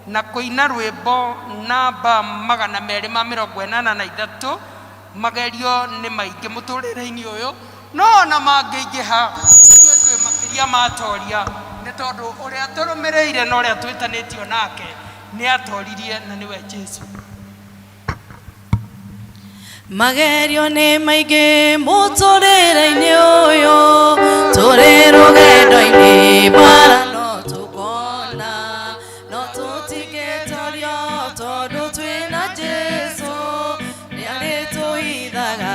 [SPEAKER 1] na kũina rwĩmbo namba 283. Magerio nĩ maingĩ mũtũrĩre-inĩ ũyũ, no ona mangĩingĩha ithuĩ twĩ makĩria matoria, nĩ tondũ ũrĩa tũrũmĩrĩire na ũrĩa twĩtanĩtio nake nĩ atoririe, na nĩwe Jesu.
[SPEAKER 5] Magerio nĩ maingĩ mũtũrĩre-inĩ ũyũ, tũrĩ rũgendo-inĩ mbara no tũkona, no tũtingĩtorio tondũ twĩna Jesu, nĩarĩtũhithaga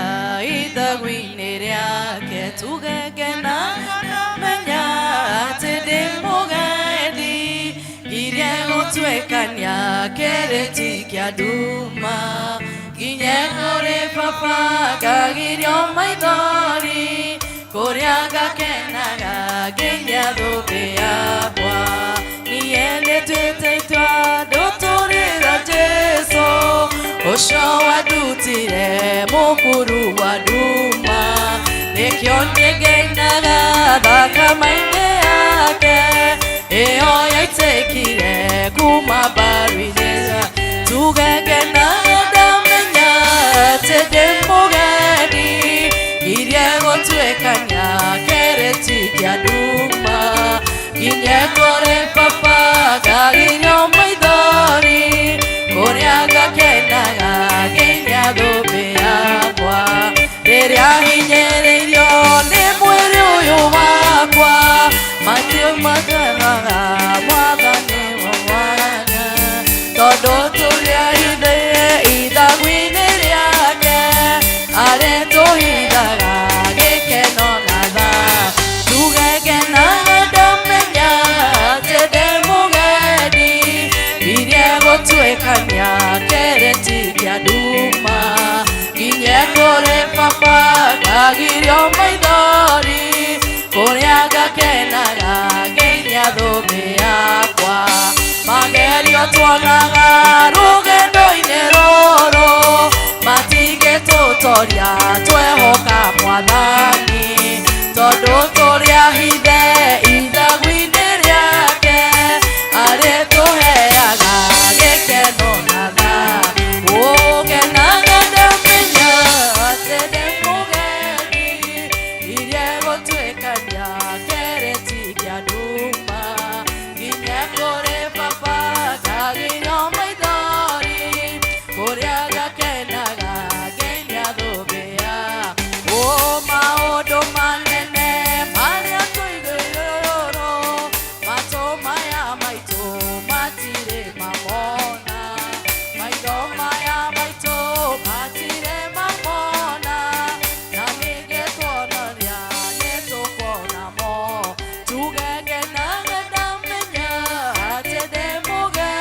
[SPEAKER 5] ithagu-inĩ rĩake. Tugekena menya atĩ ndĩ mũgendi, ngirie gũtuĩkania kĩrĩti kĩa nduma, nginye kũrĩ baba ngagirio maithori, kũrĩa ngakenaga nginya thũmbĩ yakwa. Niĩ nĩnduĩte itua ndũtũrĩra Jesu, ũcio wandutire mũkuru wa nduma, nĩkĩo nĩngenaga thakame-inĩ yake ĩyo yaitĩkire kuma mbaru-inĩ. Tugekena ndamenya atĩ ndĩ mũgendi, ngirie gũtuĩkania kĩrĩti kĩa nduma, nginye kũrĩ baba ngagirio maithori, kũrĩa ngakenaga nginya thũmbĩ yakwa. Rĩrĩa hinyĩrĩirio nĩ mwĩrĩ ũyũ wakwa, matiũ makenaga Mwathani wa mwana, tondũ tũrĩ ahithe ithagu-inĩ rĩake, arĩtũhithaga gĩkeno na thaa. Tugekenaga ndamenya atĩ ndĩ mũgendi, ngirie gũtuĩkania kĩrĩti kĩa nduma, nginye kũrĩ baba ngagirio maithori, kũrĩa ngakenaga nginya thũmbĩ yakwa. Magerio tuonaga rũgendo-inĩ rũrũ, matingĩtũtoria twehoka Mwathani, tondũ tũrĩ ahithe ithagu-inĩ rĩake, arĩtũhe ngakenaga ngeinia thũmbĩ o maũndũ manene marĩa tũigĩrĩrwo matũ maya maitũ matirĩ mamona maitho maya maitũ matirĩ mamona na ningĩ tuonoria nĩ tũkuona mo tuge ngenaga ndamenya atĩ ndĩ mũge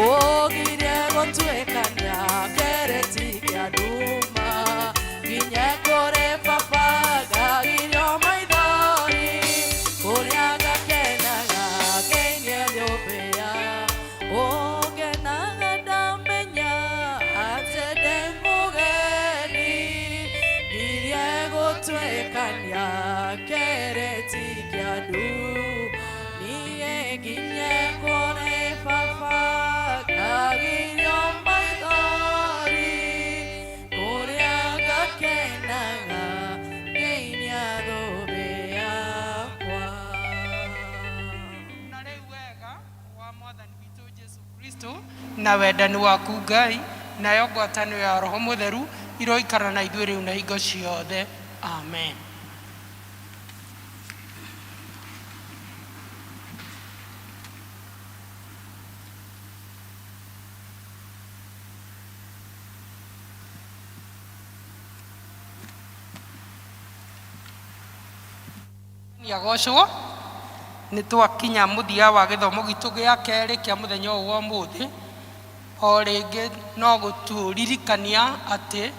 [SPEAKER 5] ũgirie gũtuĩkania kĩrĩti kĩa nduma nginye kũrĩ baba ngagirio maithori kũrĩa ngakenaga ngeinie thũmbĩ ũngenaga ndamenya atĩ ndĩ mũgeni ngirie gũtuĩkania kĩrĩti kĩa nduma niĩ nginye kũrĩ baba ngagirio maithori kũrĩa ngakenaga ngeinia thũmbĩ yakwa.
[SPEAKER 1] Na rĩu wega wa mwathani witũ Jesu Kristo na wendani waku Ngai nayo ngwatanĩro ya roho mũtheru iroikara na ithuĩ rĩu na hingo ciothe, amen. Agocwo nĩ twakinya mũthia wa gĩthomo gitũ gĩa kerĩ kĩa mũthenya ũyũ wa ũmũthĩ. O rĩngĩ no gũtũririkania atĩ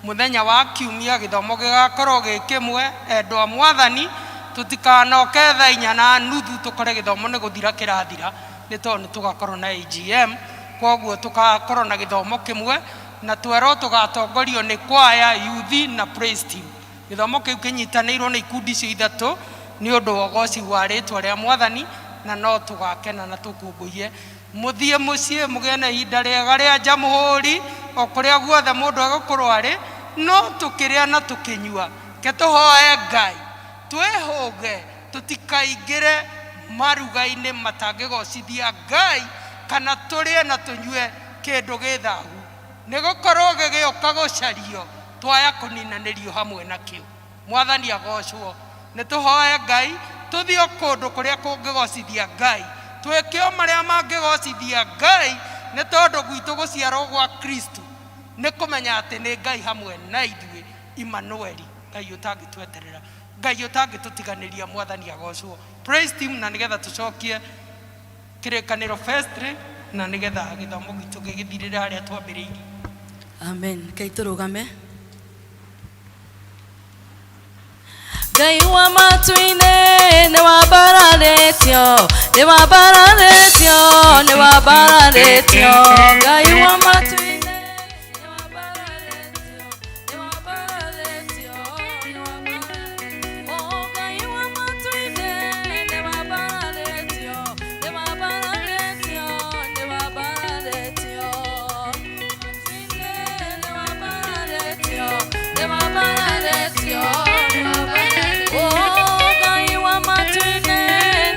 [SPEAKER 1] mũthenya wa kiumia gĩthomo gĩgakorwo gĩ kĩmwe. Endwa mwathani, tũtikanoke thaa 4:30 tũkore gĩthomo nĩ gũthira kĩrathira, nĩ tondũ nĩ tũgakorwo na AGM. Koguo tũgakorwo na gĩthomo kĩmwe na twerwo tũgatongorio nĩ kwaya, youth na praise team. Gĩthomo kĩu kĩnyitanĩirwo nĩ ikundi icio ithatũ nĩ ũndũ wa ũgoci wa rĩtwa rĩa mwathani, na no tũgakena na tũkũngũiye. Mũthiĩ mũciĩ mũgĩe na ihinda rĩega rĩa jamhuri o kũrĩa guothe mũndũ egũkorwo arĩ, no tũkĩrĩa na tũkĩnyua. Ke tũhoe Ngai twĩhũge tũtikaingĩre maruga-inĩ matangĩgocithia Ngai, kana tũrĩe na tũnyue kĩndũ gĩ thahu, nĩ gũkorwo gĩgĩũka gũcario twaya kũninanĩrio hamwe nakĩo. Mwathani agocwo. Nĩ tũhoe Ngai tũthiĩ o kũndũ kũrĩa kũngĩgocithia Ngai, twĩke o marĩa mangĩgocithia Ngai, nĩ tondũ gwitũ gũciarwo gwa Kristo nĩ kũmenya atĩ nĩ Ngai hamwe na ithuĩ, Immanueli, Ngai ũtangĩtweterera, Ngai ũtangĩtũtiganĩria. Mwathani agocwo. Praise team, na nĩgetha tũcokie kĩrĩkanĩro firstly, na nĩgetha gĩthomo gitũ gĩgĩthirĩre harĩa twambĩrĩirie.
[SPEAKER 2] Amen. Ngai tũrũgame. Ngai wa matu-inĩ nĩ wambararĩtio, nĩ wambararĩtio, nĩ wambararĩtio. Ngai wa matu-inĩ nĩ wambararĩtio, nĩ wambararĩtio, nĩ wambararĩtio. Oh, Ngai wa matu-inĩ nĩ wambararĩtio, nĩ wambararĩtio, nĩ wambararĩtio. Matu-inĩ nĩ wambararĩtio, nĩ wambararĩtio, nĩ wambararĩtio. Oh, Ngai wa matu-inĩ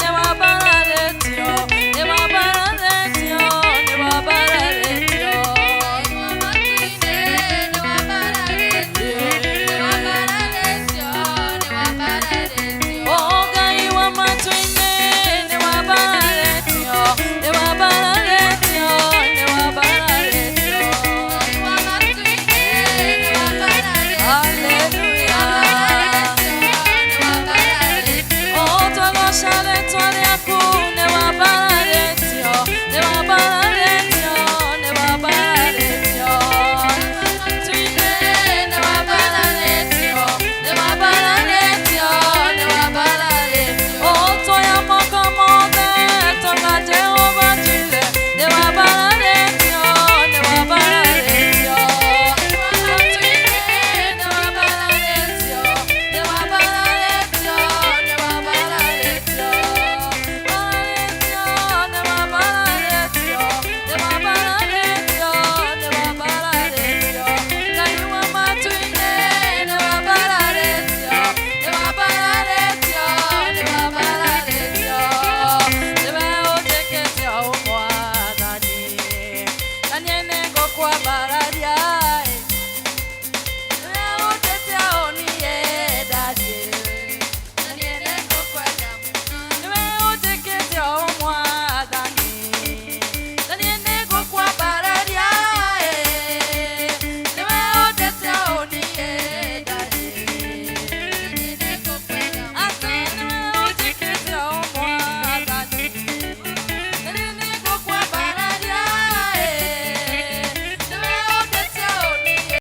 [SPEAKER 2] nĩ wambararĩtio, nĩ wambararĩtio, nĩ wambararĩtio. Oh, Ngai wa matu-inĩ nĩ wambararĩtio, nĩ wambararĩtio, nĩ wambararĩtio. Hallelujah. Oh, twagoca rĩtwa rĩaku nĩ wambararĩtio, nĩ wambararĩtio, nĩ wambararĩtio. Matu-inĩ nĩ wambararĩtio, nĩ wambararĩtio, nĩ wambararĩtio. Oh, twoya moko mothe twauga Jehova Jireh, nĩ wambararĩtio, nĩ wambararĩtio. Matu-inĩ nĩ wambararĩtio, nĩ wambararĩtio, nĩ wambararĩtio. Nĩ wambararĩtio, nĩ wambararĩtio, nĩ wambararĩtio. Ngai wa matu-inĩ nĩ wambararĩtio, nĩ wambararĩtio, nĩ wambararĩtio. Nĩwe ũnjĩkĩte ũũ Mwathani, na niĩ nĩngũkwambararĩria.